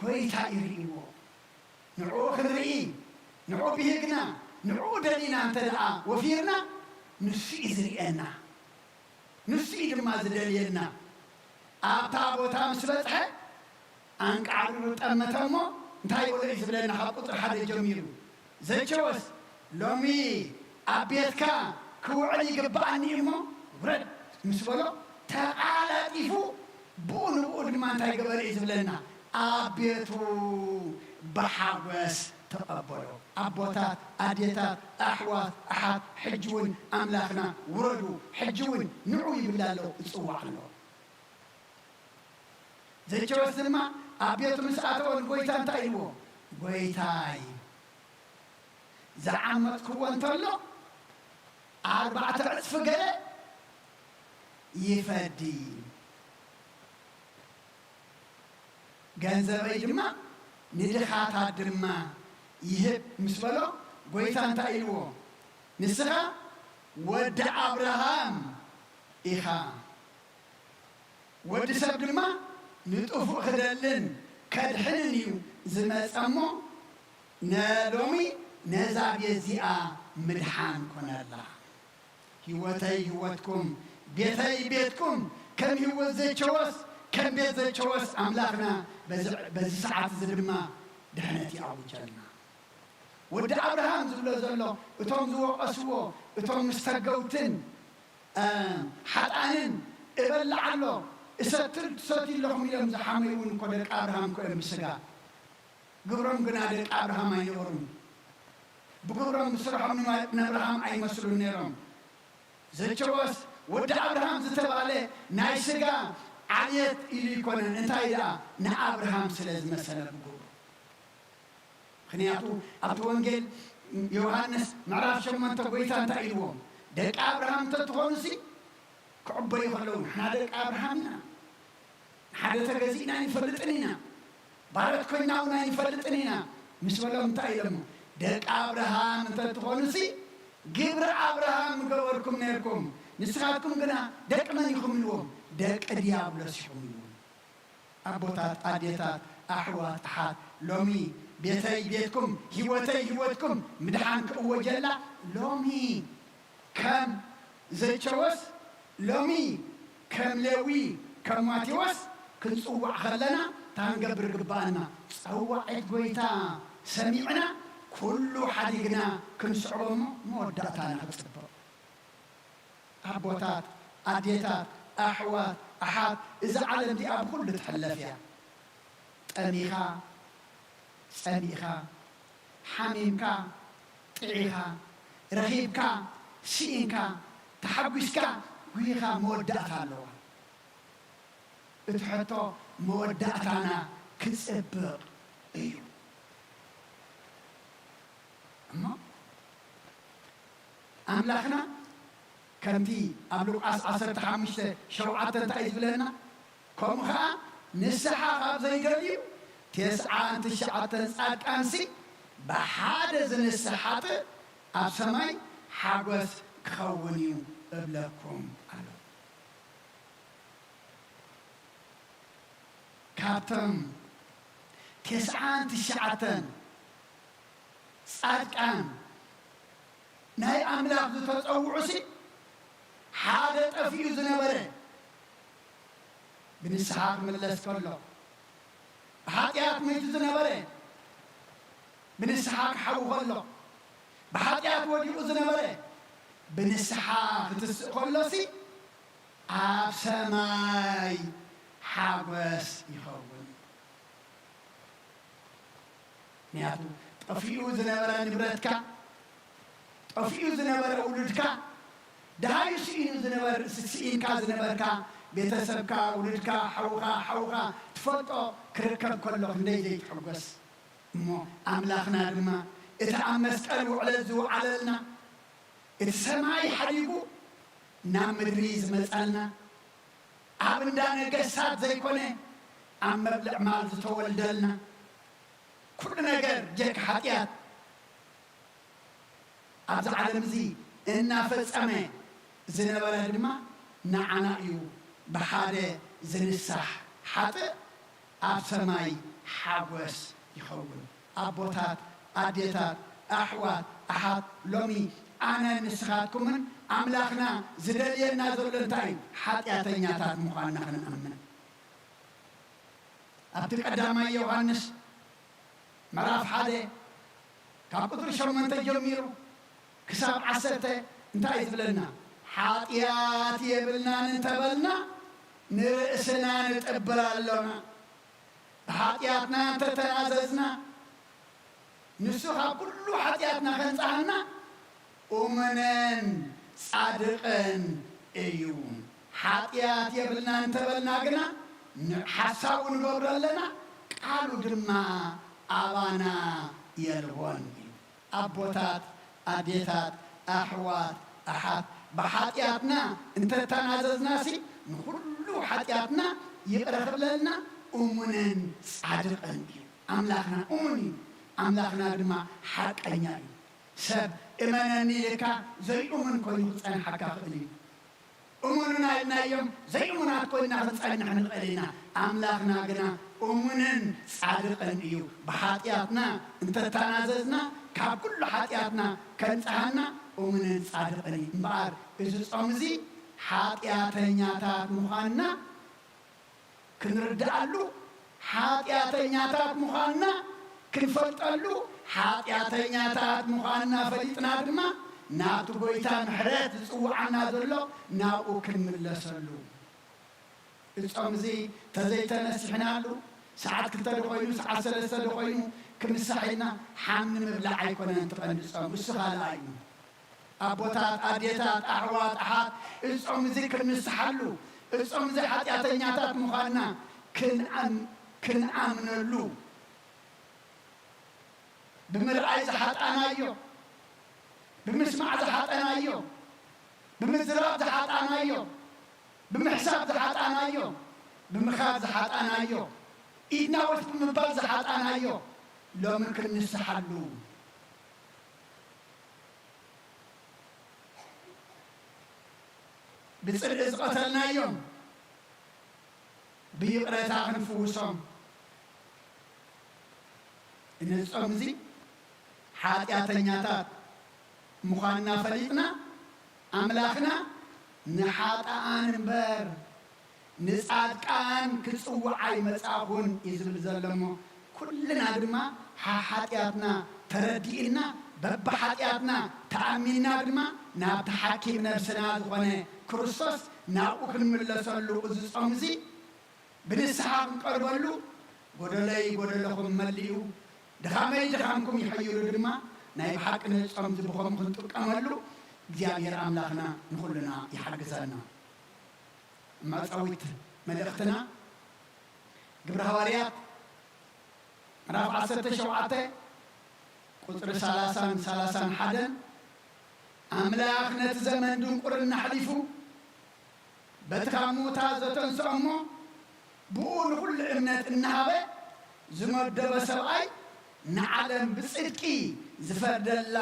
ጎይታ ይርእይዎ። ንዕኡ ክንርኢ፣ ንዕኡ ብሂግና፣ ንዕኡ ደሊና እንተ ደኣ ወፊርና፣ ንሱ እዩ ዝርእየና። ንሱ እዩ ድማ ዝደልየና። ኣብታ ቦታ ምስ በጽሐ፣ ኣንቃዕሪሩ ጠመተ እሞ፣ እንታይ በሎ እዩ ዝብለና? ካብ ቁጽሪ ሓደ ጀሚሩ፣ "ዘኬዎስ፣ ሎሚ ኣብ ቤትካ ክውዕል ይግብኣኒ እሞ ውረድ" ምስ በሎ፣ ተቓለጠ ሓሊፉ ብኡ ንብኡ ድማ እንታይ ገበረ እዩ ዝብለና? ኣብ ቤቱ ብሓጎስ ተቐበሎ። ኣቦታት፣ ኣዴታት፣ ኣሕዋት፣ ኣሓት፣ ሕጂ እውን ኣምላኽና ውረዱ፣ ሕጂ እውን ንዑ ይብል ኣሎ፣ ይጽዋዕ ኣሎ። ዘኬዎስ ድማ ኣብ ቤቱ ምስ ኣተወ ንጎይታ እንታይ ኢልዎ? ጎይታይ፣ ዝዓመጽክዎ እንተሎ ኣርባዕተ ዕጽፊ ገለ ይፈዲ፣ ገንዘበይ ድማ ንድኻታት ድማ ይህብ ምስ በሎ፣ ጎይታ እንታይ ኢልዎ? ንስኻ ወዲ ኣብርሃም ኢኻ። ወዲ ሰብ ድማ ንጥፉእ ክደልን ከድሕንን እዩ ዝመጸ እሞ፣ ነሎሚ ነዛ ቤት እዚኣ ምድሓን ኮነላ። ህይወተይ ህይወትኩም፣ ቤተይ ቤትኩም፣ ከም ህይወት ዘቸወስ፣ ከም ቤት ዘቸወስ ኣምላኽና በዚ፣ በዚ ሰዓት እዚ ድማ ድሕነት ይኣውጀልና። ወዲ ኣብርሃም ዝብሎ ዘሎ፣ እቶም ዝወቐስዎ፣ እቶም ምስ ተገውትን፣ እ፣ ሓጣንን እበልዕ ኣሎ፣ እሰትል ትሰትዩ ኣለኹም ኢሎም ዝሓመዩ እውን እኮ ደቂ ኣብርሃም እኮ እዮም ብስጋ። ግብሮም ግና ደቂ ኣብርሃም ኣይነበሩን። ብግብሮም ብስርሖም ንማ-፣ ንኣብርሃም ኣይመስሉን ነይሮም። ዘቸወስ ወዲ ኣብርሃም ዝተባህለ ናይ ስጋ ዓሌት ኢሉ ኣይኮነን። እንታይ ደኣ? ንኣብርሃም ስለ ዝመሰለ ብግብሩ። ምኽንያቱ ኣብቲ ወንጌል ዮሃንስ ምዕራፍ ሸሞንተ ጎይታ እንታይ ኢልዎም? ደቂ ኣብርሃም እንተትኾኑሲ ክዕበዩ ከለዉ፣ ንሕና ደቂ ኣብርሃም ኢና፣ ንሓደ ተገዚእና ኣይንፈልጥን ኢና፣ ባሮት ኮይንና እውን ኣይንፈልጥን ኢና ምስ በሎም እንታይ ኢሎሞ? ደቂ ኣብርሃም እንተትኾኑሲ ግብሪ ኣብርሃም ምገበርኩም ነርኩም፣ ንስኻትኩም ግና ደቂ መን ኢኹም ኢልዎም? ደቂ ዲያብሎስ ኢኹም ኢልዎም። ኣቦታት፣ ኣዴታት፣ ኣሕዋት፣ ኣሓት፣ ሎሚ ቤተይ ቤትኩም፣ ህይወተይ ህይወትኩም ምድሓን ክእወጀላ ሎሚ ከም ዘቸወስ፣ ሎሚ ከም ሌዊ፣ ከም ማቴዎስ ክንጽዋዕ ከለና እንታይ ክንገብር ግባኣና? ጸዋዒት ጎይታ ሰሚዕና ኩሉ ሓዲግና ክንስዕቦ እሞ መወዳእታና ክጽብቕ። ኣቦታት፣ ኣዴታት፣ ኣሕዋት፣ ኣሓት፣ እዛ ዓለም እዚኣ ብኹሉ ትሕለፍ እያ። ጠሚኻ፣ ጸሚእኻ፣ ሓሚምካ፣ ጥዒኻ፣ ረኺብካ፣ ስኢንካ፣ ተሓጒስካ፣ ጉሂኻ መወዳእታ ኣለዋ። እቲ ሕቶ መወዳእታና ክጽብቕ እዩ። እሞ ኣምላኽና ከምቲ ኣብ ሉቃስ ዓሰርተ ሓሙሽተ ሸውዓተ እንታይ እዩ ዝብለና? ከምኡ ኸዓ ንስሓ ካብ ዘይደልዩ፣ ተስዓን ትሽዓተን ጻድቃንሲ ብሓደ ዝንስሕ ሓጥእ ኣብ ሰማይ ሓጎስ ክኸውን እዩ እብለኩም ኣሎ። ካብቶም ተስዓን ትሽዓተን ጻድቃን ናይ ኣምላኽ ዝተጸውዑሲ፣ ሓደ ጠፊኡ ዝነበረ ብንስሓ ክምለስ ከሎ፣ ብሓጢኣት መይቱ ዝነበረ ብንስሓ ክሓዊ ከሎ፣ ብሓጢኣት ወዲቑ ዝነበረ ብንስሓ ክትስእ ከሎሲ፣ ኣብ ሰማይ ሓጎስ ይኸውን። ምኽንያቱ ጠፊኡ ዝነበረ ንብረትካ፣ ጠፊኡ ዝነበረ ውሉድካ፣ ደሃዩ ስኢኑ ዝነበር-፣ ስኢንካ ዝነበርካ ቤተሰብካ፣ ውሉድካ፣ ሓውኻ፣ ሓውኻ ትፈልጦ ክርከብ ከሎ ክንደይ ዘይትሕጎስ። እሞ ኣምላኽና ድማ እቲ ኣብ መስቀል ውዕለት ዝወዓለልና፣ እቲ ሰማይ ሓዲጉ ናብ ምድሪ ዝመጸልና፣ ኣብ እንዳ ነገስታት ዘይኮነ ኣብ መብልዕ ማል ዝተወልደልና፣ ኩሉ ነገር ጀካ ሓጢኣት ኣብዚ ዓለም እዚ እናፈጸመ ዝነበረ ድማ ንዓና እዩ። ብሓደ ዝንሳሕ ሓጥእ ኣብ ሰማይ ሓጎስ ይኸውን። ኣቦታት፣ ኣዴታት፣ ኣሕዋት፣ ኣሓት፣ ሎሚ ኣነ ንስኻትኩምን ኣምላኽና ዝደልየና ዘሎ እንታይ እዩ? ሓጢኣተኛታት ምዃንና ክንኣምን። ኣብቲ ቀዳማይ ዮሃንስ ምዕራፍ ሓደ ካብ ቁጽሪ ሸሞንተ ጀሚሩ ክሳብ ዓሰርተ እንታይ እዩ ዝብለና? ሓጢኣት የብልናን እንተበልና ንርእስና ንጥብር ኣሎና። ብሓጢኣትና እንተተናዘዝና፣ ንሱ ካብ ኩሉ ሓጢኣትና ከንጽሃና እሙንን ጻድቕን እዩ። ሓጢኣት የብልና እንተበልና ግና፣ ን-፣ ሓሳቡ ንገብሮ ኣለና፣ ቃሉ ድማ ኣባና የልቦን እዩ። ኣቦታት፣ ኣዴታት፣ ኣሕዋት፣ ኣሓት፣ ብሓጢኣትና እንተተናዘዝናሲ፣ ንኹሉ ሓጢኣትና ይቕረ ክብለልና እሙንን ጻድቕን እዩ። ኣምላኽና እሙን እዩ። ኣምላኽና ድማ ሓቀኛ እዩ። ሰብ እመነኒ ኢልካ ዘይእሙን ኮይኑ ክጸንሓካ ክእል እዩ። እሙኑና ኢልናዮም ዘይእሙናት ኮይንና ክንጸንሕ ንኽእል ኢና። ኣምላኽና ግና እሙንን ጻድቕን እዩ። ብሓጢኣትና እንተተናዘዝና፣ ካብ ኩሉ ሓጢኣትና ከንጽሃና እሙንን ጻድቕን እዩ። እምበኣር እዚ ጾም እዚ ሓጢኣተኛታት ምዃንና ክንርድኣሉ፣ ሓጢኣተኛታት ምዃንና ክንፈልጠሉ፣ ሓጢኣተኛታት ምዃንና ፈሊጥና ድማ ናብቲ ጐይታ ምሕረት ዝጽውዓና ዘሎ ናብኡ ክንምለሰሉ። እዚ ጾም እዚ ተዘይተነሲሕናሉ፣ ሰዓት ክልተ ዶ ኾይኑ፣ ሰዓት ሰለስተ ዶ ኾይኑ፣ ክምሳሕ ኢልና ሓም ንምብላዕ ኣይኮነን እቲ ቀንዲ ጾም፣ እሱ ካልኣይ እዩ። ኣቦታት፣ ኣዴታት፣ ኣሕዋት፣ ኣሓት፣ እዚ ጾም እዚ ክንንስሓሉ፣ እዚ ጾም እዚ ሓጢኣተኛታት ምዃንና ክንኣም-፣ ክንኣምነሉ፣ ብምርኣይ ዝሓጣናዮ፣ ብምስማዕ ዝሓጣናዮ፣ ብምዝራብ ዝሓጣናዮ፣ ብምሕሳብ ዝሓጣናዮ፣ ብምኻድ ዝሓጣናዮ፣ ኢድና ወስ ብምባል ዝሓጣናዮ፣ ሎሚ ክንንስሓሉ። ብጽድቂ ዝቐተልናዮም ብይቕረታ ክንፍውሶም። ነዚ ጾም እዚ ሓጢኣተኛታት ምዃንና ፈሊጥና፣ ኣምላኽና ንሓጥኣን እምበር ንጻድቃን ክጽውዕ ኣይመጻእኹን እዩ ዝብል ዘሎ እሞ፣ ኩልና ድማ ሓ-፣ ሓጢኣትና ተረዲእና፣ በብሓጢኣትና ተኣሚንና ድማ ናብቲ ሓኪም ነብስና ዝኾነ ክርስቶስ ናብኡ ክንምለሰሉ እዚ ጾም እዚ ብንስሓ ክንቀርበሉ፣ ጎደለይ ጎደለኹም መሊኡ፣ ድኻመይ ድኻምኩም ይሕይሉ ድማ፣ ናይ ብሓቂ ነዚ ጾም እዚ ብኸምኡ ክንጥቀመሉ እግዚኣብሔር ኣምላኽና ንኹልና ይሓግዘና። መዕጸዊት መልእኽትና ግብረ ሃዋርያት ምዕራፍ ዓሰርተ ሸውዓተ ቁጽሪ ሰላሳን ሰላሳን ሓደን፣ ኣምላኽ ነቲ ዘመን ድንቁርና ኣሕሊፉ በቲ ካብ ምዉታት ዘተንስኦ እሞ ብኡ ንኹሉ እምነት እናሃበ ዝመደቦ ሰብኣይ ንዓለም ብጽድቂ ዝፈርደላ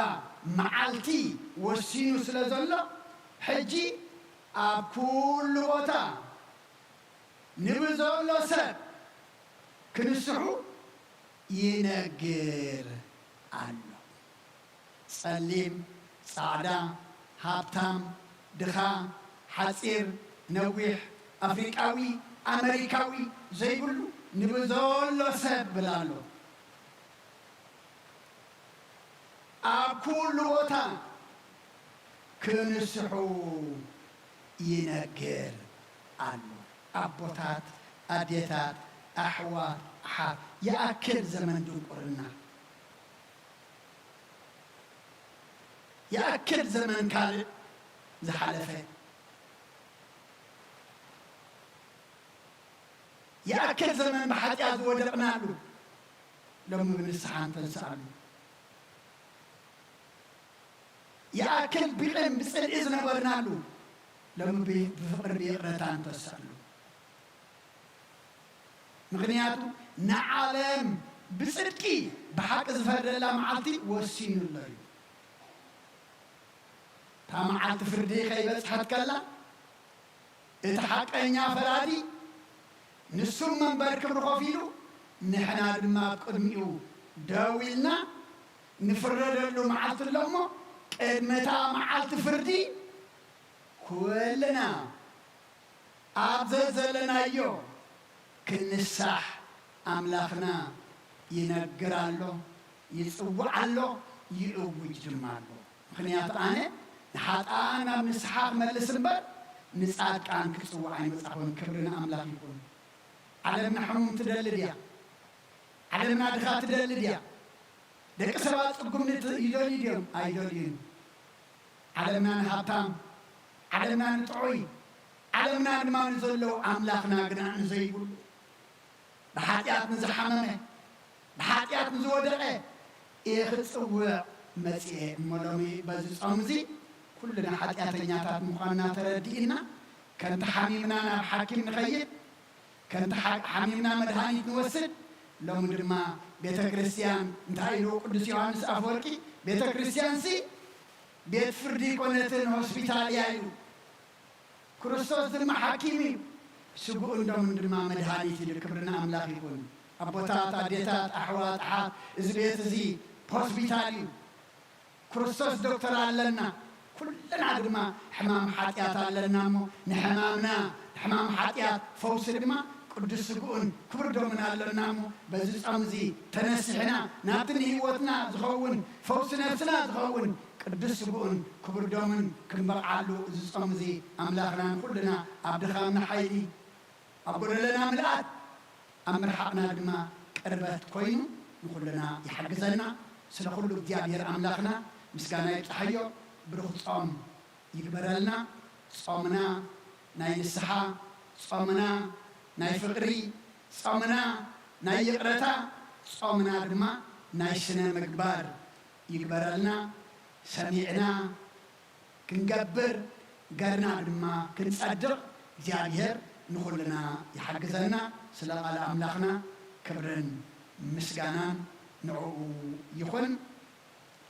መዓልቲ ወሲኑ ስለ ዘሎ፣ ሕጂ ኣብ ኩሉ ቦታ ንብዘሎ ሰብ ክንስሑ ይነግር ኣሎ። ጸሊም፣ ጻዕዳ፣ ሃብታም፣ ድኻ፣ ሓጺር፣ ነዊሕ፣ ኣፍሪቃዊ፣ ኣመሪካዊ ዘይብሉ ንብዘሎ ሰብ ብል ኣሎ። ኣብ ኩሉ ቦታ ክንስሑ ይነግር ኣሎ። ኣቦታት፣ ኣዴታት፣ ኣሕዋት፣ ኣሓት፣ ይኣክል ዘመን ድንቁርና፣ ይኣክል ዘመን ካልእ ዝሓለፈ፣ ይኣክል ዘመን ብሓጢኣት ዝወደቕናሉ፣ ሎሚ ብንስሓ እንተንስኣሉ። ይኣክል ብቕን ብጽልኢ ዝነበርናሉ፣ ሎሚ ብ-፣ ብፍቕሪ ብይቕረታ እንተስኣሉ። ምኽንያቱ ንዓለም ብጽድቂ ብሓቂ ዝፈርደላ መዓልቲ ወሲኑ ኣሎ እዩ። እታ መዓልቲ ፍርዲ ከይበጽሐት ከላ፣ እቲ ሓቀኛ ፈራዲ ንሱ መንበር ክብሪ ኮፍ ኢሉ፣ ንሕና ድማ ኣብ ቅድሚኡ ደው ኢልና ንፍረደሉ መዓልቲ ኣሎ እሞ፣ ቅድሚ እታ መዓልቲ ፍርዲ ኩልና ኣብ ዘዘለናዮ ክንሳሕ ኣምላኽና ይነግር ኣሎ፣ ይጽውዕ ኣሎ፣ ይእውጅ ድማ ኣሎ። ምኽንያቱ ኣነ ንሓጥኣን ናብ ንስሓ ክመልስ እምበር፣ ንጻድቃን ክጽውዕ ኣይመጻኹን። ክብሪ ንኣምላኽ ይኹን። ዓለምና ሕሙም ትደሊ ድያ? ዓለምና ድኻ ትደሊ ድያ? ደቂ ሰባት ጽጉምኒ ት-፣ ይደልዩ ድዮም? ኣይደልዩን። ዓለምና ንሃብታም፣ ዓለምና ንጥዑይ፣ ዓለምና ድማ ንዘለዉ፣ ኣምላኽና ግና ንዘይብሉ፣ ብሓጢኣት ንዝሓመመ፣ ብሓጢኣት ንዝወደቐ እየ ክጽውዕ መጺኤ። እሞ ሎሚ በዚ ጾም እዚ ኩልና ሓጢኣተኛታት ምዃንና ተረዲእና፣ ከምቲ ሓሚምና ናብ ሓኪም ንኸይድ፣ ከምቲ ሓ-፣ ሓሚምና መድሃኒት ንወስድ፣ ሎሚ ድማ ቤተ ክርስቲያን እንታይ ኢሉ ቅዱስ ዮሃንስ ኣፈወርቂ? ቤተ ክርስቲያንሲ ቤት ፍርዲ ኣይኮነትን፣ ሆስፒታል እያ ኢሉ። ክርስቶስ ድማ ሓኪም እዩ፣ ስግኡን ደሙን ድማ መድሃኒት እዩ። ክብሪ ንኣምላኽ ይኹን። ኣቦታት፣ ኣዴታት፣ ኣሕዋት፣ ኣሓት፣ እዚ ቤት እዚ ሆስፒታል እዩ። ክርስቶስ ዶክተር ኣለና። ኩልና ድማ ሕማም ሓጢኣት ኣለና እሞ፣ ንሕማምና፣ ንሕማም ሓጢኣት ፈውሲ ድማ ቅዱስ ስግኡን ክቡር ደሙን ኣለና እሞ፣ በዚ ጾም እዚ ተነሲሕና ናብቲ ንህይወትና ዝኸውን፣ ፈውሲ ነፍስና ዝኸውን ቅዱስ ስግኡን ክቡር ደሙን ክንበቕዓሉ፣ እዚ ጾም እዚ ኣምላኽና ንኹልና ኣብ ድኻምና ሓይሊ፣ ኣብ ጎደለና ምልኣት፣ ኣብ ምርሓቕና ድማ ቅርበት ኮይኑ ንኹልና ይሓግዘና። ስለ ኩሉ እግዚኣብሔር ኣምላኽና ምስጋና ይብጽሓዮ። ብሩኽ ጾም ይግበረልና። ጾምና ናይ ንስሓ፣ ጾምና ናይ ፍቕሪ፣ ጾምና ናይ ይቕረታ፣ ጾምና ድማ ናይ ስነ ምግባር ይግበረልና። ሰሚዕና ክንገብር፣ ገርና ድማ ክንጸድቕ እግዚኣብሔር ንኹልና ይሓግዘና። ስለ ቃል ኣምላኽና ክብርን ምስጋናን ንዕኡ ይኹን።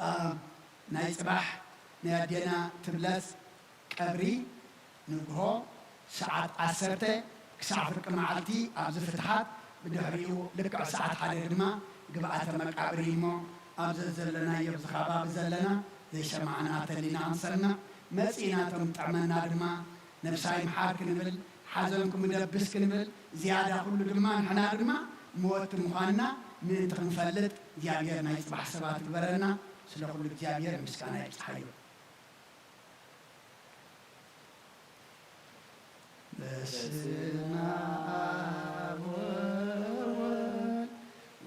አ፣ ናይ ጽባሕ ናይ ኣዴና ትብለጽ ቀብሪ ንግሆ ሰዓት ዓሰርተ ክሳዕ ፍርቂ መዓልቲ ኣብዚ ፍትሓት፣ ብድሕሪኡ ልክዕ ሰዓት ሓደ ድማ ግብኣተ መቃብር እዩ እሞ፣ ኣብ ዘዘለናዮ ኣብዚ ከባቢ ዘለና ዘይሰማዕና ተሊና ኣምሰልና መጺእና፣ እቶም ጥዕመና ድማ ነብሳ ይምሓር ክንብል፣ ሓዘንኩም ይደብስ ክንብል፣ ዝያዳ ኩሉ ድማ ንሕና ድማ መወቲ ምዃንና ምእንቲ ክንፈልጥ እግዚኣብሔር ናይ ጽባሕ ሰባት ይግበረና። ስለ ኩሉ እግዚኣብሔር ምስጋና ይብጽሓዮ። በስመ አብ ወወልድ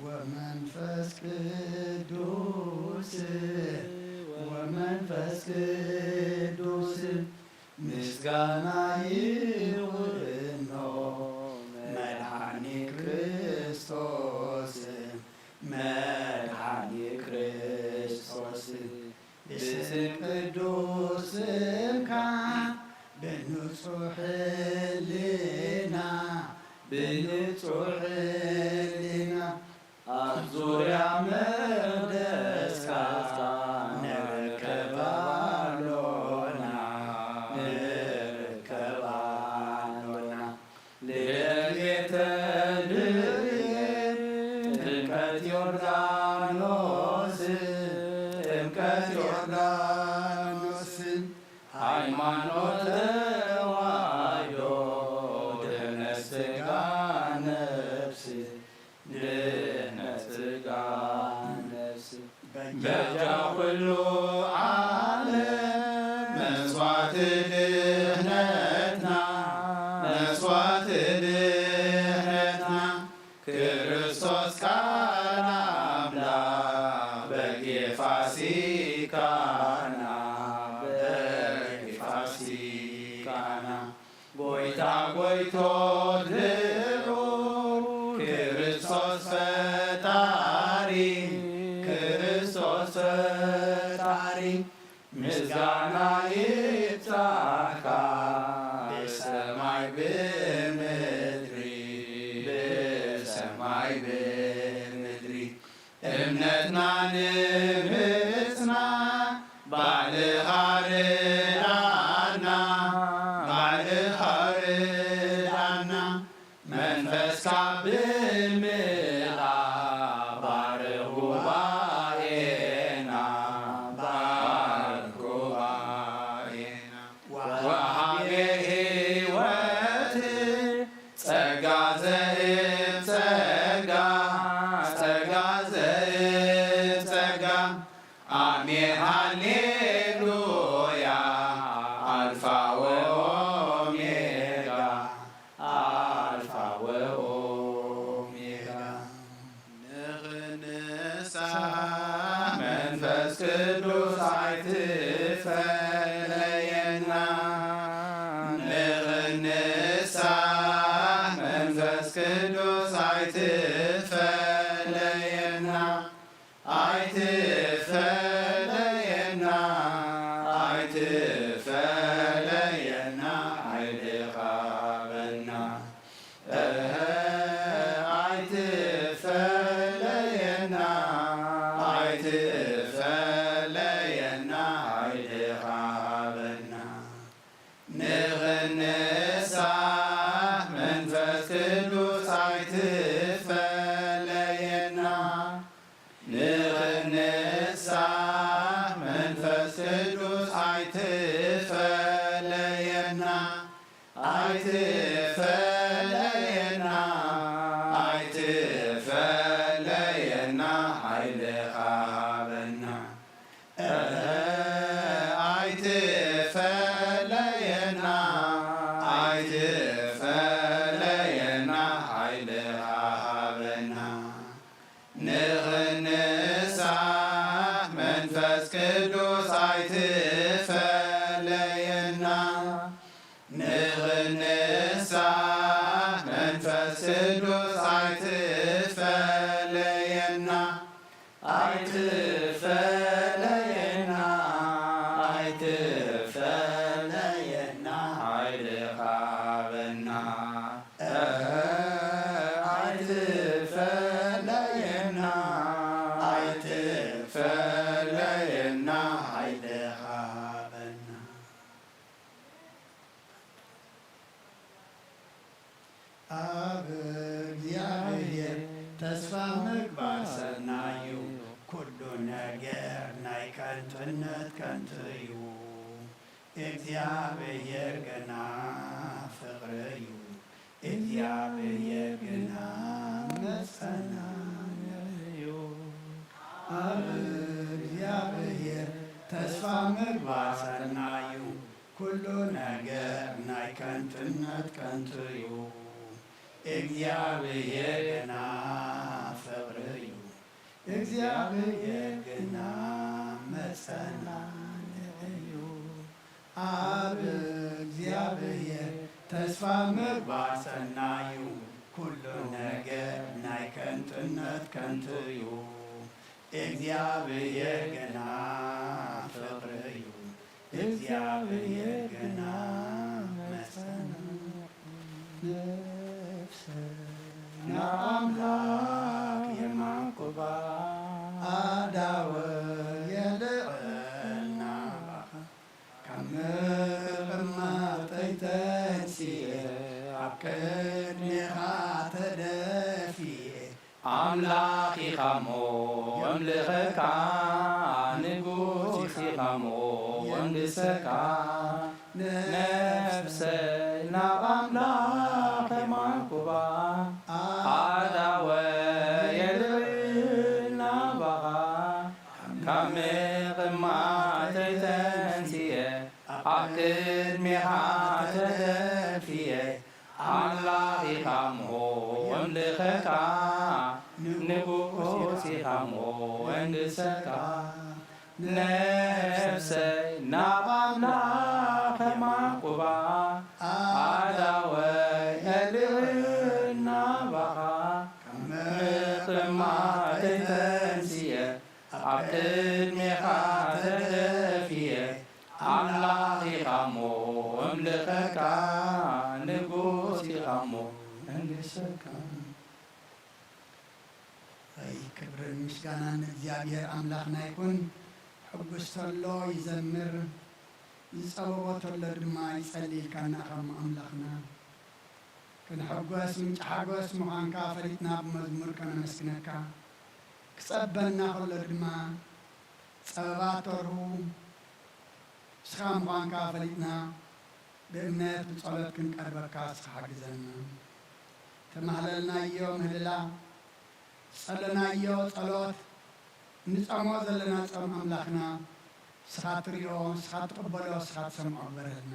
ወመንፈስ ቅዱስ፣ ወመንፈስ ቅዱስ ምስጋና ይኹኖ መድኃኒ ክርስቶስ፣ መድኃኒ ክርስቶስ። ብስም ቅዱስ ስምካ ብንጹሕ ሕልና፣ ብንጹሕ ሕልና ኣብ ዙርያ መቕደስካ ንርከብ ኣሎና፣ ንርከብ ኣሎና። ልደት ቤተልሔም፣ ጥምቀት ዮርዳኖስ፣ ጥምቀት ዮርዳኖስ፣ ሃይማኖት ተዋሕዶ፣ ድሕነት ሥጋ ነፍስ፣ ድሕነት ሥጋ ነፍስ። በጃ ኩሉ ዓለም መስዋዕቲ ድሕነትና፣ መስዋዕቲ ድሕነትና፣ ክርስቶስ ቃል ኣምላኽ በጊዕ ፋሲካና፣ በጊዕ ፋሲካና። ጎይታ ጎይቶት ልዑል ክርስቶስ ፈጣሪ፣ ክርስቶስ ፈጣሪ፣ ምስጋና ይብጻሕካ ብሰማይ ብምድሪ፣ ብሰማይ ብምድሪ። እምነትና ንምህጽና ባዕልኻ ርዳና፣ ባዕልኻ ርዳና። መንፈስካ ብምልኣ ባርኽ ጉባኤና፣ ባርኽ ጉባኤና። ወሃቤ ሕይወት ጸጋ ዘእብ ጸጋ፣ ጸጋ ዘእብ ጸጋ፣ መንፈስ ቅዱስ ኣይትፈለየና፣ ኣይትፈለየና፣ ኣይትፈለየና፣ ሓይልኻ ሃበና። እህ፣ ኣይትፈለየና፣ ኣይትፈለየና፣ ሓይልኻ ሃበና። ንኽንሳሕ መንፈስ ቅዱስ ኣይትፈለየና። ንኽንሳሕ መንፈስ ቅዱስ ኣይትፈለየና። ኣይትፈለየና፣ ኣይትፈለየና፣ ሓይልኻ ሃበና። እህ፣ ኣይትፈለየና፣ ኣይትፈለየና፣ ሓይልኻ ሃበና። ንኽንሳሕ መንፈስ ቅዱስ ኣይትፈለየና። ንኽንሳሕ መንፈስ ቅዱስ ኣይትፈለየና። ኣይትፈለየና፣ ኣይትፈለየና፣ ሓይልኻ ሃበና። እህ፣ ኣይትፈለየና፣ ኣይትፈለየና፣ ሓይልኻ ሃበና። ኣብ እግዚኣብሔር ተስፋ ምግባር ሰናይ እዩ፣ ኩሉ ነገር ናይ ከንቱነት ከንቱ እዩ። እግዚኣብሔር ግና ፍቕሪ እዩ፣ እግዚኣብሔር ግና መጸናንዒ እዩ። ኣብ እግዚኣብሔር ተስፋ ምግባር ሰናይ እዩ፣ ኩሉ ነገር ናይ ከንቱነት ከንቱ እዩ። እግዚኣብሔር ግና ፍቕሪ እዩ፣ እግዚኣብሔር ግና መጸናንዒ እዩ። ኣብ እግዚኣብሔር ተስፋ ምግባር ሰናይ እዩ፣ ኩሉ ነገር ናይ ከንቱነት ከንቱ እዩ። እግዚኣብሔር ግና ፍቕሪ እዩ፣ እግዚኣብሔር ግና መጸናንዒ። ነፍሰይ ናብ ኣምላኽ የማንኩባ፣ ኣዳወ የልዕል ናባኻ። ካብ ምቕማጠይ ተንሲኤ፣ ኣብ ቅድሜኻ ተደፊኤ። ኣምላኽ ኢኻሞ የምልኸካ፣ ንጉስ ኢኻሞ ወንግሰካ። ነፍሰይ ናብ ኣምላኽ የማንኩባ፣ ኣዳወ የልዕል ናባኻ። ካብ ምቕማጠይ ተንሲኤ፣ ኣብ ቅድሜኻ ተደፊኤ። ኣምላኽ ኢኻሞ ወምልኸካ፣ ንጉስ ኢኻሞ ወንግሰካ። ነፍሰይ ናብ ኣምላኽ የማንኩባ፣ ኣዳወ የልዕል ናባኻ። ካብ ምቕማጠይ ተንሲኤ፣ ኣብ ቅድሜኻ ተደፊኤ። ኣምላኽ ኢኻሞ ወምልኸካ፣ ንጉስ ኢኻሞ መንግሰካ። ኣይ፣ ክብርን ምስጋናን ንእግዚኣብሔር ኣምላኽና ይኹን። ሕጉስ ተሎ ይዘምር፣ ዝጸበቦ ተሎ ድማ ይጸሊ ኢልካና ኢኻ እሞ ኣምላኽና። ክንሕጎስ ምንጪ ሓጎስ ምዃንካ ፈሊጥና ብመዝሙር ከነመስግነካ። ክጸበና ከሎ ድማ ጸበባ ተርሁ ንስኻ ምዃንካ ፈሊጥና፣ ብእምነት ብጸሎት ክንቀርበካ ንስኻ ሓግዘና። ተማህለልናዮ ምህልላ፣ ዝጸለናዮ ጸሎት፣ እንጸሞ ዘለና ጾም ኣምላኽና ንስኻ ትሪኦ፣ ንስኻ ትቕበሎ፣ ንስኻ ትሰምዖ ግበረልና።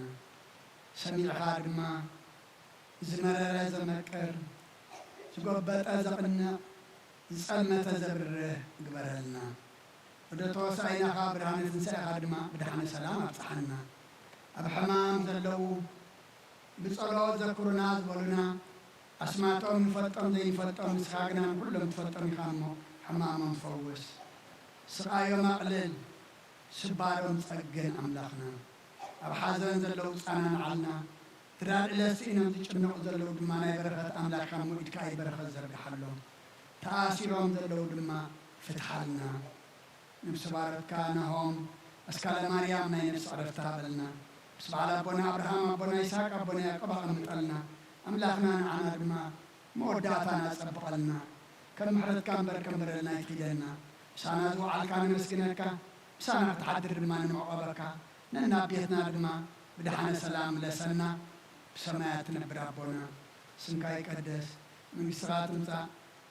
ሰሚዕኻ ድማ ዝመረረ ዘመቅር፣ ዝጎበጠ ዘቕንዕ፣ ዝጸልመተ ዘብርህ ግበረልና። ወደ ተወሳኢናኻ ብርሃነ ትንሳኤኻ ድማ ብደሓነ ሰላም ኣብጽሓና። ኣብ ሕማም ዘለዉ፣ ብጸሎት ዘክሩና ዝበሉና ኣስማቶም ንፈልጦም ዘይንፈልጦም ንስኻ ግና ንኹሎም ትፈልጦም ኢኻ እሞ ሕማሞም ፈውስ። ስቓዮም ኣቕልል፣ ስባሮም ጸግን ኣምላኽና። ኣብ ሓዘን ዘለዉ ጻና ንዓልና፣ ድራር እለ ስኢኖም ዝጭነቑ ዘለዉ ድማ ናይ በረኸት ኣምላኽ ኢኻ እሞ ኢድካ ኣይ በረኸት ዘርግሓሎም። ተኣሲሮም ዘለዉ ድማ ፍትሓልና። ነብሲ ባረትካ ናሆም ኣስካለ ማርያም ናይ ነብሲ ዕረፍታ በልና። ምስ በዓል ኣቦና ኣብርሃም ኣቦና ይስሐቅ ኣቦና ያዕቆብ ኣቐምጠልና። ኣምላኽና ንዓና ድማ መወዳእታና ጸብቐልና። ከም ምሕረትካ እምበር ከም በደልና ኣይትኺደና። ምሳና ዝወዓልካ ነመስግነካ፣ ምሳና ክትሓድር ድማ ንምዕቐበካ። ነናብ ቤትና ድማ ብደሓነ ሰላም ምለሰና። ብሰማያት ትነብር ኣቦና፣ ስምካ ይቀደስ፣ መንግስትኻ ትምጻእ፣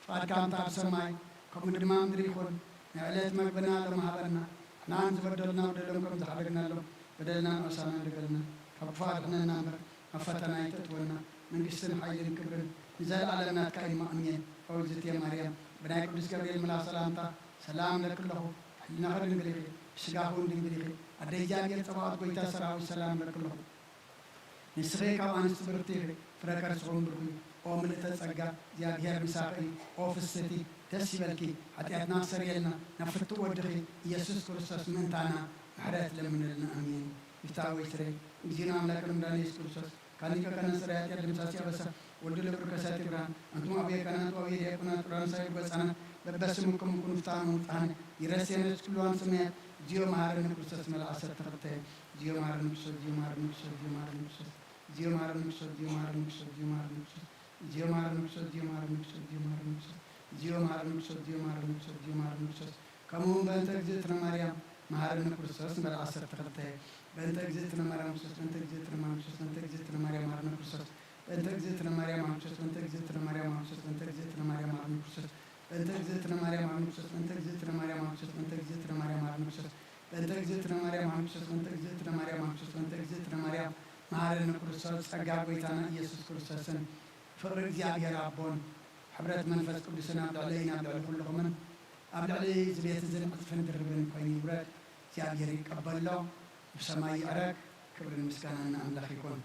ፍቓድካ እንተ ኣብ ሰማይ ከምኡ ድማ ምድሪ ይኹን። ናይ ዕለት መግብና ሎም ሃበና። ንሕና ንዝበደሉና በደሎም ከም ዝሓደግናሎም በደልና ንዑሳና ንበልና። ካብ ክፉእ ኣድሕነና እምበር ኣብ ፈተና ኣይተእትወና። መንግስትን ሓይልን ክብርን ንዘለኣለም ናትካ እዩ እሞ ኣሜን። ኦይ ዝትየ ማርያም፣ ብናይ ቅዱስ ገብርኤል መልኣኽ ሰላምታ ሰላም እለኪ ኣለኹ። ሕሊናኺ ድንግል ኢኺ፣ ብስጋኺ እውን ድንግል ኢኺ። ኣደ እግዚኣብሔር ጸባኦት፣ ጎይታ ሰራዊት ሰላም እለኪ ኣለኹ። ንስኺ ካብ ኣንስቲ ብርክቲ ኢኺ፣ ፍረ ከርስኺ እውን ብሩኽ እዩ። ኦ ምልእተ ጸጋ፣ እግዚኣብሔር ምሳኺ እዩ። ኦ ፍስሕቲ፣ ደስ ይበልኪ፣ ሓጢኣትና ክሰርየልና ናብ ፍቱው ወድኺ ኢየሱስ ክርስቶስ ምእንታና ምሕረት ለምንልና። ኣሜን። ይፍታ ወይ ስረይ፣ እግዚእነ ኣምላክነ መድኃኒነ ኢየሱስ ክርስቶስ፣ ካኒከ ከነ ስራይ ኃጢአት ደምሳሲ አበሳ፣ ወልድ ለብሩክ ከሳቲ ብርሃን፣ አንትሙ አብየ ካህናት ወአብየ ዲያቆናት፣ ራንሳይ በጻና፣ በበስምኩም ኩኑ ፍትሐነ ውጣነ፣ ይረሴነ ኩሉ ሰማያት፣ እግዚኦ መሐረነ ክርስቶስ መልአ ዐሰርተ ክልተ። እግዚኦ መሐረነ ክርስቶስ፣ እግዚኦ መሐረነ ክርስቶስ፣ እግዚኦ መሐረነ ክርስቶስ፣ እግዚኦ መሐረነ ክርስቶስ፣ እግዚኦ መሐረነ ክርስቶስ፣ እግዚኦ መሐረነ ክርስቶስ፣ እግዚኦ መሐረነ ክርስቶስ፣ እግዚኦ መሐረነ ክርስቶስ፣ እግዚኦ መሐረነ ክርስቶስ፣ እግዚኦ መሐረነ ክርስቶስ፣ እግዚኦ መሐረነ ክርስቶስ። ከምኡ እውን በእንተ እግዝእትነ ማርያም መሐረነ ክርስቶስ ንበል ዐሰርተ ክልተ። በእንተ እግዝእትነ ማርያም ክርስቶስ፣ በእንተ እግዝእትነ ማርያም ክርስቶስ፣ በእንተ እግዝእትነ ማርያም መሐረነ ክርስቶስ፣ በእንተ እግዝእትነ ማርያም መሐረነ ክርስቶስ፣ በእንተ እግዝእትነ ማርያም መሐረነ ክርስቶስ፣ በእንተ እግዝእትነ ማርያም መሐረነ ክርስቶስ፣ በእንተ እግዝእትነ ማርያም መሐረነ ክርስቶስ፣ በእንተ እግዝእትነ ማርያም መሐረነ ክርስቶስ፣ በእንተ እግዝእትነ ማርያም መሐረነ ክርስቶስ፣ በእንተ እግዝእትነ ማርያም መሐረነ ክርስቶስ፣ በእንተ እግዝእትነ ማርያም መሐረነ ክርስቶስ። ጸጋ ጐይታና ኢየሱስ ክርስቶስን ፍቕሪ እግዚኣብሔር ኣቦን ሕብረት መንፈስ ቅዱስን ኣብ ልዕለይን ኣብ ልዕሊ ኩልኹምን ኣብ ልዕሊ እዚ ቤት እዝን ዕጽፍን ድርብን ኮይኑ ይውረድ። እግዚኣብሔር ይቀበሎ፣ ኣብ ሰማይ ይዕረግ። ክብርን ምስጋናን ንኣምላኽ ይኹን።